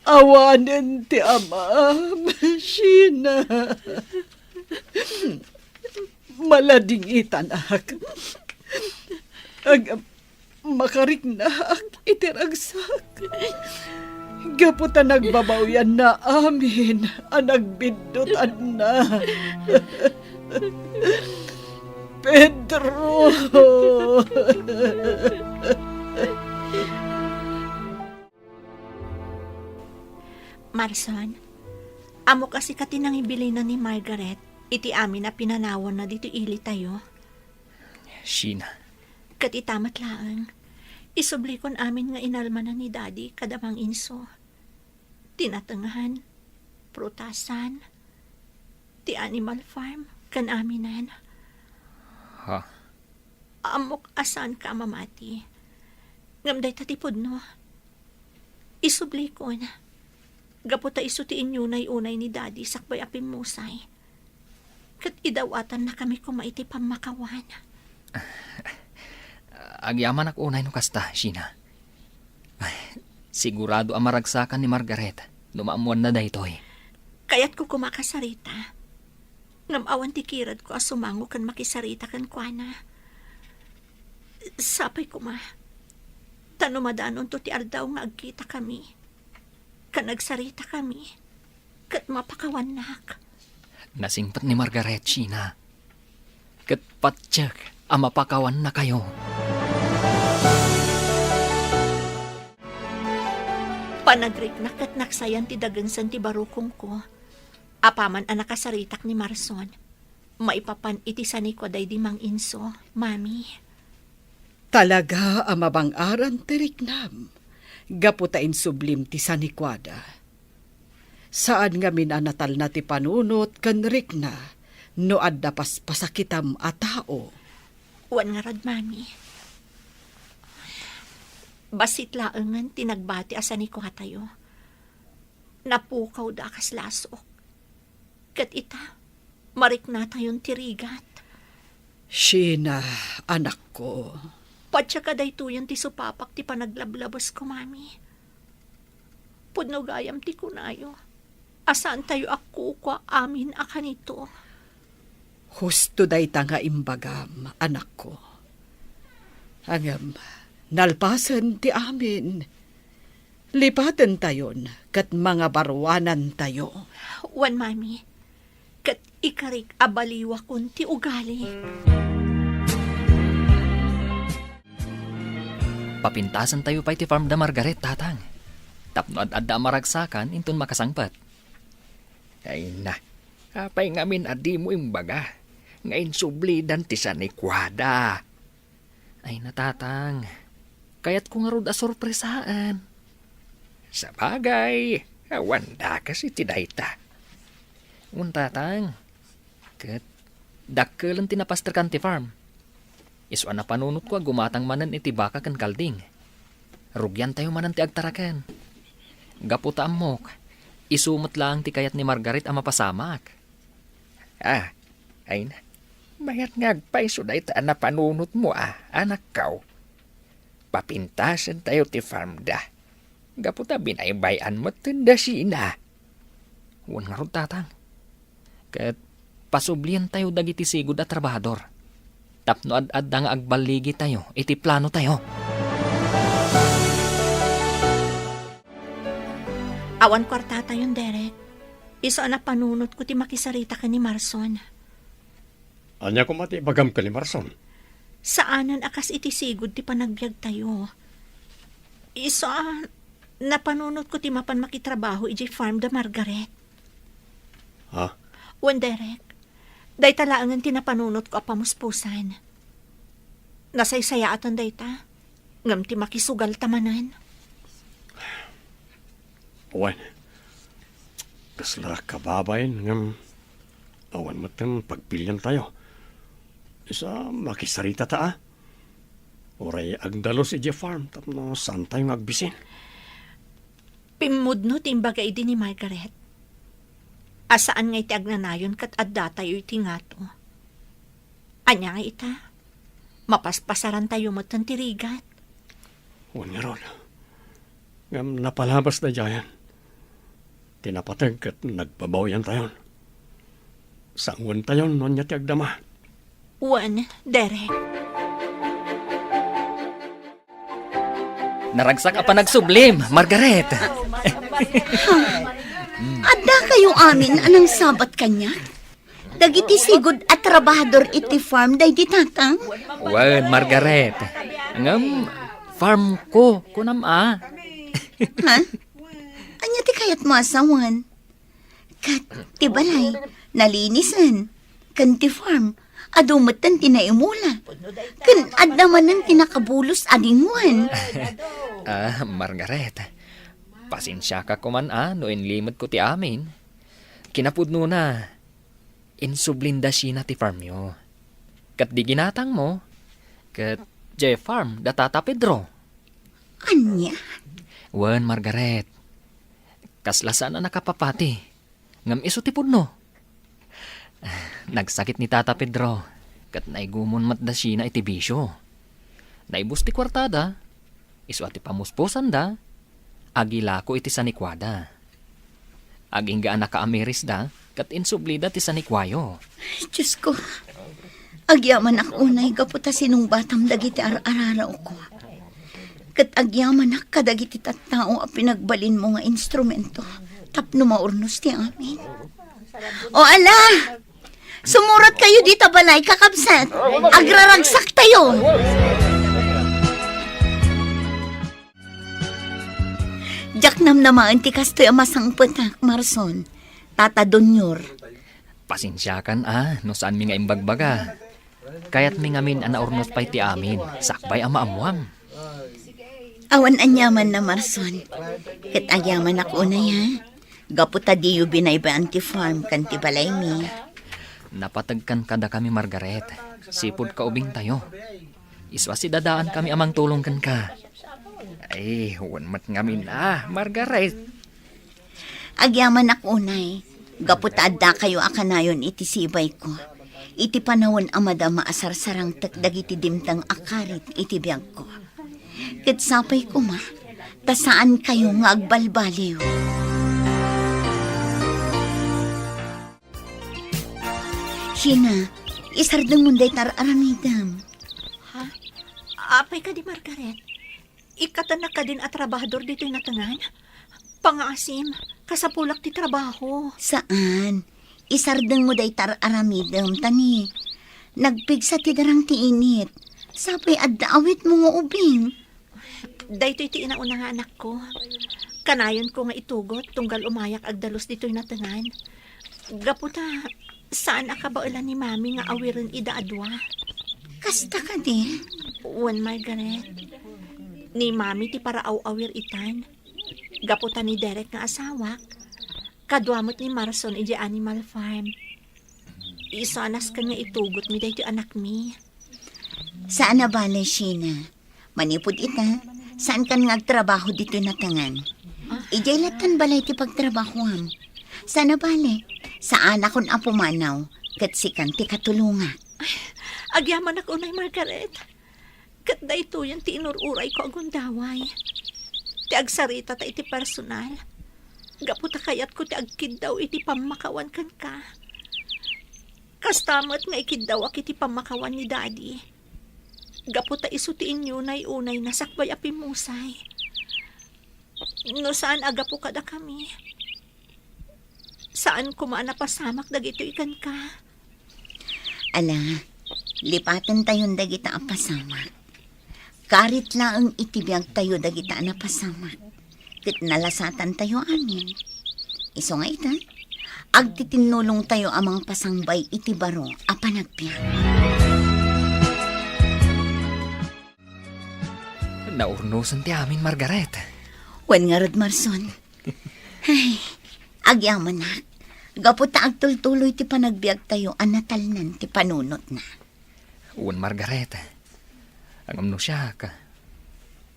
Awanen ti amam, Sheena. Maladingitanak. Ag-, makariknaak iti ragsak. Gapu ta nagbabawianna amin a nagbiddutanna. Pedro! Marson, ammok a sika ti nangibilina ni Margaret iti amin a pinanawanna ditoy ilitayo. Sheena. Ket ita met laeng, isublikon amin nga inalmanan ni Daddy kada Mang Enzo. Ti natengngan, prutasan, ti animal farm, ken aminen. Ha? Ammok a saanka a mamati. Ngem dayta ti pudno. Isublikon. Gapu ta isu ti inyunay unay ni Daddy sakbay a pimmusay. Ket idawatannakami koma iti pammakawan. Agyamanak unay no kasta, Sheena. Ay, sigurado a maragsakan ni Margaret no maammoanna daytoy. Kayatko koma a kasarita. Ngem awan ti kiradko a sumango ken makisarita kenkuana. Sapay koma, ta no madanonto ti aldaw nga agkitakami, ken agsaritakami, ket mapakawannak. Nasingpet ni Margaret, Sheena. Ket patiek a mapakawannakayo. Panagriknak ket naksayan ti dagensen ti barukongko. Apaman a nakasaritak ni Marson, maipapan iti sanikuada idi Mang Enzo, Mami. Talaga a mabang-aran ti riknam, gapu ta insublim ti sanikuada. Saan ngamin a natalna ti panunot ken rikna no adda paspasakitam a tao. Wen ngarud, Mami. Bassit laengen ti nagbati a sanikuatayo. Napukawda a kas lasok. Ket ita, mariknatayon ti rigat. Sheena, anakko. Patiek a daytoyen ti supapak ti panaglablabesko, Mami. Pudno gayam ti kunayo a saantayo a kukua amin a kanito. Husto dayta nga imbagam, anakko. Ngem, nalpasen ti amin, lipatentayon ket mangabaruanantayo. Wen, Mami, ket ikarik a baliwakon ti ugali. Papintasentayo pay ti farm da Margaret, Tatang. Tapno ad-adda a maragsakan inton makasangpet. Ay na, apay ngamin a dimo imbaga nga insublidan ti sanikuada? Ay na, Tatang. Kayatko ngarud a sorpresaen. Sabagay, awan dakes iti dayta. Wen, Tatang. Ket dakkelen ti napasterkan ti farm. Isu a napanunotko a gumatang manen iti baka ken kalding. Rugiantayo manen ti agtaraken. Gapu ta ammok, isu met laeng ti kayat ni Margaret a mapasamak. Ah, ay na. Mayat nga agpayso dayta a napanunotmo a, anakko. Papintasentayo ti farmda. Gapu ta binaybay-an metten da Sheena. Wen ngarud, Tatang. Ket pasublientayo dagiti sigud a trabahador. tapno ad-adda nga agballigitayo iti planotayo. Awan kuartatayon, Derek. Isu a napanunotko ti makisarita ken ni Marson. Ania koma ti ibagam ken ni Marson? Saanen a kas iti sigud ti panagbiagtayo. Isu a napanunotko ti mapan makitrabaho idiay farm da Margaret. Ha? Wen, Derek, dayta laengen ti napanunotko a pamuspusan. Nasaysayaaten dayta, ngem ti makisugalta manen. Wen, kasla kababain ngem awan met ti pagpiliantayo. Isu a makisaritata a. Uray agdalus idiay farm tapno saantayo nga agbisin. Pimmudno ti imbaga idi ni Margaret a saan nga iti agnanayon ket addatayo iti ngato. Ania nga ita? Mapaspasarantayo metten ti rigat. Wen ngarud. Ngem napalabas daydiayen. Ti napateg ket nagbabawiantayon. Sanguentayon no ania ti agdama. Wen, Derek. Naragsak a panagsublim, Margaret. Adda kayo amin a nangsabat kaniak? Dagiti sigud a trabahador iti farm daydi tatang? Wen, Margaret. Ngem, farm ko, kunam a. Ha? Ania ti kayatmo a sawen? Ket ti balay, nalinisen. Ken ti farm, adu metten ti naimula. Ken adda manen ti nakabulos a dingwen. Ah, Margaret, pasensiaka koman a no inlimetko ti amin. Kinapudnona, insublin da Sheena ti farmyo. Ket di ginatangmo, ket diay farm da Tata Pedro. Ania? Wen, Margaret. Kasla saan a nakapapati, ngem isu ti pudno. Nagsakit ni Tata Pedro, ket naigumon met da Sheena iti bisio. Naibus ti kuartada, isu a ti pamuspusanda, agilako iti sanikuada. Agingga a nakaamirisda, ket insublida ti sanikuayo. Diosko, agyamanak unay gapu ta sinungbatam dagiti ar-ararawko. Ket agyamanak kadagiti tattao a pinagbalinmo nga instrumento tapno maurnos ti amin. O ala! Sumurat kayo dita balay, kakabsat. Agraragsaktayo. Diak namnamaen ti kastoy a masangpetak, Marson. Tata Donyor. Pasensiakan a no saanmi nga imbagbaga. Kayatmi ngamin a naurnos pay ti amin, sakbay a maammuam. Awan aniamanna, Marson. Ket agyamanak unay, ha? Gapu ta diyo binaybay-an ti farm ken ti balaymi. Napategkan kadakami, Margaret. Sipud kaubingtayo. Isu a sidadaankami a mangtulong kenka. Ay, wen met ngamin a, Margaret. Agyamanak unay, gapu ta addakayo a kanayon iti sibayko, iti panawen a madama a sarsarangtek dagiti dimteng a karit iti biagko. Ket sapay koma, ta saankayo nga agbalbaliw. Sheena, isardengmon dayta ar-aramidem. Ha? Apay kadi, Margaret? Ikkatennak kadin a trabahador ditoy natengan? Pangaasim, kasapulak ti trabaho. Saan. Isardengmo dayta ar-aramidem, ta ni, nagpigsa ti darang ti init. Sapay adda awitmo nga ubing. Daytoy ti inauna nga anakko. Kanayonko nga itugot tunggal umayak agdalus ditoy natengan. Gapu ta, saan a kabaelan ni Mami nga awiren ida a dua. Kasta kadi? Wen, Margaret. Ni Mami ti paraaw-awir itan. Gapu ta ni Derek nga asawak, kadua met ni Marson idiay Animal Farm. Isu a nasken nga itugotmi daytoy anakmi. Saan a bale, Sheena. Manipud ita, saankan nga agtrabaho ditoy natengan. Idiay lattan balay ti pagtrabahoam. Saan a bale, saanakon a pumanaw, ket sikan ti katulongak. Ay, agyamanak unay, Margaret. Ket daytoyen ti inur-urayko a gundaway. Ti agsarita ta iti personal. Gapu ta kayatko ti agkiddaw iti pammakawan kenka. Kasta met nga ikiddawak iti pammakawan ni Daddy. Gapu ta isu ti inyunay-unayna sakbay a pimmusay. No saan a gapu kadakami, saan koma a napasamak dagitoy kenka. Ala, lipatentayon dagita a pasamak. Karit laeng iti biagtayo dagita a napasamak, ket nalasatantayo amin. Isu nga ita, agtitinnulongtayo a mangpasangbay iti baro a panagbiag. Naurnosen ti amin, Margaret. Wen ngarud, Marson. Ay, agyamanak. Gapu ta agtultuloy ti panagbiagtayo a natalnan ti panunotna. Wen, Margaret. Ngem no siak,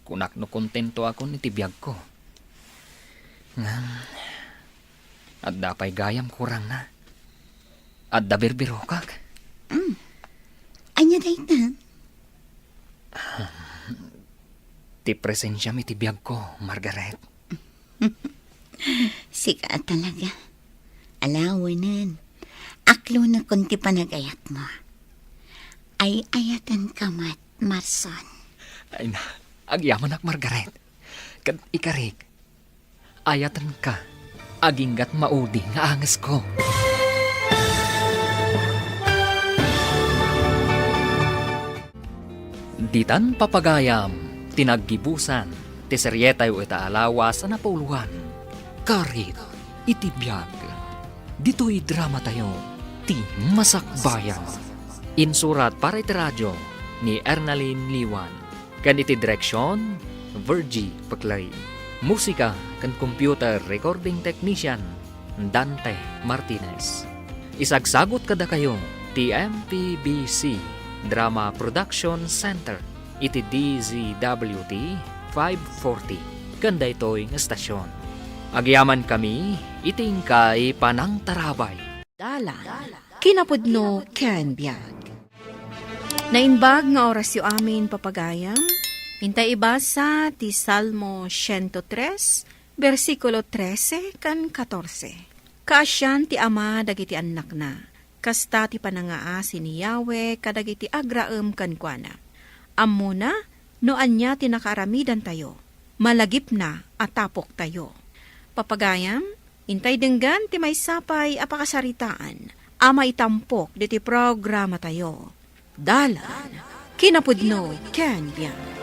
kunak no kontentoakon iti biagko. Ngem, adda pay gayam kurangna. Adda birbirokak. Mm. Ania dayta? Ti presensiam iti biagko, Margaret. Sika a talaga. Ala, wen, aklonekon ti panagayatmo. Ay-ayatenka met, Marson. Ay na, agyamanak, Margaret. Ket ikarik, ayatenka, aginggat maudi nga angesko. Ditan papagayam ti naggibusan ti serietayo ita a lawas a napauluan, Karit iti Biag. Ditoy dramatayo, ti Masakbayan. Insurat para iti radio ni Ernalyn Liwan, ken iti direksion, Virgie Peclay. Musika ken computer recording technician, Dante Martinez. Isagsagut kadakayo ti M P B C Drama Production Center iti D Z W T five forty ken daytoy nga estasion. Agyamankami iti inkay panangtarabay. Dalan, kinapudno ken biag. Naimbag nga orasyo amin, papagayam. Intay ibasa ti Salmo siento tres, bersikulo trese ken katorse. Kaasian ti ama dagiti annakna, kasta ti panangaasi ni Yahweh kadagiti agraem kenkuana. Ammona no ania ti nakaaramidantayo, malagipna a tapoktayo. Papagayam, intay denggen ti maysa pay a pakasaritaan a maitampok ditoy programatayo. Dalan, kinapudno ken biag.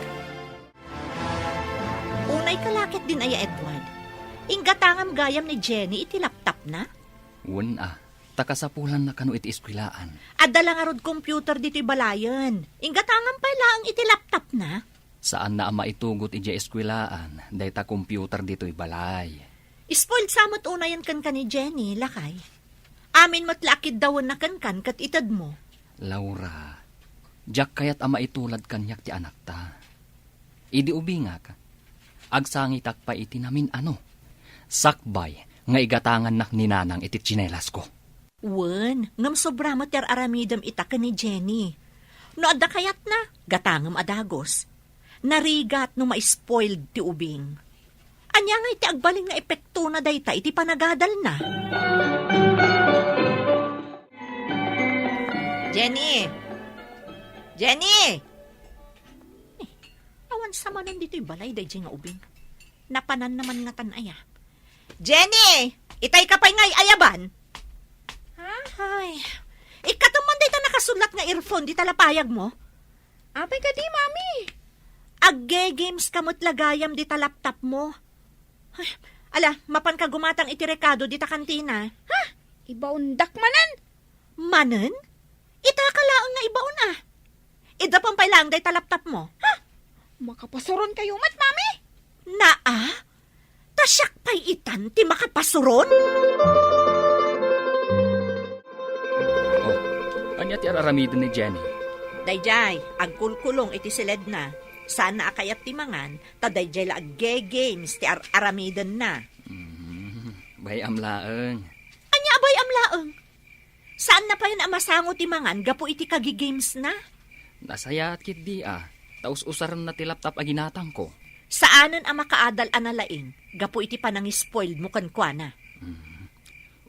Unay ka la ketdin aya, Edward. Inggatangam gayam ni Jenny iti laptopna? Wen a, ta kasapulanna kano iti eskwelaan. Adda la ngarud computer ditoy balayen. Inggatangam pay laeng iti laptopna? Saanna a maitugot idiay eskwelaan dayta computer ditoy balay. Spoiled sa met unayen kenka ni Jenny, lakay. Amin met la a kiddawenna kenkan ket itedmo. Laura, diak kayat a maitulad kaniak ti anakta. Idi ubingak, agsangitak pay iti namin-ano. Sakbay nga igatangannak ni Nanang iti tsinelasko. Wen, ngem sobra met ti ar-aramidem ita ken ni Jenny. No adda kayatna, gatangem a dagus. Narigat no ma-spoiled ti ubing. Ania ngay ti agbalin nga epektona dayta iti panagadalna? Jenny! Jenny! Eh, awan sa manen ditoy balay daydiay nga ubing. Napananna man ngatan aya. Jenny! Itay ka pay ngay ayaban? Ha? Ay, ikkatem man dayta nakasulat nga earphone dita lapayagmo? Apay kadi, Mami? Agge-games ka met la gayam dita laptopmo. Ay, ala, mapanka gumatang iti rekado dita kantina. Ha? Ibaondak manen? Manen? Itaka laeng nga ibaon a. Iddapan pay laeng dayta laptopmo. Ha? Makapasuronkayo met, Mami? Naa? Ta siak pay itan ti makapasuron? Oh, ania ti ar-aramiden ni Jenny? Daydiay, agkulkulong iti siledna. Saanna a kayat ti mangan, ta daydiay la agge-games ti ar-aramidenna. Mm, bay-am laeng. Ania a bay-am laeng? Saanna pay a masango ti mangan gapu iti kagigamesna? Nasayaat ketdi a, ta us-usarenna ti laptop a ginatangko. Saanen a makaadal a nalaing gapu iti panangispoiledmo kenkuana. Hmm.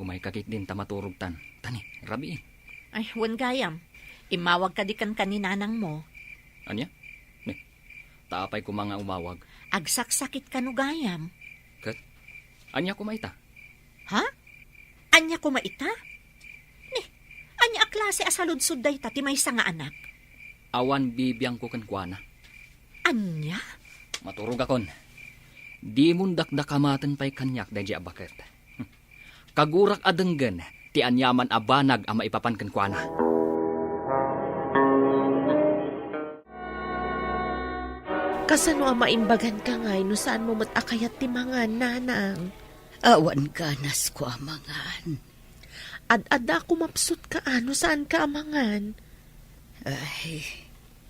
Umayka ketdin ta maturogtan. Tani, rabii. Ay, wen gayam. Immawag kadi kenka ni nanangmo. Ania? Ne, ta apay koma nga umawag? Agsaksakit kano gayam. Ket? Ania koma ita? Ha? Ania koma ita? Ne, ania a klase a saludsod dayta ti maysa nga anak? Awan bibiangko kenkuana. Ania? Maturogakon. Dimon dakdakamaten pay kaniak daydiay a baket. Kagurak a denggen ti aniaman a banag a maipapan kenkuana. Kasano a maimbaganka ngay no saanmo met a kayat ti mangan, nanang? Awan ganasko a mangan. Ad-adda a kumapsutka a no saanka a mangan. Ay,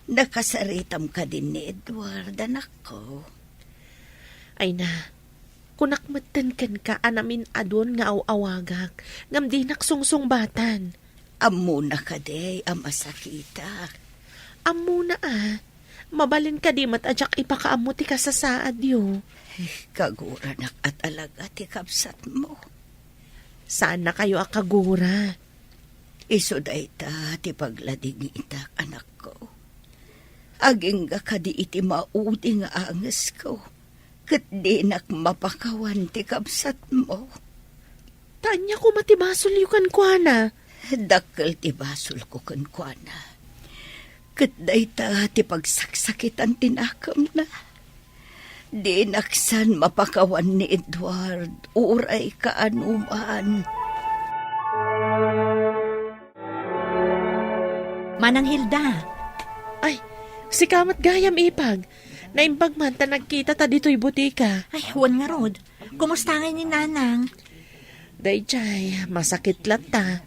nakasaritam kadin ni Edward, anakko. Ay na, kunak metten kenka a namin-adun nga aw-awagak, ngem dinak sungsungbatan. Ammona kadi a masakitak? Ammona a. Mabalin kadi met a diak ipakaammo ti kasasaadyo? Eh, kaguranak a talaga ti kabsatmo. Saannakayo a kagura. Isu dayta ti pagladingitak, anakko. Agingga kadi iti maudi nga angesko, ket dinak mapakawan ti kabsatmo. Ta ania koma ti basolyo kenkuana? Dakkel ti basolko kenkuana. Ket dayta ti pagsaksakitan ti nakemna. Dinak san mapakawan ni Edward, uray kaanoman. Manang Hilda. Ay, sika met gayam, Ipag. Naimbag man ta nagkitata ditoy butika. Ay, wen ngarud. Kumusta ngay ni Nanang? Daydiay, masakit latta.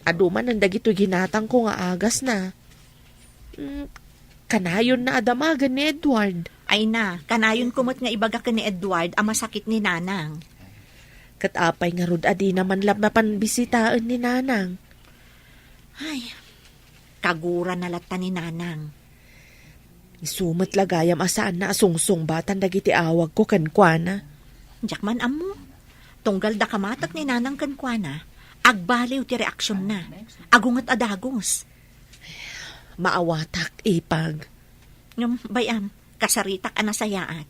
Adu manen dagitoy ginatangko nga agasna. Mm, kanayonna a damagen ni Edward. Ay na, kanayonko met nga ibaga ken ni Edward a masakit ni Nanang. Ket apay ngarud a dina man la mapan bisitaen ni Nanang? Ay, kagurana latta ni Nanang. Isu met la gayam a saanna a sungsungbatan dagiti awagko kenkuana. Diak man ammo. Tunggal dakamatek ni Nanang kenkuana, agbaliw ti reaksionna. Agunget a dagus. Maawatak, Ipag. Ngem, bay-am, kasaritak a nasayaat.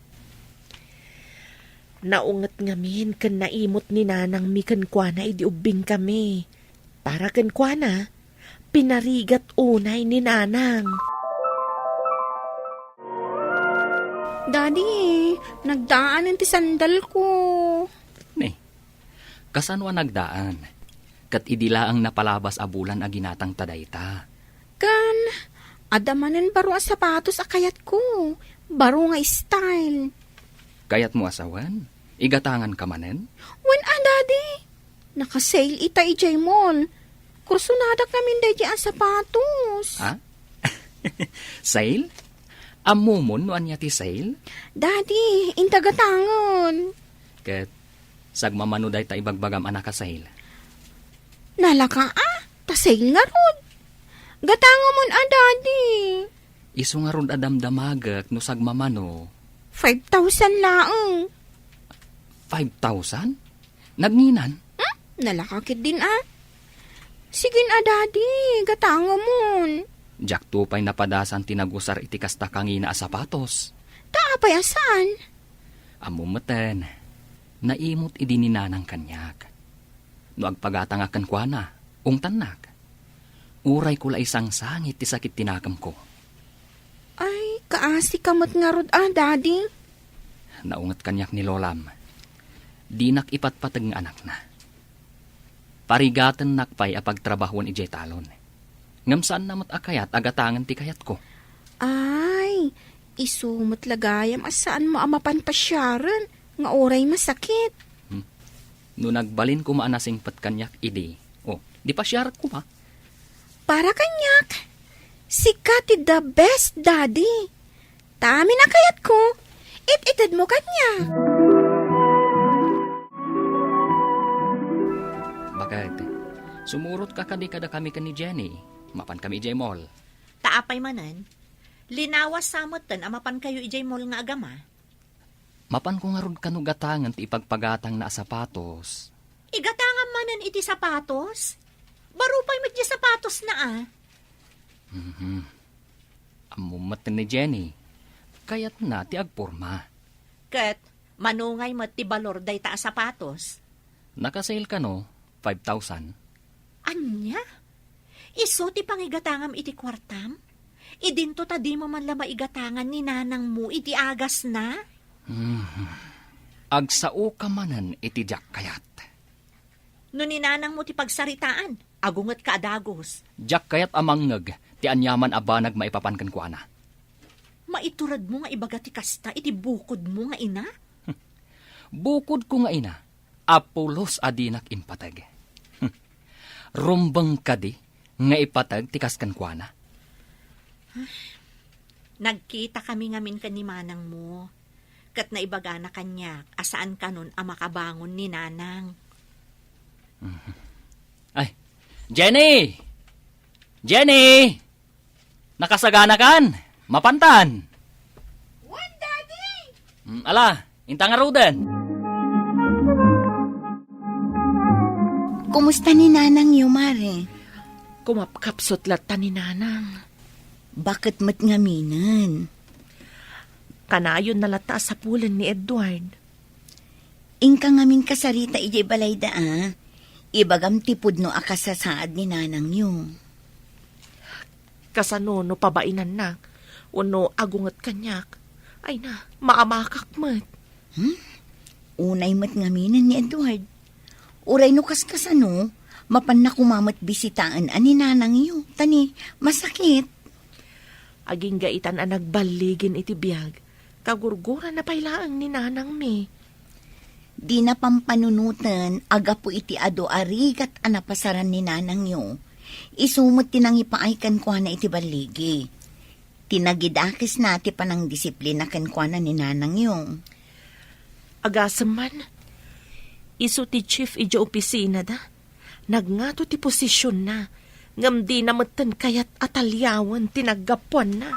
Naunget ngamin ken naimot ni Nanangmi kenkuana idi ubbingkami. Para kenkuana, pinarigat unay ni Nanang. Daddy, nagdaanen ti sandalko. Ne, kasano a nagdaan? Ket idi laeng napalabas a bulan a ginatangta dayta. Ken, adda manen baro a sapatos a kayatko. Baro nga style. Kayatmo a sawen? Igatanganka manen? Wen a, Daddy. Naka-sale ita idiay mall. Kursonadak ngamin daydiay a sapatos. Ha? Sale? Ammomon no ania ti sale? Daddy, inta gatangen. Ket sagmamano dayta ibagbagam a naka-sale? Nalaka a, ta sale ngarud. Gatangemon a, Daddy. Isu ngarud a damdamagek no sagmamano. Five thousand laeng. Five thousand? Nagnginan? Hmm? Nalaka ketdin a. Sige a, Daddy, gatangemon. Diakto pay napadasan ti nagusar iti kasta kangina a sapatos. Ta apay a saan? Ammom metten, naimot idi ni Nanang kaniak. No agpagatangak kenkuana, ungtannak. Urayko la isangsangit ti sakit ti nakemko. Ay, kaasika met ngarud a, Daddy. Naunget kaniak ni Lolam. Dinak ipatpateg nga anakna. Parigatennak pay a pagtrabahoen idiay talon. Ngem saanna met a kayat a gatangen ti kayatko. Ay, isu met la gayam a saanmo a mapan pasiaren nga uray masakit. Hmm. No nagbalin koma a nasingpet kaniak idi, o, di pasiarak koma. Para kaniak, sika ti the best, Daddy. Ta amin a kayatko, it-itedmo kaniak. Baket, sumurotka kadi kadakami ken ni Jenny? Mapankami idiay mall. Ta apay manen, linawas sa metten a mapankayo idiay mall nga agama. Mapanko ngarud kano gatangen ti ipagpagatangna a sapatos. Igatangam manen iti sapatos? Baro pay met diay sapatosna, a. Mhm. Ammom met ni Jenny, kayatna ti agporma. Ket manungay met ti balor dayta a sapatos? Naka-sale kano, five thousand. Ania? Isu ti pangigatangam iti kuartam? Idinto ta dimo man la maigatangan ni nanangmo iti agasna? Mhm. Agsaoka manen iti diak kayat. No ni nanangmo ti pagsaritaan, agungetka a dagus. Diak kayat a mangngeg ti aniaman a banag maipapan kenkuana. Maituredmo nga ibaga ti kasta iti bukodmo nga ina? Bukodko nga ina, a pulos a dinak impateg. Rumbeng kadi nga ipateg ti kas kenkuana? Nagkitakami ngamin ken ni manangmo, ket naibagana kaniak a saan kanon a makabangon ni nanang. Ay, Jenny! Jenny! Nakasaganakan? Mapantan? Wen, Daddy! Mm, ala, inta ngaruden. Kumusta ni nanangyo, Mare? Kumapkapsut latta ni nanang. Baket met ngaminen? Kanayonna latta a sapulen ni Edward. Inka ngamin kasarita idiay balayda, a. Ibagam ti pudno a kasasaad ni nanangyo. Kasano no pabainannak wenno agunget kaniak? Ay na, maamakak met. Hmm? Unay met ngaminen ni Edward. Uray no kaskasano, mapanna koma met bisitaen a ni nanangyo, ta ni masakit. Agingga itan a nagballigen iti biag, kagurgurana pay laeng ni nanangmi. Dina pampanunoten a gapu iti adu a rigat a napasaran ni nanangyo. Isu met ti nangipaay kenkuana iti balligi. Ti nagidakesna ti panangdisiplina kenkuana ni nanangyo. Agasem man, isu ti chief idiay opisinada. Nagngato ti posisionna, ngem dina metten kayat a taliawen ti naggapuanna.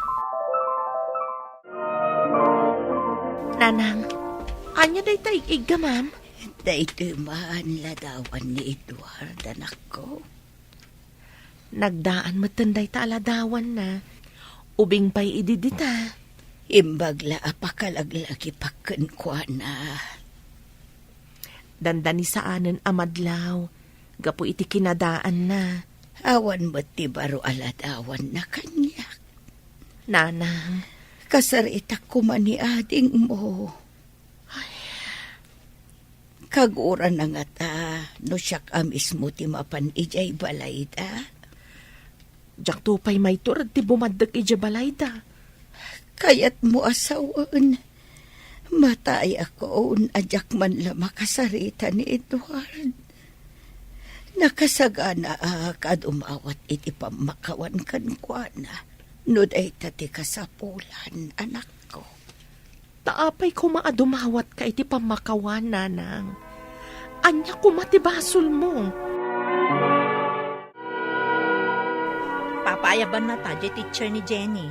Nanang, ania dayta ig-iggamam? Daytoy man ladawan ni Edward, anakko. Nagdaan metten dayta a ladawanna. Ubing pay idi dita. Imbag la a pakalaglagipak kenkuana. Dandanisaanen a madlaw gapu iti kinadaanna. Awan met ti baro a ladawanna kaniak. Nanang. Kasaritak koma ni adingmo. Ay. Kagurana ngata no siak a mismo ti mapan idiay balayda. Diakto pay maitured ti bumaddek idiay balayda. Kayatmo a sawen, matayakon a diak man la makasarita ni Edward. Nakasaganaak a dumawat iti pammakawan kenkuana no dayta ti kasapulan, anakko. Ta apay koma a dumawatka iti pammakawan, nanang? Ania koma ti basolmo? Papaayabannata diay teacher ni Jenny.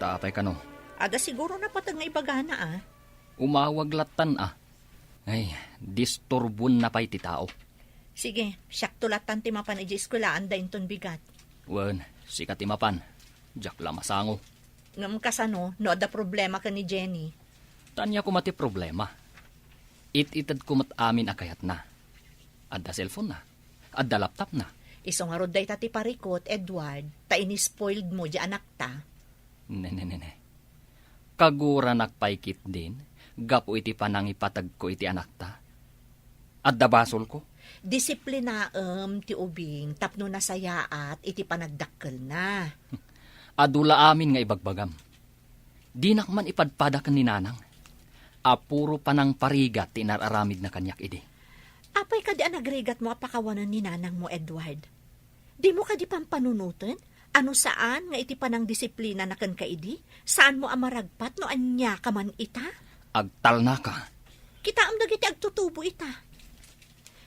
Ta apay kano? Adda siguro napateg nga ibagana, a. Umawag lattan, a. Ay, disturbuenna pay ti tao. Sige, siakto lattan ti mapan idiay eskuelaanda inton bigat. Wen, sika ti mapan. Diak la masango. Ngem kasano no adda problema ken ni Jenny? Ania koma ti problema? It-itedko met amin a kayatna. Adda cellphone-na. Adda laptop-na. Isu ngarud dayta ti parikut, Edward, ta inispoiledmo diay anakta. Ne, ne, ne, ne. Kaguranak pay ketdin gapu iti panangipategko iti anakta. Adda basolko? Disiplinaem ti ubing tapno nasayaat iti panagdakkelna. Adu la amin nga ibagbagam. Dinak man ipadpada ken ni nanang. A puro panangparigat ti inar-aramidna kaniak idi. Apay kadi a nagrigatmo a pakawanen ni nanangmo, Edward? Dimo kadi pampanunoten a no saan nga iti panangdisiplinana kenka idi, saanmo a maragpat no aniaka man ita? Agtalnaka. Kitaem dagiti agtutubo ita.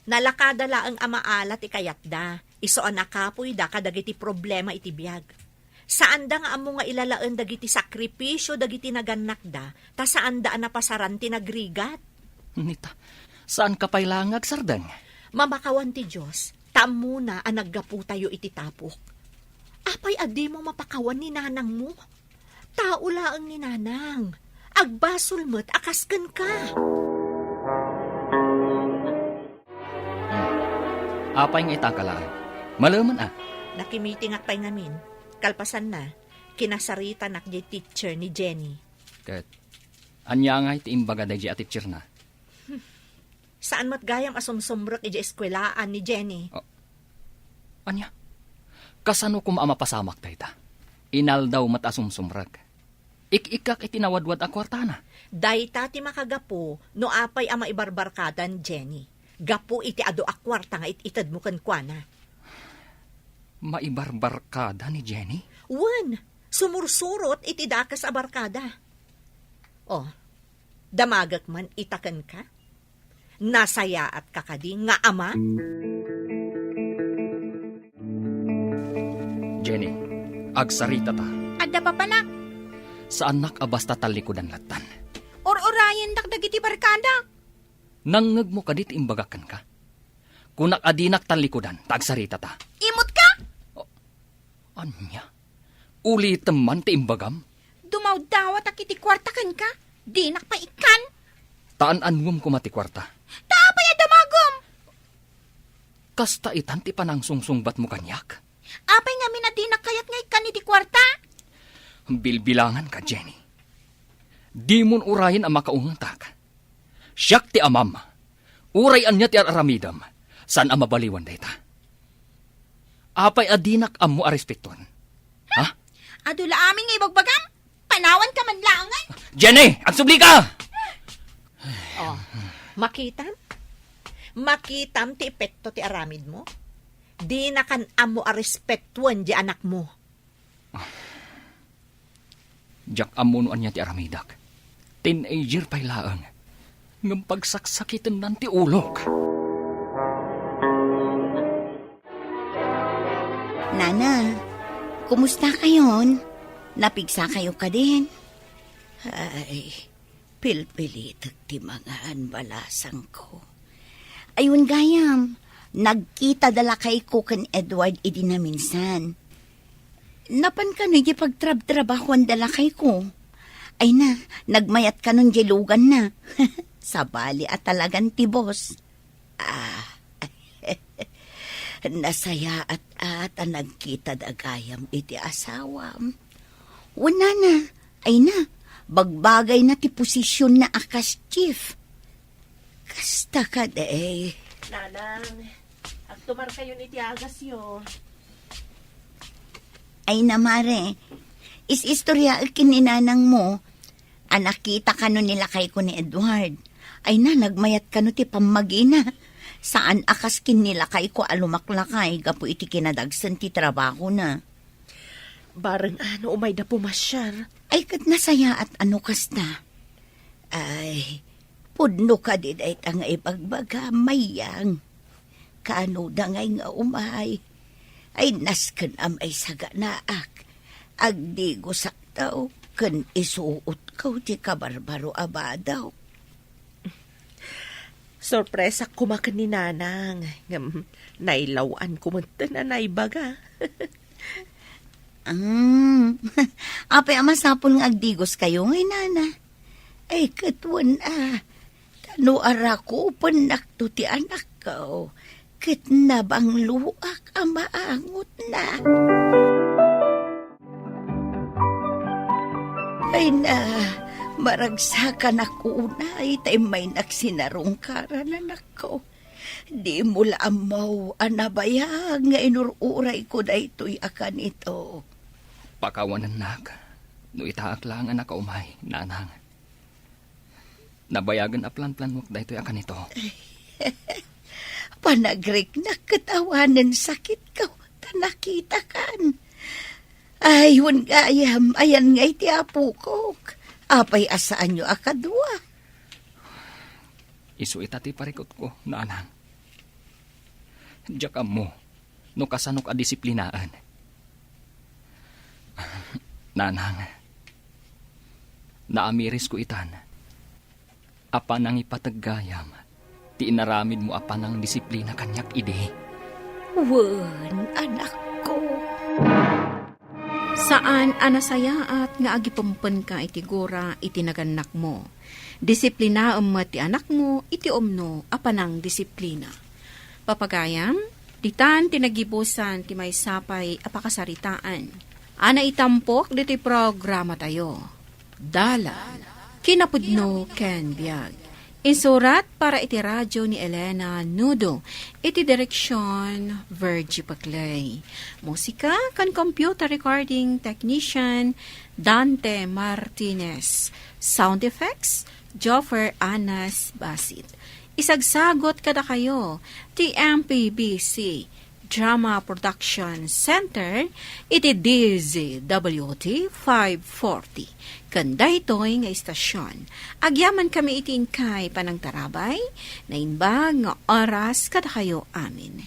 Nalakada laeng a maala ti kayatda, isu a nakapoyda kadagiti problema iti biag. Saanda nga ammo nga ilalaen dagiti sakripisio dagiti nagannakda, ta saanda a napasaran ti nagrigat. Nita, saanka pay laeng nga agsardeng? Mamakawan ti Dios, Ta ammona a naggaputayo iti tapok. Apay a dimo mapakawan ni nanangmo? Tao laeng ni nanang. Agbasol met a kas kenka. Hmm. Apay nga itaka laeng? Malemen a. Nakimitingak pay ngamin. Kalpasanna, kinasaritanak diay teacher ni Jenny. Ket ania ngay ti imbaga daydiay a teacherna? Saan met gayam a sumsumrek idiay eskuelaan ni Jenny. A-, ania? Kasano koma a mapasamak dayta? Inaldaw met a sumsumrek. Ik-ikkak iti nawadwad a kuartana. Dayta ti makagapu no apay a maibarbarkada ni Jenny. Gapu iti adu a kuarta nga it-itedmo kenkuana. Maibarbarkada ni Jenny? Wen, sumursurot iti dakes a barkada. Oh, damagek man ita kenka? Nasayaatka kadi nga ama? Jenny, agsarita ta. Adda papanak. Saannak a basta tallikudan lattan. Ur-urayendak dagiti barkadak. Nangngegmo kadi ti imbagak kenka? Kunak a dinak tallikudan, ta agsarita ta. Imut ka? O, ania? Ulitem man ti imbagam? Dumawdawatak iti kuarta kenka, dinak pay ikkan. Ta an-anuem koma ti kuarta. Ta apay a damagem? Kasta itan ti panangsungsungbatmo kaniak? Apay ngamin a dinak kayat nga ikkan iti kuarta? Bilbilanganka, Jenny. Dimon urayen a makaungetak. Siak ti amam. Uray ania ti ar-aramidem, saan a mabaliwan dayta. Apay a dinak ammo a respetuan? Ha? Adu la amin nga ibagbagam? Panawanka man laeng, ay! Jenny! Agsublika! Oh, makitam? Makitam ti epekto ti aramidmo? Dinakan ammo a respetuan di anakmo. Diak ammo no ania ti aramidak. Teenager pay laeng. Ngem pagsaksakitennan ti ulok. Nana, kumusta kayon? Napigsa kayo kadin? Ay, pilpilitek ti mangan, balasangko. Ayun gayam, nagkita da lakayko ken Edward idi naminsan. Napan kano iti pagtrabtrabahuan da lakayko. Ay na, nagmayat kanon di lugan na. Sabali a talagan ti boss. Ah, nasayaat a ta nagkita da gayam iti asawam. Wen nana, ay na, bagbagay na ti posisyon na a kas chief. Kasta kadi. Nanang, agtumar kayon iti agasyo. Ay na, mare, is-istoryaek ken ni nanang mo a nakita kano ni lakayko ni Edward. Ay na, nagmayat kano ti pammagina. Saan a kas ken ni lakayko a lumaklakay gapu iti kinadagsen ti trabahona. Bareng a no umayda pumasiar. Ay, ket nasayaat a no kasta. Ay, pudno kadi dayta nga ibagbaga, Mayang. Kano da ngay nga umay? Ay, nasken a maisaganaak. Agdigosakto ken isuotko ti kabarbaro a badaw. Sorpresak koma ken ni Nanang, ngem nailaw-anko metten a naibaga. Mm. Apay a masapul nga agdigoskayo ngay, nana? Ay, ket wen a, ta no arakupennakto ti anakko, ket nabangloak a maangotna. Ay na, maragsakanak unay ta immaynak sinarungkaran, anakko. Dimo la ammo a nabayag nga inur-urayko daytoy a kanito. Pakawanennak no itaak la nga nakaumay, nanang. Nabayagen a planplanuak daytoy a kanito. Panagriknak ket awanen sakitko ta nakitakan. Ay, wen gayam, ayan ngay ti apokok. Apay a saanyo a kadua? Isu ita ti parikutko, nanang. Diak ammo no kasanok a disiplinaen. Nanang, naamirisko itan a panangipateg gayam ti inaramidmo a panangdisiplina kaniak idi. Wen, anakko. Saan a nasayaat nga agipempenka iti gura iti nagannakmo. Disiplinaem met ti anakmo iti umno a panangdisiplina. Papagayam, ditan ti nagibusan ti maysa pay a pakasaritaan a naitampok ditoy programatayo. Dalan, kinapudno ken biag. Insurat para iti radio ni Elena Nudo, iti direksyon Virgie Paclay. Musika ken computer recording technician Dante Martinez. Sound effects, Joffer Anas Basit. Isagsagot kadakayo ti M P B C Drama Production Center iti D Z W T five forty. Ken daytoy nga istasyon, agyamankami iti inkay panangtarabay, naimbag nga oras kadakayo amin.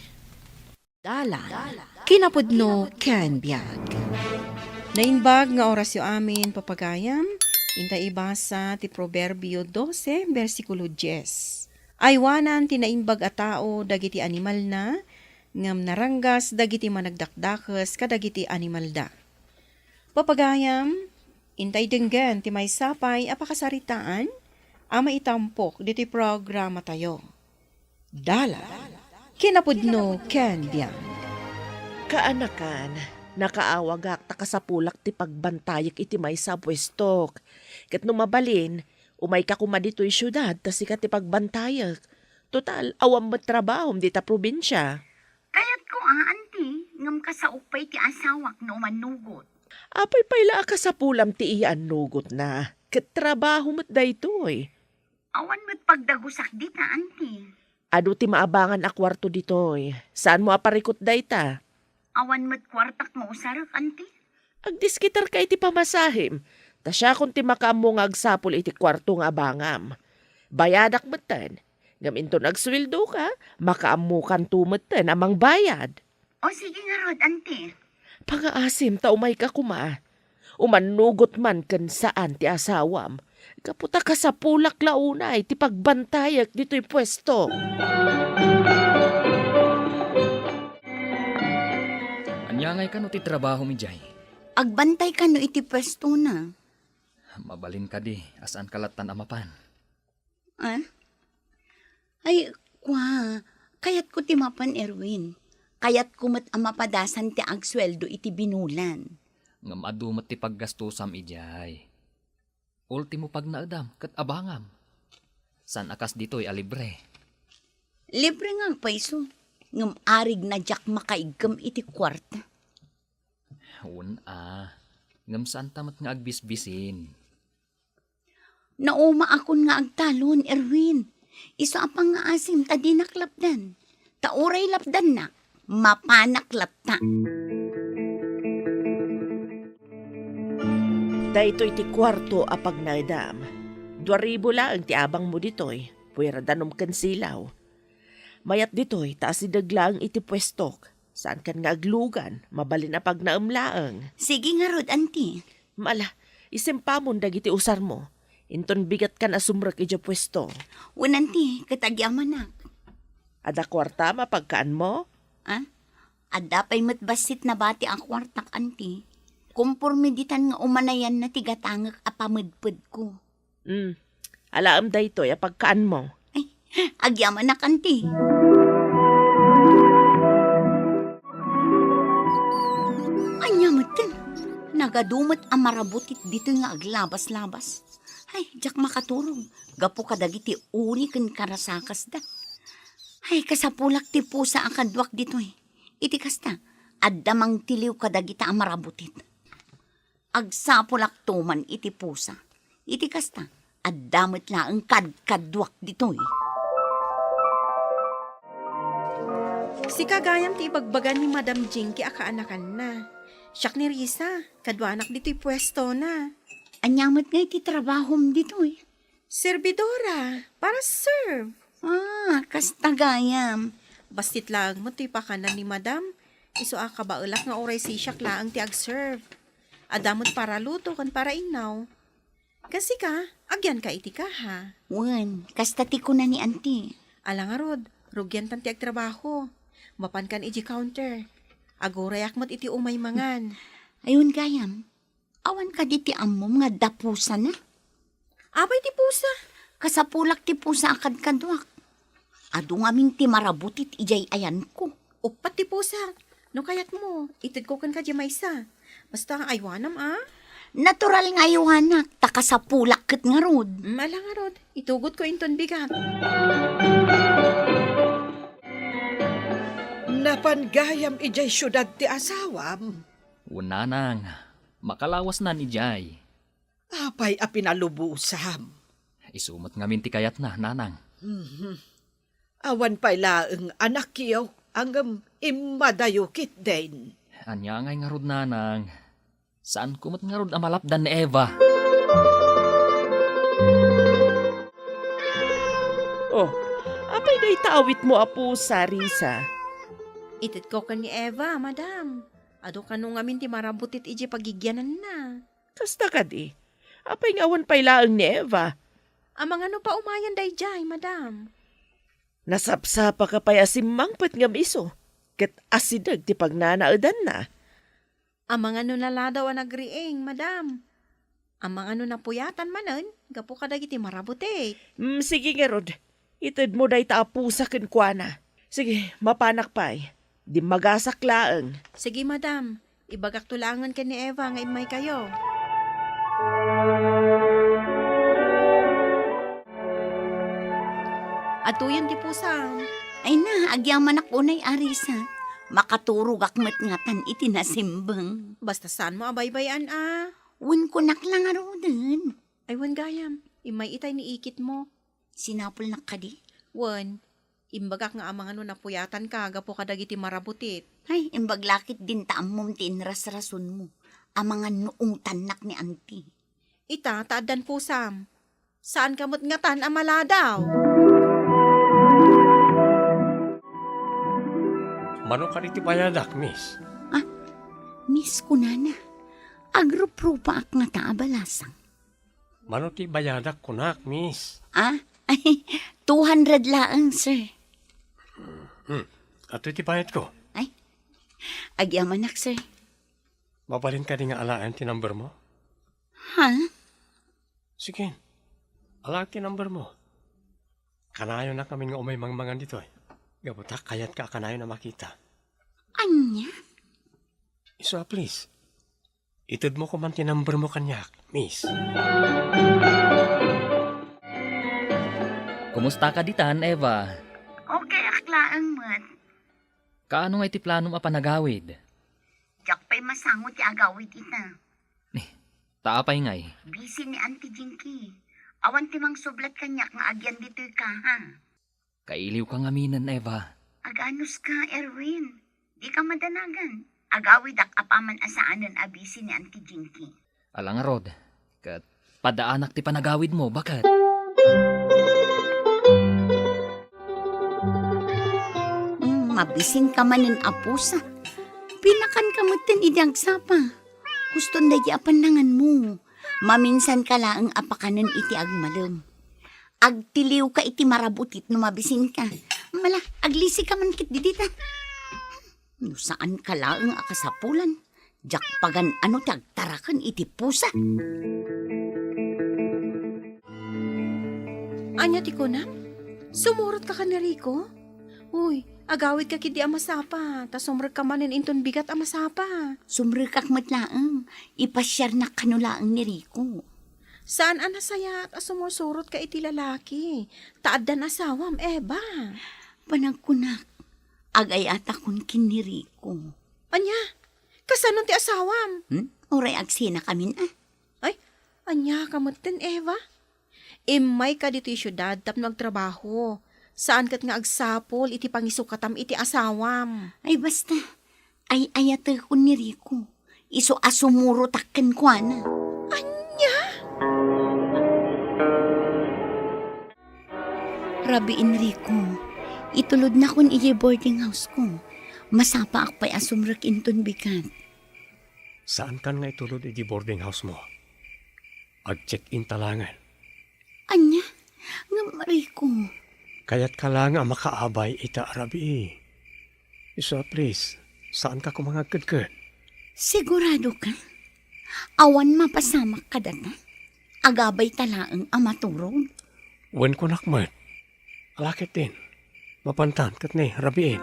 Dalan, kinapudno ken biag. Naimbag nga orasyo amin, papagayam, inta ibasa ti Proverbio dose, bersikulo dies. Aywanan ti naimbag a tao dagiti animalna, ngem naranggas dagiti managdakdakes kadagiti animalda. Papagayam, intay denggen ti maysa pay a pakasaritaan a maitampok ditoy programatayo. Dalan, kinapudno ken biag. Kaanakan, nakaawagak ta kasapulak ti pagbantayek iti maysa a puestok. Ket no mabalin, umayka koma ditoy siudad ta sika ti pagbantayek. Total, awan met trabahom dita probinsia. Kayatko a, anti, ngem kasaok pay ti asawak no umannugot. Apay pay la a kasapulam ti iyannugotna? Ket trabaho met daytoy. Awan met pagdagusak dita, anti. Adu ti maabangan a kuarto ditoy. Saanmo a parikut dayta? Awan met kuartak nga usarek, anti. Agdiskitarka iti pamasahem, ta siakon ti makaammo nga agsapul iti kuarto nga abangam. Bayadak metten, ngem inton agsueldoka, makaammokanto metten a mangbayad. O, sige ngarud, anti. Pangaasim ta umayka koma. Umannugot man ken saan ti asawam. Gapu ta kasapulak la unay ti pagbantayek ditoy puesto. Ania ngay kano ti trabahom idiay? Agbantay kano iti puestona. Mabalin kadi a saanka lattan a mapan? Ah? Ay, kua, kayatko ti mapan, Erwin. Kayatko met a mapadasan ti agsueldo iti binulan. Ngem adu met ti paggastosam idiay. Ultimo pagnaedam ket abangam. Saan a kas ditoy a libre. Libre nga pay isu, ngem arigna diak makaigkem iti kuarta. Wen a, ngem saanta met nga agbisbisin. Naumaakon nga agtalon, Erwin. Isu a pangngaasim ta dinak lapdan. Ta uray lapdannak, mapanak latta. Daytoy ti kuarto a pagnaedam. Dua ribu laeng ti abangmo ditoy, puera danum ken silaw. Mayat ditoy ta asideg laeng iti puestok. Saankan nga aglugan, mabalin a pagnaem laeng. Sige ngarud, anti. Ala, isempamon dagiti usarmo. Inton bigatkan a sumrek idiay puesto. Wen, anti, ket agyamanak. Adda kuartam a pagkaanmo? Ah? Adda pay met bassit nabati a kuartak, anti. Komporme ditan nga umanayanna ti gatangek a pamedpedko. Hmm. Alaem daytoy a pagkaanmo. Ay, agyamanak, anti. Ania metten? Nagadu met a marabutit ditoy nga aglabaslabas. Ay, diak makaturog. Gapu kadagiti uni ken karasakasda. Ay, kasapulak ti pusa a kaduak ditoy. Iti kasta, adda mangtiliw kadagita a marabutit. Agsapulakto man iti pusa. Iti kasta, adda met laeng kadkaduak ditoy. Sika gayam ti ibagbaga ni Madam Jinky a kaanakanna. Siak ni Risa, kaduanak ditoy puestona. Ania met ngay ti trabahom ditoy? Servidora, para serve. Ah, kasta gayam. Bassit laeng met toy pakanan ni Madam. Isu a kabaelak nga uray sisiak laeng ti agserve. Adda met para luto ken para innaw. Ken sika, agyanka iti kaha. Wen, kasta ti kuna ni Anti. Ala ngarud, rugiantan ti agtrabaho. Mapankan iti counter. Agurayak met iti umay mangan. Ay wen gayam, awan kadi ti ammom nga adda pusana? Apay ti pusa? Kasapulak ti pusa a kadkaduak. Adu ngamin ti marabutit idiay ayanko. Uppat ti pusa. No kayatmo, itedko kenka diay maysa. Basta aywanam, a? Natural nga aywanak, ta kasapulak ket ngarud. Mm, ala ngarud, itugotko inton bigat. Napan gayam idiay siudad ti asawam? Wen, nanang, makalawasnan idiay. Apay a pinalubosam? Isu met ngamin ti kayatna, nanang. Mhm. Awan pay laeng anakyo, ngem immadayo ketdin. Ania ngay ngarud, nanang? Saanko met ngarud a malapdan ni Eva. Oh, apay dayta awitmo a pusa, Risa? Itedko ken ni Eva, madam. Adu kano ngamin ti marabutit idiay pagigiananna. Kasta kadi? Apay nga awan pay laeng ni Eva? Amangan no paumayan daydiay, madam. Nasapsapaka pay a simmangpet ngem isu, ket asideg ti pagnanaedanna. Amangan no naladaw a nagriing, madam. Amangan no napuyatan manen, gapu kadagiti marabutit. Mm, sige ngarud. Itedmo dayta a pusa kenkuana. Sige, mapanak pay. Dimmagasak laeng. Sige, madam. Ibagakto laengen ken ni Eva nga immaykayo. Adtoyen ti pusam. Ay na, agyamanak unay, Arisa. Makaturogak met ngatan iti nasimbeng. Basta saanmo a baybay-an a. Wen, kunak la ngaruden. Ay, wen gayam, immay itay ni ikitmo. Sinapulnak kadi? Wen, imbagak nga amangan no napuyatanka gapu kadagiti marabutit. Ay, imbag la ketdin ta ammom ti inrasrasonmo. Amangan no ungtannak ni anti. Ita, ta addan pusam. Saanka met ngatan a maladaw. Mano kadi ti bayadak, miss? Ah, miss kunana. Agruprupaak ngata a balasang. Mano ti bayadak kunak, miss? Ah? Ay, two hundred laeng, sir. Hmm. Adtoy ti bayadko. Ay, agyamanak, sir. Mabalin kadi nga alaen ti number mo? Ha? Sige. Alaek ti number mo. Kanayonak ngamin nga umay mangmangan ditoy. Gapu ta kayatka a kanayon a makita. Ania? Isu a, please. Itedmo koma ti number mo kaniak, miss. Kumusta ka ditan, Eva? Okay ak laeng met. Kaano nga iti planom a panagawid? Diak pay masango ti agawid ita. Ni, ta apay ngay? Busy ni Auntie Jinky. Awan ti mangsublat kaniak nga agyan ditoy kaha. Kailiwka ngaminen, Eva. Aganuska, Erwin. Dika madanagan. Agawidak apaman a saanen a busy ni Auntie Jinky. Ala ngarud, ket padaanak ti panagawidmo, baket? Mm, mabisinka manen a pusa. Pinakanka metten idi agsapa. Huston daydi a pannanganmo. Maminsanka laeng a pakanen iti agmalem. Agtiliwka iti marabutit no mabisinka. Mala, aglisika man ketdi dita. No saanka laeng a kasapulan, diak pagan-ano ti agtaraken iti pusa. Ania ti kunam? Sumurotka ken ni Rico? Uy, agawidka ketdi a masapa, ta sumrekka manen inton bigat a masapa. Sumrekak met laeng, ipasiarnak kano laeng ni Rico. Saan a nasayaat a sumursurotka iti lalaki, ta addan asawam, Eva. Panagkunak, agayatakon ken ni Rico. Ania? Kasano ti asawam? Hmm? Uray agsenakamin, a. Ay, ania ka metten, Eva? Immayka ditoy siudad tapno agtrabaho. Saan ket nga agsapul iti pangisukatam iti asawam. Ay, basta. Ay-ayatekon ni Rico. Isu a sumurotak kenkuana. Ania? Rabii, Rico, itulodnakon idiay boarding house ko. Masapaak pay a sumrek inton bigat. Saankan nga itulod idiay boarding house mo. Ag-check-in ta laengen. Ania? Ngem, Rico. Kayatka laeng a makaabay ita a rabii. Isu a, please, saanka koma nga agkedked. Sigurado ka? Awan mapasamak kadata? Agabay ta laeng a maturog? Wen, kunak met. Ala ketdin, mapantan ket ni rabiin.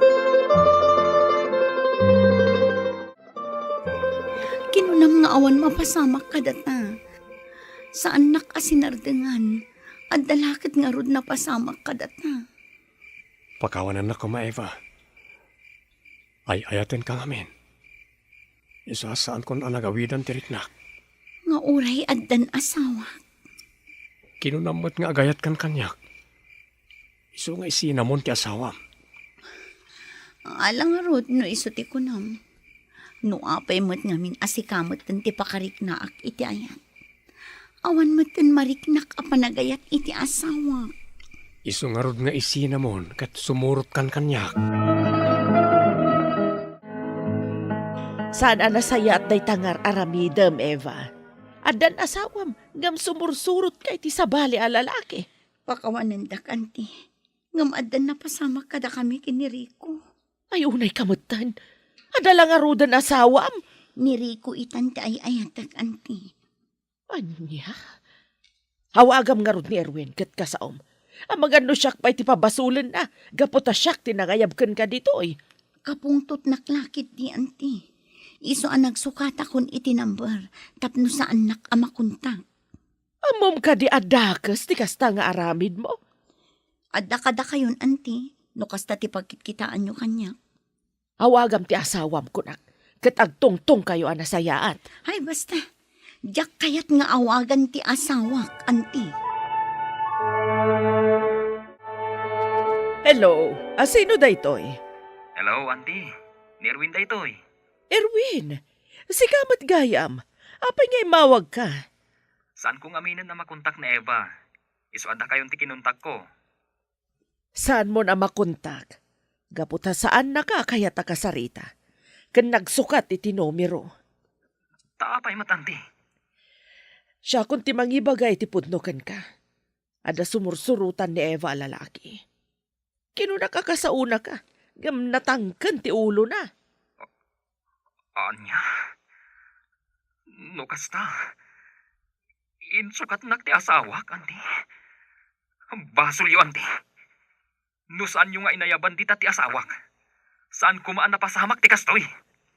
Kinunam nga awan mapasamak kadata. Saannak a sinardengan. Adda la ket ngarud napasamak kadata. Pakawanennak koma, Eva. Ay-ayatenka ngamin. Isu a, saankon a nagawidan ti riknak. Nga uray addan asawak. Kinunam met nga agayatkan kaniak. Isu nga isinamon ti asawam. Ala ngarud no isu ti kunam. No apay met ngamin a sika metten ti pakariknaak iti ayat. Awan metten mariknak a panagayat iti asawak. Isu ngarud nga isinamon ket sumurotkan kaniak. Saan a nasayaat dayta nga ar-aramidem, Eva. Addan asawam, ngem sumursorotka iti sabali a lalaki. Pakawanendak, anti. Ngem addan napasamak kadakami ken ni Rico. Ay, unayka metten. Adda la ngaruden asawam. Ni Rico itan ti ay-ayatek, anti. Ania? Awagam ngarud ni Erwin ket kasaom. Amangan no siak pay ti pabasolenna, gapu ta siak ti nangayab kenka ditoy. Kapungtotnak la ketdi, anti. Isu a nagsukatakon iti number tapno saannak a makontak. Ammom kadi a dakes ti kasta nga aramidmo? Adda kadakayon, anti, no kasta ti pagkitkitaanyo kaniak. Awagam ti asawam, kunak, ket agtungtongkayo a nasayaat. Ay, basta. Diak kayat nga awagan ti asawak, anti. Hello, a sino daytoy? Hello, anti. Ni Erwin daytoy. Erwin, sika met gayam. Apay nga immawagka? Saanko nga aminen a makontak ni Eva. Isu a dakayon ti kinontakko. Saanmon a makontak, gapu ta saannaka a kayat a kasarita, ken nagsukat iti numero. Ta apay met, anti? Siakon ti mangibaga iti pudno kenka. Adda sumursurotan ni Eva a lalaki. Kinunaka a kasaonaka, ngem natangken ti ulona. Ania? No kasta, insukatnak ti asawak, anti? Basolyo, anti. No saanyo nga inayaban dita ti asawak, saan koma a napasamak ti kastoy.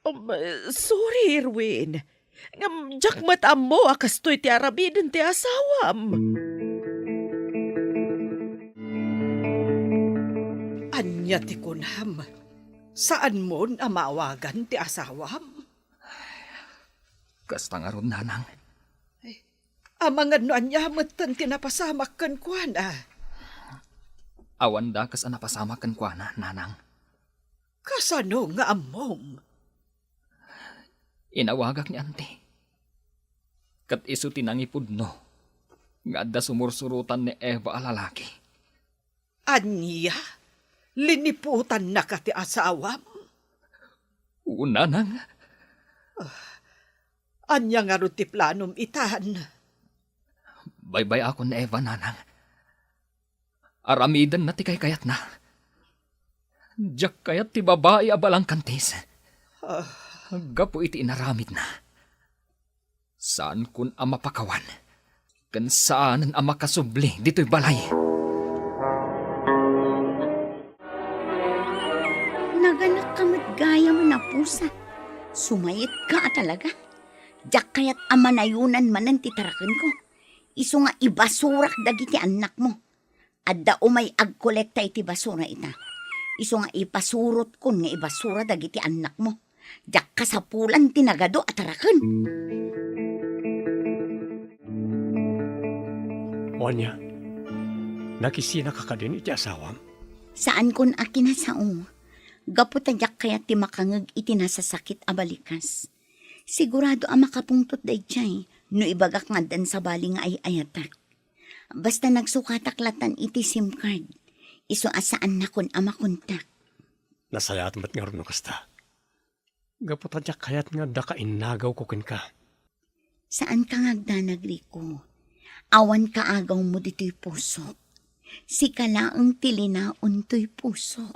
Um, sorry, Erwin. Ngem diak met ammo a kastoy ti aramiden ti asawam. Ania ti kunam? Saanmon a maawagan ti asawam? Kasta ngarud, nanang. Amangan no ania metten ti napasamak kenkuana. Awan dakes a napasamak kenkuana, nanang. Kasano nga ammom? Inawagak ni anti. Ket isu ti nangipudno nga adda sumursurotan ni Eva a lalaki. Ania? Liniputannaka ti asawam? Uu, nanang. Ah, ania ngarud ti planom itan? Baybay-akon ni Eva, nanang. Aramidenna ti kaykayatna. Diak kayat ti babai a balangkantis. Ah. Gapu iti inaramidna. Saankon a mapakawan, ken saanen a makasubli ditoy balay. Naganakka met gayam a napusa. Sumayetka a talaga. Diak kayat a manayonan manen ti tarakenko. Isu nga ibasurak dagiti annakmo. Adda umay agkolekta iti basura ita. Isu nga ipasurotkon nga ibasura dagiti annakmo. Diak kasapulan ti nagadu a taraken. Ania, nakisinaka kadin iti asawam? Saankon a kinasao. Gapu ta diak kayat ti makangeg iti nasasakit a balikas. Sigurado a makapungtot daydiay no ibagak nga addan sabali nga ay-ayatak. Basta nagsukatak latan iti SIM card, isu a saannakon a makontak. Nasayaat met ngarud no kasta. Gapu ta diak kayat nga adda kainnagawko kenka. Saanka nga agdanag, Rico. Awan kaagawmo ditoy pusok. Sika laeng ti linaon toy pusok.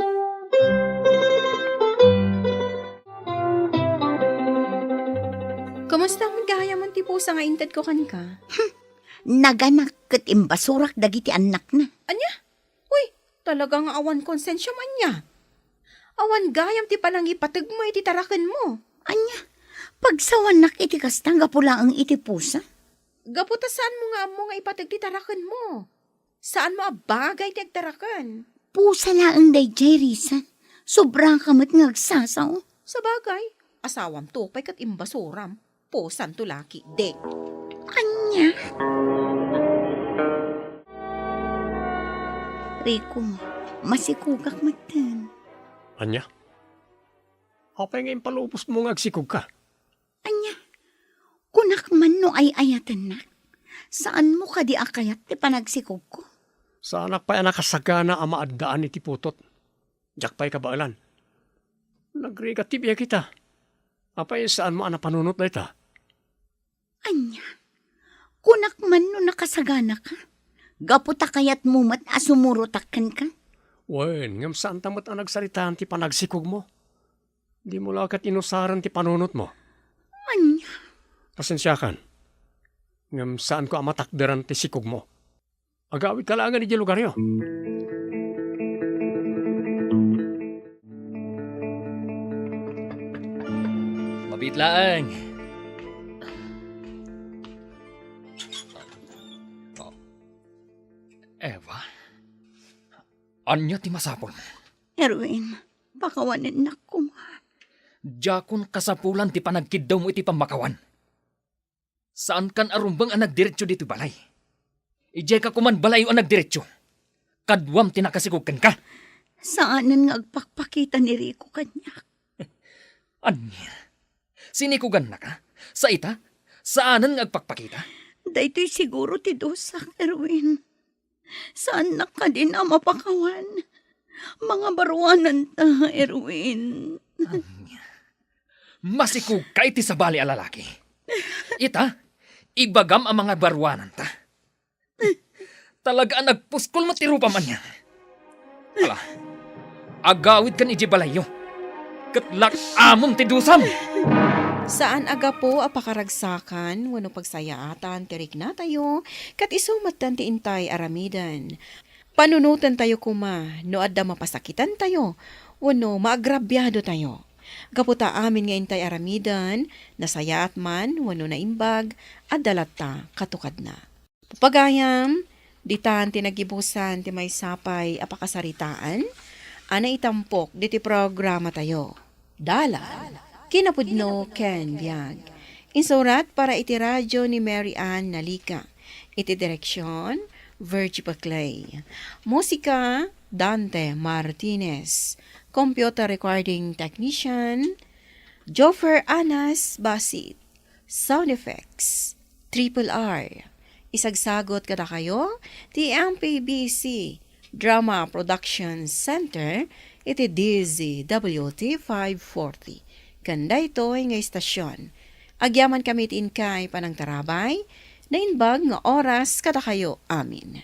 Kumusta met gayam ti pusa nga intedko kenka? Naganak ket imbasurak dagiti annakna. Ania? Uy, talaga nga awan konsensiam ania? Awan gayam ti panangipategmo iti tarakenmo. Ania? Pagsawannak iti kasta gapu laeng iti pusa? Gapu ta saanmo nga ammo nga ipateg ti tarakenmo. Saanmo a bagay ti agtaraken. Pusa laeng daydiay, Risa. Sobra ka met nga agsasao. Sabagay, asawamto pay ket imbasuram. Pusanto laki, deng. Ania? Rico, masikogak metten. Ania? Apay nga impalubosmo nga agsikogka? Ania? Kunak man no ay-ayatennak? Saanmo kadi a kayat ti panagsikogko? Saanak pay a nakasagana a maaddaan iti putot. Diak pay kabaelan. Nagrigat ti biag ita. Apay saanmo a napanunot dayta? Ania? Kunak man no nakasaganaka? Gapu ta kayatmo met a sumurotak kenka? Wen, ngem saanta met a nagsaritaan ti panagsikogmo. Dimo la ket inusaren ti panunotmo. Ania? Pasensiakan. Ngem saanko a matakderan ti sikogmo. Agawidka laengen idiay lugaryo. Mabiit laeng. Eva, ania ti masapulmo? Erwin, pakawanennak koma. Diakon kasapulan ti panagkiddawmo iti pammakawan. Saankan a rumbeng a nagdiretso ditoy balay. Idiayka koman balayo a nagdiretso. Kaduam ti nakasikog kenka. Saanen nga agpakpakita ni Rico kaniak. Ania? Sinikogannaka? Sa ita? Saanen nga agpakpakita? Daytoy siguro ti dusak, Erwin. Saannak kadin a mapakawan. Mangabaruananta, Erwin. Ania? Masikogka iti sabali a lalaki. Ita, ibagam a mangabaruananta. Talaga a nagpuskol met ti rupam ania. Ala, agawidkan idiay balayyo. Ket lak-amem ti dusam. Saan a gapu a pakaragsakan wenno pagsayaatan ti riknatayo, ket isu metten ti intay aramiden. Panunotentayo koma no adda mapasakitantayo wenno maagrabiadotayo. Gapu ta amin nga intay aramiden, nasayaat man wenno naimbag, adda latta katukadna. Pagayam, ditan ti nagibusan ti maysa pay a pakasaritaan a naitampok diti programatayo. Dalan, kinapudno ken biag. Insurat para iti radio ni Mary Ann Nalica. Iti direksion, Virgie Paclay. Musika, Dante Martinez. Computer recording technician, Joffer Anas Basit. Sound effects, Triple R. Isagsagot kadakayo ti M P B C Drama Production Center iti D Z W T five forty. Ken daytoy nga istasyon, agyamankami iti inkay panangtarabay, naimbag nga oras kadakayo amin.